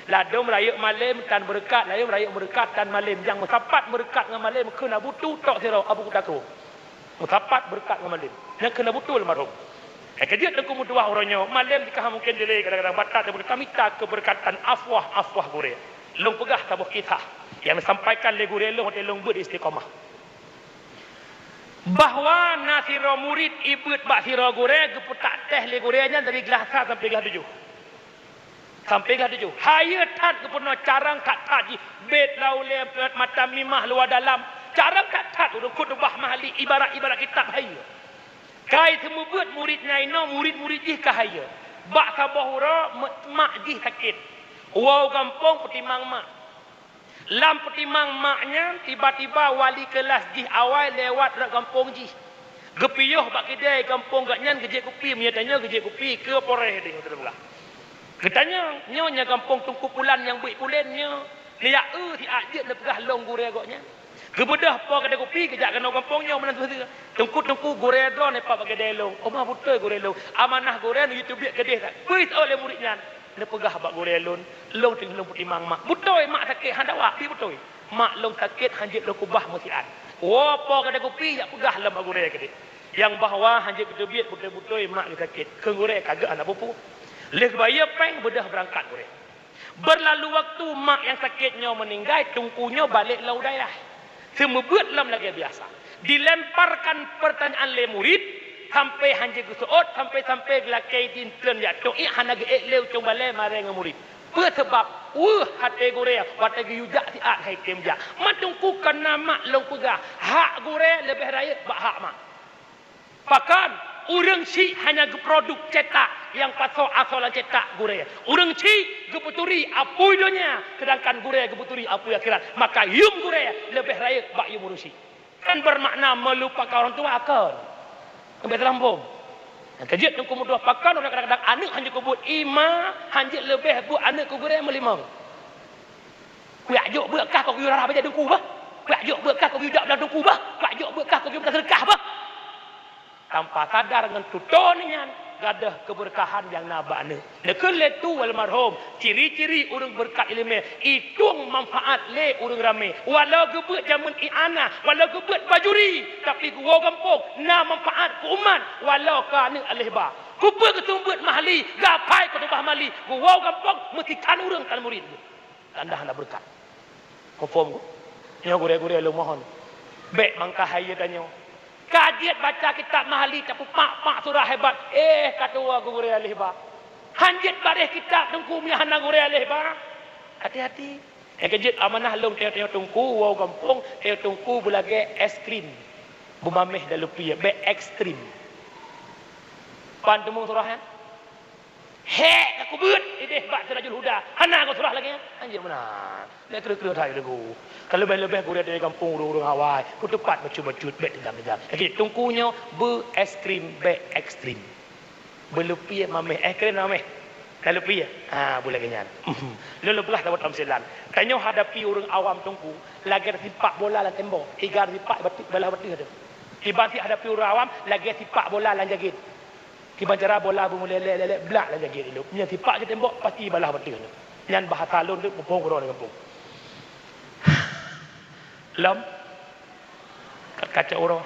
ladôm rayeuk malém tan beureukat, ladôm rayeuk beureukat tan malém. Nyang meusapat beureukat ngon malém kheun Abu Tu tok sidroe, Abu Kuta Krueng. Meusapat beureukat ngon malém. Nyang kheun Abu Tu almarhum. Nyang keujeuet Teungku meutuwah uroe nyoe, malém jih ka mungken dilèe kadang-kadang batat daripada tamita keubeureukat afwah-afwah gurèe. Lôn peugah saboh kisah nyang neusampaikan lé gurèe lôn watèe lôn beuet di Istiqomah. Bahwa na sidroe murit ibeuet bak sidroe gurèe geupeutak teh lé gurèe nyan dari glah sa sampoe glah tujoh. Sampoe glah tujoh. Hayeue that geupeurunoe carông that-that jih, bét laulée, mata mimah luwa dalam. Carông that-that ureuëng khutubah mahali ibarat-ibarat kitab hayeue. Kai seumeubeuet murit nyan inoe, murit-murit jih ka hayeue. Bak saboh uroe me-, mak jih sakét. Woe u gampông peutimang mak. Lam peutimang mak nyan, tiba-tiba wali keulas jih awai lewat rot gampông jih. Geupiôh bak keudè gampông gobnyan geujép kupi, meunyoe tanyoe geujép kupi keu poreh deh, beutôi peugah. Geutanyong, "Nyoe nya gampông Teungku Pulan nyang beuet pulen nyoe?" Neujak eu siat jeuet neupeugah lôn gurée gobnyan. Geubeudôh po keudè kupi, geujak keunoe gampông nyoe meunan tuha-tuha. "Teungku, Teungku, gurée droeneuh pat bak keudè lôn." "Oh, ma beutôi gurée lôn." Amanah gurée neuyue teubiet keudeh that. Peue oh lé murit nyan? Neupeugah bak gurée lôn, "Lôn teungoh lôn peutimang mak." "Beutôi mak sakét?" "Han dawa, bi beutôi." "Mak lôn sakét, han jeuet lôn keubah meusiat." Woe po keudè kupi jak peugah lom bak gurée keudeh. Nyang bahwa han jeuet geuteubiet beutôi-beutôi mak geuh sakét. Kheun gurée ka geuh hana peue-peue. Lheueh geubayeue péng beudôh beurangkat gurée. Beurlalu waktu mak nyang sakét nyoe meuninggai, teungku nyoe balek lam dayah. Seumeubeuet lom lagée biasa. Dilemparkan peurtanyaan lé murit, sampoe han jeuet geuseuôt, sampoe-sampoe geulakée di intreun jak tôk ié hana geuék lé ucong balée marée ngon murit. Peue seubab? Weueh até gurée watée geuyue jak siat hai tem jak. "Ma teungku, kon na mak lôn peugah, hak gurée leubeh rayeuk bak hak mak." Pakon? Ureuëng syiek hanya geuproduk cetak nyang pasoe asoe lam cetak gurée. Ureuëng syiek geupeuturi apui donya, seudangkan gurée geupeuturi apui akhirat. Maka yuem gurée leubeh rayeuk bak yuem ureuëng syiek. Kan bermakna meulupakan orang tua, kon? Leubeh teulambong. Nyang keujeuet teungku meutuah pakon, kadang-kadang aneuëk han jeuet keu buet, ima han jeuet leubeh buet aneuëk keu gurée meulimong. "Kujak jok beuet kah keu geuyue rara bajée teungku bah. Kujak jok beuet kah keu geuyue jak blang teungku bah. Kujak jok beuet kah keu geuyue meutaseudeukah bah." Tanpa sadar ngon tutoe nyan, Gadôh keubeurkahan nyang na bak aneuk. Neukheun lé Tu almarhum, ciri-ciri ureuëng beureukat iéleumé, itueng manfaat lé ureuëng ramé. Walau geubeuet jameun i'anah, walau geubeuet bajuri, tapi geuwoe gampông na manfaat keu umat, walau keu aneuk aléh ba. Keupeue geuseumeubeuet Mahli, gapai khutubah Mahli, geuwoe gampông meusikan ureuëng tan murit. Tanda hana beureukat. Muphom? Nyoe gurée-gurée lôn mohon, bék mangka hayeue tanyoe. Ka jeuet baca kitab Mahli tapeupak-pak surah hebat, eh, ka tuwoe gurée aléh ba. Han jeuet baréh kitab teungku meunyo hana gurée aléh ba. Hati-hati. Nyang keujeuet amanah lôn teungoh-teungoh teungku woe gampông, teungoh teungku beulagée es krim. Beumaméh dan leupie, bék ekstrim. Pan teumeung surah nyan? Hék ka kubeuet idéh bak Sirajul Huda. Hana geusurah lagée nyan. Anjeuet meunan. Lé kreueh-kreueh that lé guru. Ka leubeh-leubeh gurée dari gampông ureuëng-ureuëng awai. Peuteupat bacut-bacut bék teudam-teudam. Lagée teungku nyoe beu es krim bék ekstrim. Beu leupie maméh. Es krim maméh. Ka leupie. Ha, beu lagée nyan. Lôn lôn peugah saboh tamsilan. Tanyoe hadapi ureuëng awam teungku lagée tasipak bola lam tembok. Tiga tasipak balah bateuh tu. Kiban si hadapi ureuëng awam lagée sipak bola lam jagét. Kiban cara bola beumulée lé-lé blak lam jagét ilop. Nyan sipak jih tembok pasti balah bateuh nyoe. Nyan bahasa lôn tu muphom keudroe di gampông. Lom. Kat kaca uroe.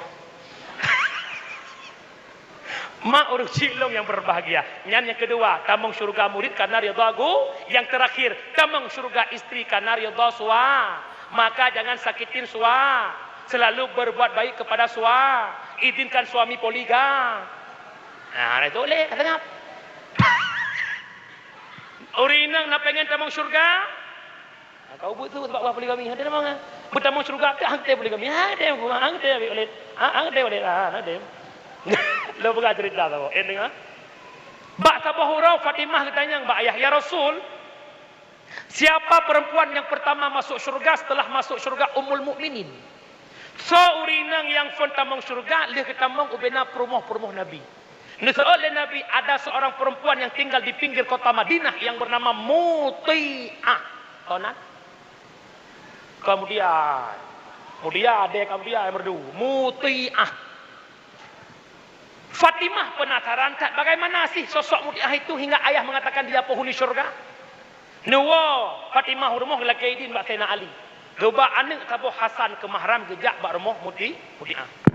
Mak ureuëng syik lôn nyang berbahagia. Nyan nyang keudua, tamong syurga murit karena ridha gu-, nyang terakhir, tamong syurga istri karena ridha sua. Maka jangan sakitin sua. Selalu berbuat baik kepada sua. Izinkan suami poligam. Nah, hana toleh ka seungab. Ureuëng inong na pengen tamong syurga? Ha, ka ubit tu sebab bah poligami. Hana tamong ah. Beutamong syurga tak hang tem poligami. Ha, tem ku, hang tem ambil oleh. Ha, hang tem oleh. Ha, hang tem. Lo peugah cerita tu. Eh, dengar. Bak saboh uroe Fatimah geutanyong bak ayah, "Ya Rasul, siapa perempuan yang pertama masuk syurga setelah masuk syurga Ummul Mukminin?" Soe ureuëng inong nyang phon tamong syurga lheueh geutamong ubena peurumoh-peurumoh Nabi? Neuseuôt lé Nabi, ada seorang perempuan yang tinggal di pinggir kota Madinah yang bernama Muti'ah. Kona? Kemudian, kemudian ada kemudian yang merdu, Muti'ah. Fatimah penasaran that bagaimana sih sosok Muti'ah itu hingga ayah mengatakan dia penghuni syurga. Neuwoe Fatimah u rumoh geulakée idin bak Saidina Ali. Geuba aneuëk saboh Hasan keu mahram geujak bak rumoh Muti-, Muti'ah.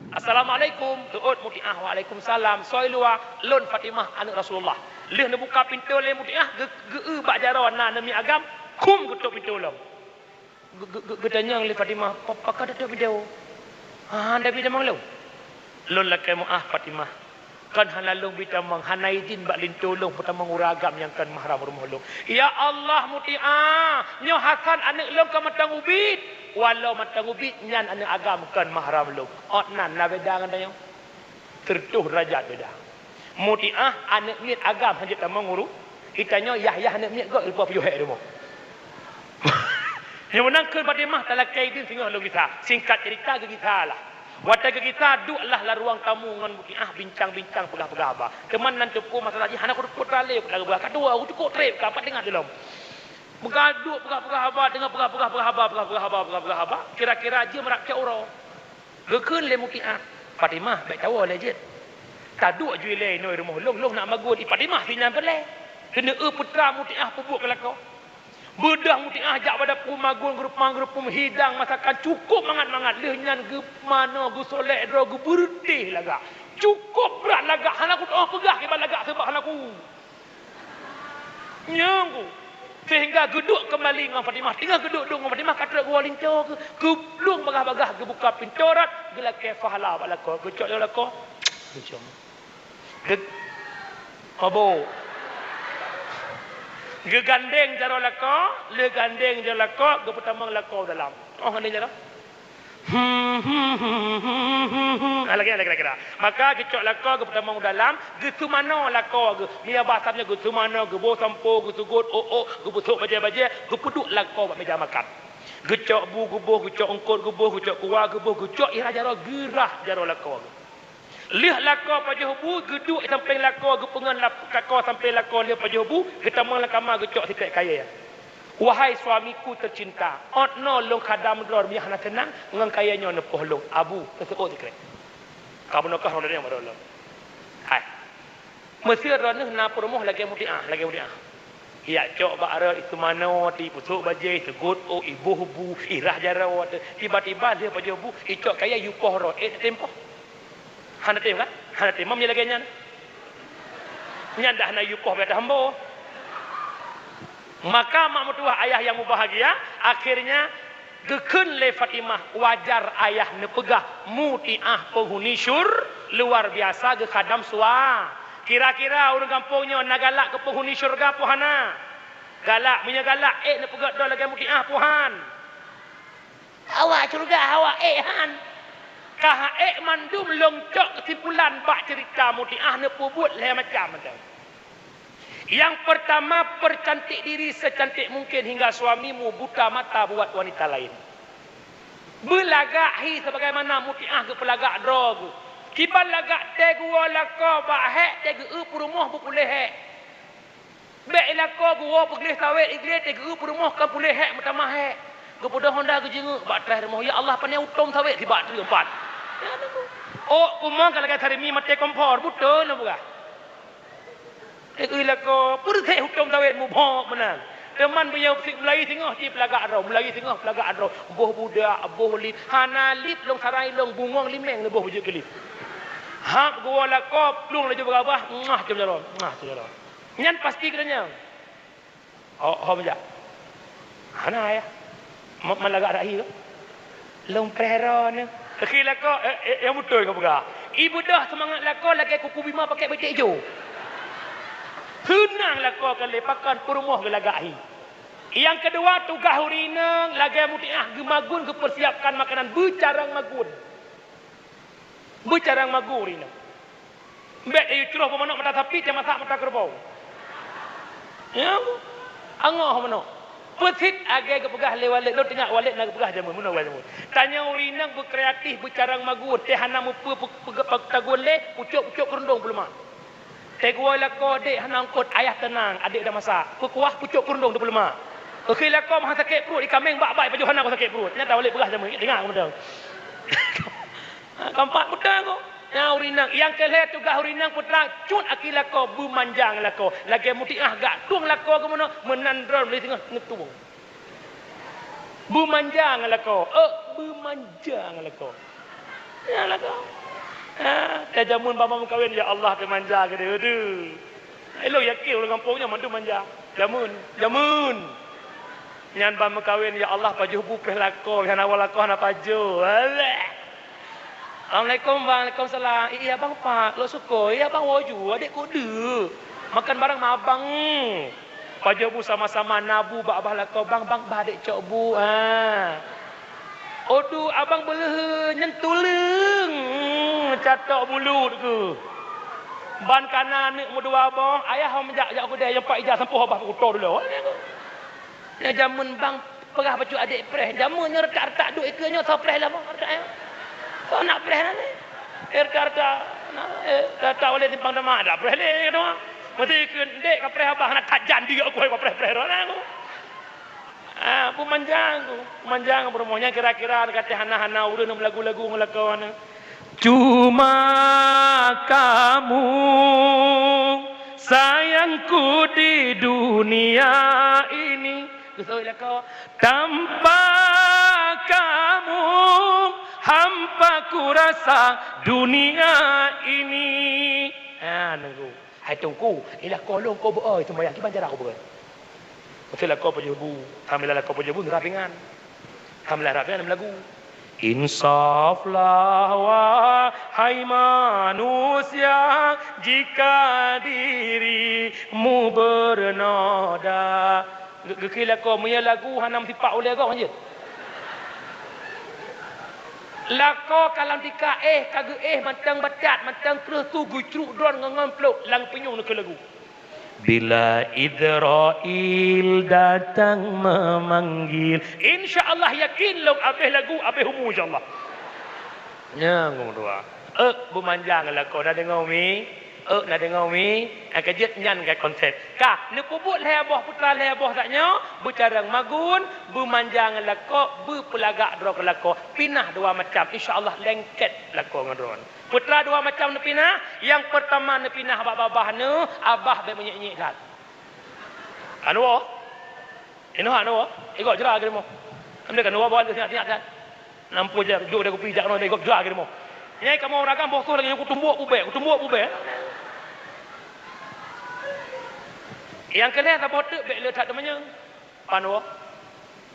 "Assalamualaikum," seuôt Muti'ah, "Waalaikumsalam." "Soe luwa?" "Lôn Fatimah, aneuëk Rasulullah." Lheueh neubuka pintoe lé Muti'ah, geu-, geu-, bak jaroe na neumiet agam, khum geutôp pintoe lom. Ge-, ge-, ge-, geutanyong lé Fatimah, "Pa-, pakon tatôp pintoe?" "Hana bi tamong lôn." "Lôn lakée meuáh Fatimah. Kon hana lôn bi tamong, hana idin bak linto lôn peutamong ureuëng agam nyang kon mahram rumoh lôn." "Ya Allah, Muti'ah, nyoe Hasan aneuëk lôn ka mantong ubit." "Walau mantong ubit, nyan aneuëk agam kon mahram lôn." Ôt nan na beda ngon tanyoe. Sireutoh deurajat beda. Muti'ah aneuëk miet agam hanjeuet tamong uru. Geutanyoe yah-yah aneuëk miet gob lupa peujoh hék rumoh. Nyoe meunan kheun Fatimah talakée idin singoh lôn gisa. Singkat cerita geugisa lah. Watée geugisa duek lah lam ruang tamu ngon Muti'ah bincang-bincang peugah-peugah haba. Teuma nan teupeu masalah jih hana kuteupeu lé peugah-peugah. Ka dua, cukôp treb ka pat teuingat lom. Meugaduek peugah-peugah haba, teungoh peugah-peugah haba, peugah-peugah haba, peugah-peugah haba. Kira-kira jeuem rab cok uroe. Geukheun lé Muti'ah, "Fatimah, bék tawoe lé jeuet. Taduek ju ilée inoe rumoh lôn, lôn nak magun." I Fatimah sinyan peureulée. Keuneuk eu putra Muti'ah peubuet keu lakoe. Beudôh Muti'ah jak bak dapu magun geureupang-geureupung hidang masakan cukôp mangat-mangat. Lheueh nyan geumanoe geusolek droe geubeureutéh lagak. Cukôp brat lagak, hana kutoh peugah kiban lagak seubab hana ku Nyang ku. Sehingga geuduek keumbali ngon Fatimah. Teungoh geuduek-duek ngon Fatimah, ka trok geuwoe linto keu, geuplueng bagah-bagah, geubuka pintoe rot, geulakée pahala bak lakoe, geucok jaroe lakoe. Geucok. Geu-, mabôk. Geugandeng jaroe lakoe, lheueh gandeng jaroe lakoe, geupeutamong lakoe u dalam. Oh, gandeng jaroe. Hmm, hmm, hmm, hmm, hmm, hmm, hmm. Ah, lagée, lagée, lagée. Maka geucok lakoe geupeutamong u dalam, geuseumanoe lakoe geuh. Meunyo basa nyoe geuseumanoe, geuboh sampo, geusugot, ôk-ôk, geupeusôk bajée-bajée, geupeuduek lakoe bak meja makan. Geucok bu geuboh, geucok eungkôt geuboh, geucok kuah geuboh, geucok ie rhah jaroe, geurhah jaroe lakoe geuh. Lheueh lakoe pajoh bu, geuduek sampéng lakoe, geupeungon lap-, lakoe sampéng lakoe lheueh pajoh bu, geutamong lam kama geucok siték kayée. Wahai suamiku tercinta, ôt noe lôn khadam droe meunyo hana seunang ngon kayée nyoe neupoh lôn, Abu, teuseuôt sikrek. Ka bunoe kah droe nyoe bak droe lôn. Hai. Meusé droeneuh na peurumoh lagèe Mutiah, lagèe Mutiah. Ijak cok bak rot, iseumanoe, ipusok bajèe, iseugot ôk, iboh bu, irah jaroe, tiba-tiba lheueh pajoh bu, icok kayèe, ipoh rot, ék tatem poh? Hana tem kan? Hana tem, meunyo lagèe nyan. Nyan dah na ipoh bak atas hambo. Maka mak meutuwah ayah nyang mubahgia, akhirnya geukheun lé Fatimah, wajar ayah neupeugah Mutiah peuhuni syur-, luar biasa geukhadam sua. Kira-kira ureueng gampông nyoe na galak keu peuhuni syeuruga peu hana? Galak, meunyo galak, ék neupeugah droe lagèe Mutiah peu han? Awak syeuruga, awak ék han. Ka han ék mandum lôn cok keusimpulan bak ceurita Mutiah neupeubuet lhèe macam mantong. Nyang peurtama, peucantik diri secantik mungkin hingga suamimu buta mata buat wanita lain. Beulagak hi sebagaimana Mutiah geupeulagak droe geuh. Kiban lagak teuh geuwoe lakoe bak hék, teuh geu-eu peurumoh beupuléh hék. Bèk ilakoe geuwoe peugleh sawét, igleh teuh geu-eu peurumoh ka puléh hék meutamah hék. Geupeudong honda geujingeuk bak traih rumoh, "Ya Allah, pane utôm sawét sibak treuk empat." Ya, nunggu. Ôk kumong ka lagèe sarimi maté kompor, beutôi lôn peugah. Teuh geu-eu lakoe, peureuseh utôm sawét mubhok meunan. Teuma meunyoe meulayi singoh cit peulagak droe, meulayi singoh peulagak droe. Boh budak, boh lip, hana lip lôn sarai lôn bungong limeng neuboh beujeuet keu lip. Hab geuwoe lakoe, plueng laju beurabah, muah com jaroe, muah com jaroe. Nyan pasti geutanyoe. Oh, ho meujak. Hana, yah. Ma-, man lagak rahi tu. Lôn preh droeneuh. Keu lakoe, eh, eh, nyang beutôi kapeugah. Ibeudôh seumangat lakoe lagèe kuku bima pakèk beutek jo. Seunang lakoe ka lé pakon peurumoh geulagak hi. Nyang keudua, tugaih ureueng inong lagèe Mutiah geumagun, geupeusiapkan makanan beucarang magun. Beucarang magun ureueng inong. Bèk tayue croh bak manok mata sapi, tamasak mata keureubo. Ya, angoh manok. Peusit lagèe geupeugah lé Walid, lôn teuingat Walid na geupeugah jameun, meunoe jameun. Tanyoe ureueng inong beukreatif, beucarang magun, teuh hana meupeue pe-, pe-, pe-, tagun lé, pucok-pucok keureuntông peuleumak. Teuh geuwoe lakoe, "Dek, hana eungkôt, ayah teunang, adek dah masak." Peukuah, pucok keureuntông teupeuleumak. Keu lakoe meuhan sakét pruet, ikameng bak-bak, ipajoh hana sakét pruet. Nyata Walid peugah jameun, teuingat aku mantong. Ha, keumpat beutôi kok. Nyan ureueng inong. Nyang keu lhèe tugaih ureueng inong putra, cut aki lakoe, beumanja ngon lakoe. Lagèe Mutiah gak tueng lakoe keu meunoe, meunan droe lé singoh neutueng. Beumanja ngon lakoe. Eh, beumanja ngon lakoe. Ya lakoe. Ha, ka jameun bak meukawen, ya Allah, teumanja keudeh. Aduh. Ilôn yakin ureueng gampông nyoe mandum manja. Jameun, jameun. Nyan ban meukawen, ya Allah, pajoh bu preh lakoe, hana woe lakoe hana pajoh. Alah. Assalamualaikum, Bang. Waalaikumsalam. Iya, Bang, pat lôn sukôi. Iya, Bang, woe ju, adek kudeuh. Makan bareng ma abang. Pajoh bu sama-sama na bu bak babah lakoe, Bang, Bang, bah adek cok bu. Ha. Udu abang beuleuheun nyan tuleueng, catok bulut keuh. Ban kana aneuk meudua boh, ayah hom jak, jak keudè, nyang pat ija sampoe babah kuto dulu. Nyan jameun bang peugah bacut adek preh. Jameun nyoe retak-retak duek ikeue nyoe soe preh lah boh, retak nyoe. Soe nak preh na lé? Eh, retak-retak, na, eh, retak-retak walé simpang teuma, dak preh lé, kata. Mesti ikeue ndek ka preh abah, na that jan dia aku, ka preh-preh roh na aku. Ah, peumanjang ku, peumanjang peurumoh nyan kira-kira ka teuh hana-hana ureueng meulagu-lagu ngon lakoe nyan. Cuma kamu sayangku di dunia ini. Geusôi lakoe. Tanpa kamu hampa ku rasa dunia ini. Ha, nunggu. Hai Teungku, ilah kolong kau beu-, oi, sumbayang kiban cara kau beu-, oi. Meusti lakoe pajoh bu, hamilah lakoe pajoh bu, nurah pingan. Hamilah rap pingan meulagu. Insaflah, wahai manusia, jika dirimu bernoda. Ge-, geukheun lakoe, meunyoe lagu hana meusipak ulèe gob hanjeuet. Lakoe ka lam tika éh, ka geuéh mantong batat, mantong kreueh tu geucruk droe ngon, ngon plôk lam pinyueng neukheun lagu. Bila Israel datang memanggil. Insya Allah yakin lôn abéh lagu, abéh umu insya Allah. Nyang dua. Eh, beumanjang lakoe na deungoe, Umi. Eh, na deungoe mi, eh, keujeuet nyan ka konsep. Ka, neupeubuet lhèe boh putra lhèe boh sak nyoe, beucarông magun, beumanja ngon lakoe, beupeulagak droe keu lakoe, pinah dua macam, insya Allah lengket lakoe ngon droe. Putra dua macam neupinah, nyang peurtama neupinah bak babah neuh, abah bèk meunyék-nyék that. Ka neuwoe? Inoe hana woe, igop jra keu rumoh. Amdeh ka neuwoe bawa siat-siat. Nampu jak juk deh kupi jak keunoe igop jra keu rumoh. Nyai kamoe ureueng agam boh soh lagèe nyoe kutumbok bubèe, kutumbok bubèe. Nyang keu lhèe saboh teuk bèk le that teumanyong. Pan woe?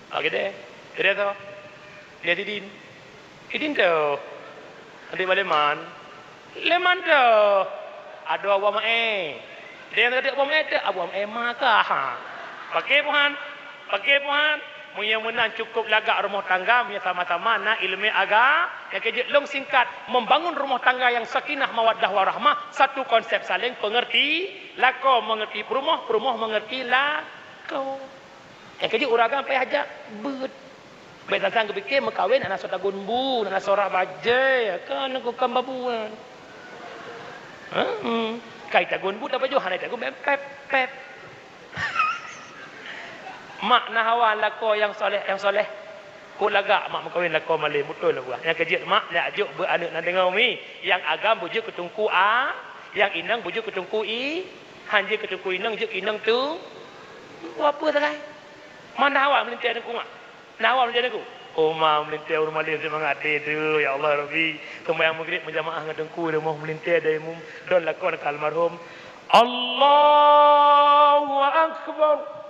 Bak keudè. Keudè soe? Keudè sidin. Sidin teuh. Adak bak Leman. Leman teuh. Adoe Abu Maé. Deh adak Abu Maé teuh, Abu Maé maka. Ha. Paké puhan. Paké puhan. Meunyoe meunan cukup lagak rumoh tangga, meunyoe sama-sama na ileumèe aga-, nyang keujeuet lôn singkat, membangun rumoh tangga nyang sakinah mawaddah warahmah, satu konsep saléng peungeurti, lakoe meungeurti peurumoh, peurumoh meungeurti lakoe. Nyang keujeuet ureueng agam payah jak beuet. Bèk sang-sang geupike meukawen hana soe tagun bu, hana soe rah bajèe, kan aku kan babu kan. Hmm. Kai tagun bu tapajoh hana tagun bèk pèp-pèp. Mak na hawa lakoe nyang soleh, nyang soleh. Kok lagak mak meukawen lakoe malém, beutôi lah buah. Nyang keujeuet mak jak jok beuet aneuk na deungoe mi. Nyang agam beujeuet keu teungku a, nyang inong beujeuet keu teungku i, han jeuet keu teungku inong, jeuet keu inong tu. Buat apa sagai? Mana awak meulintèe teungku mak? Na awak meulintèe teungku? Oh, ma meulintèe ureueng malém seumangat até tu, ya Allah Rabbi. Seumbahyang Maghrib meujamaah ngon teungku, rumoh meulintèe dari mum, don lakoe ka almarhum. Allahu Akbar.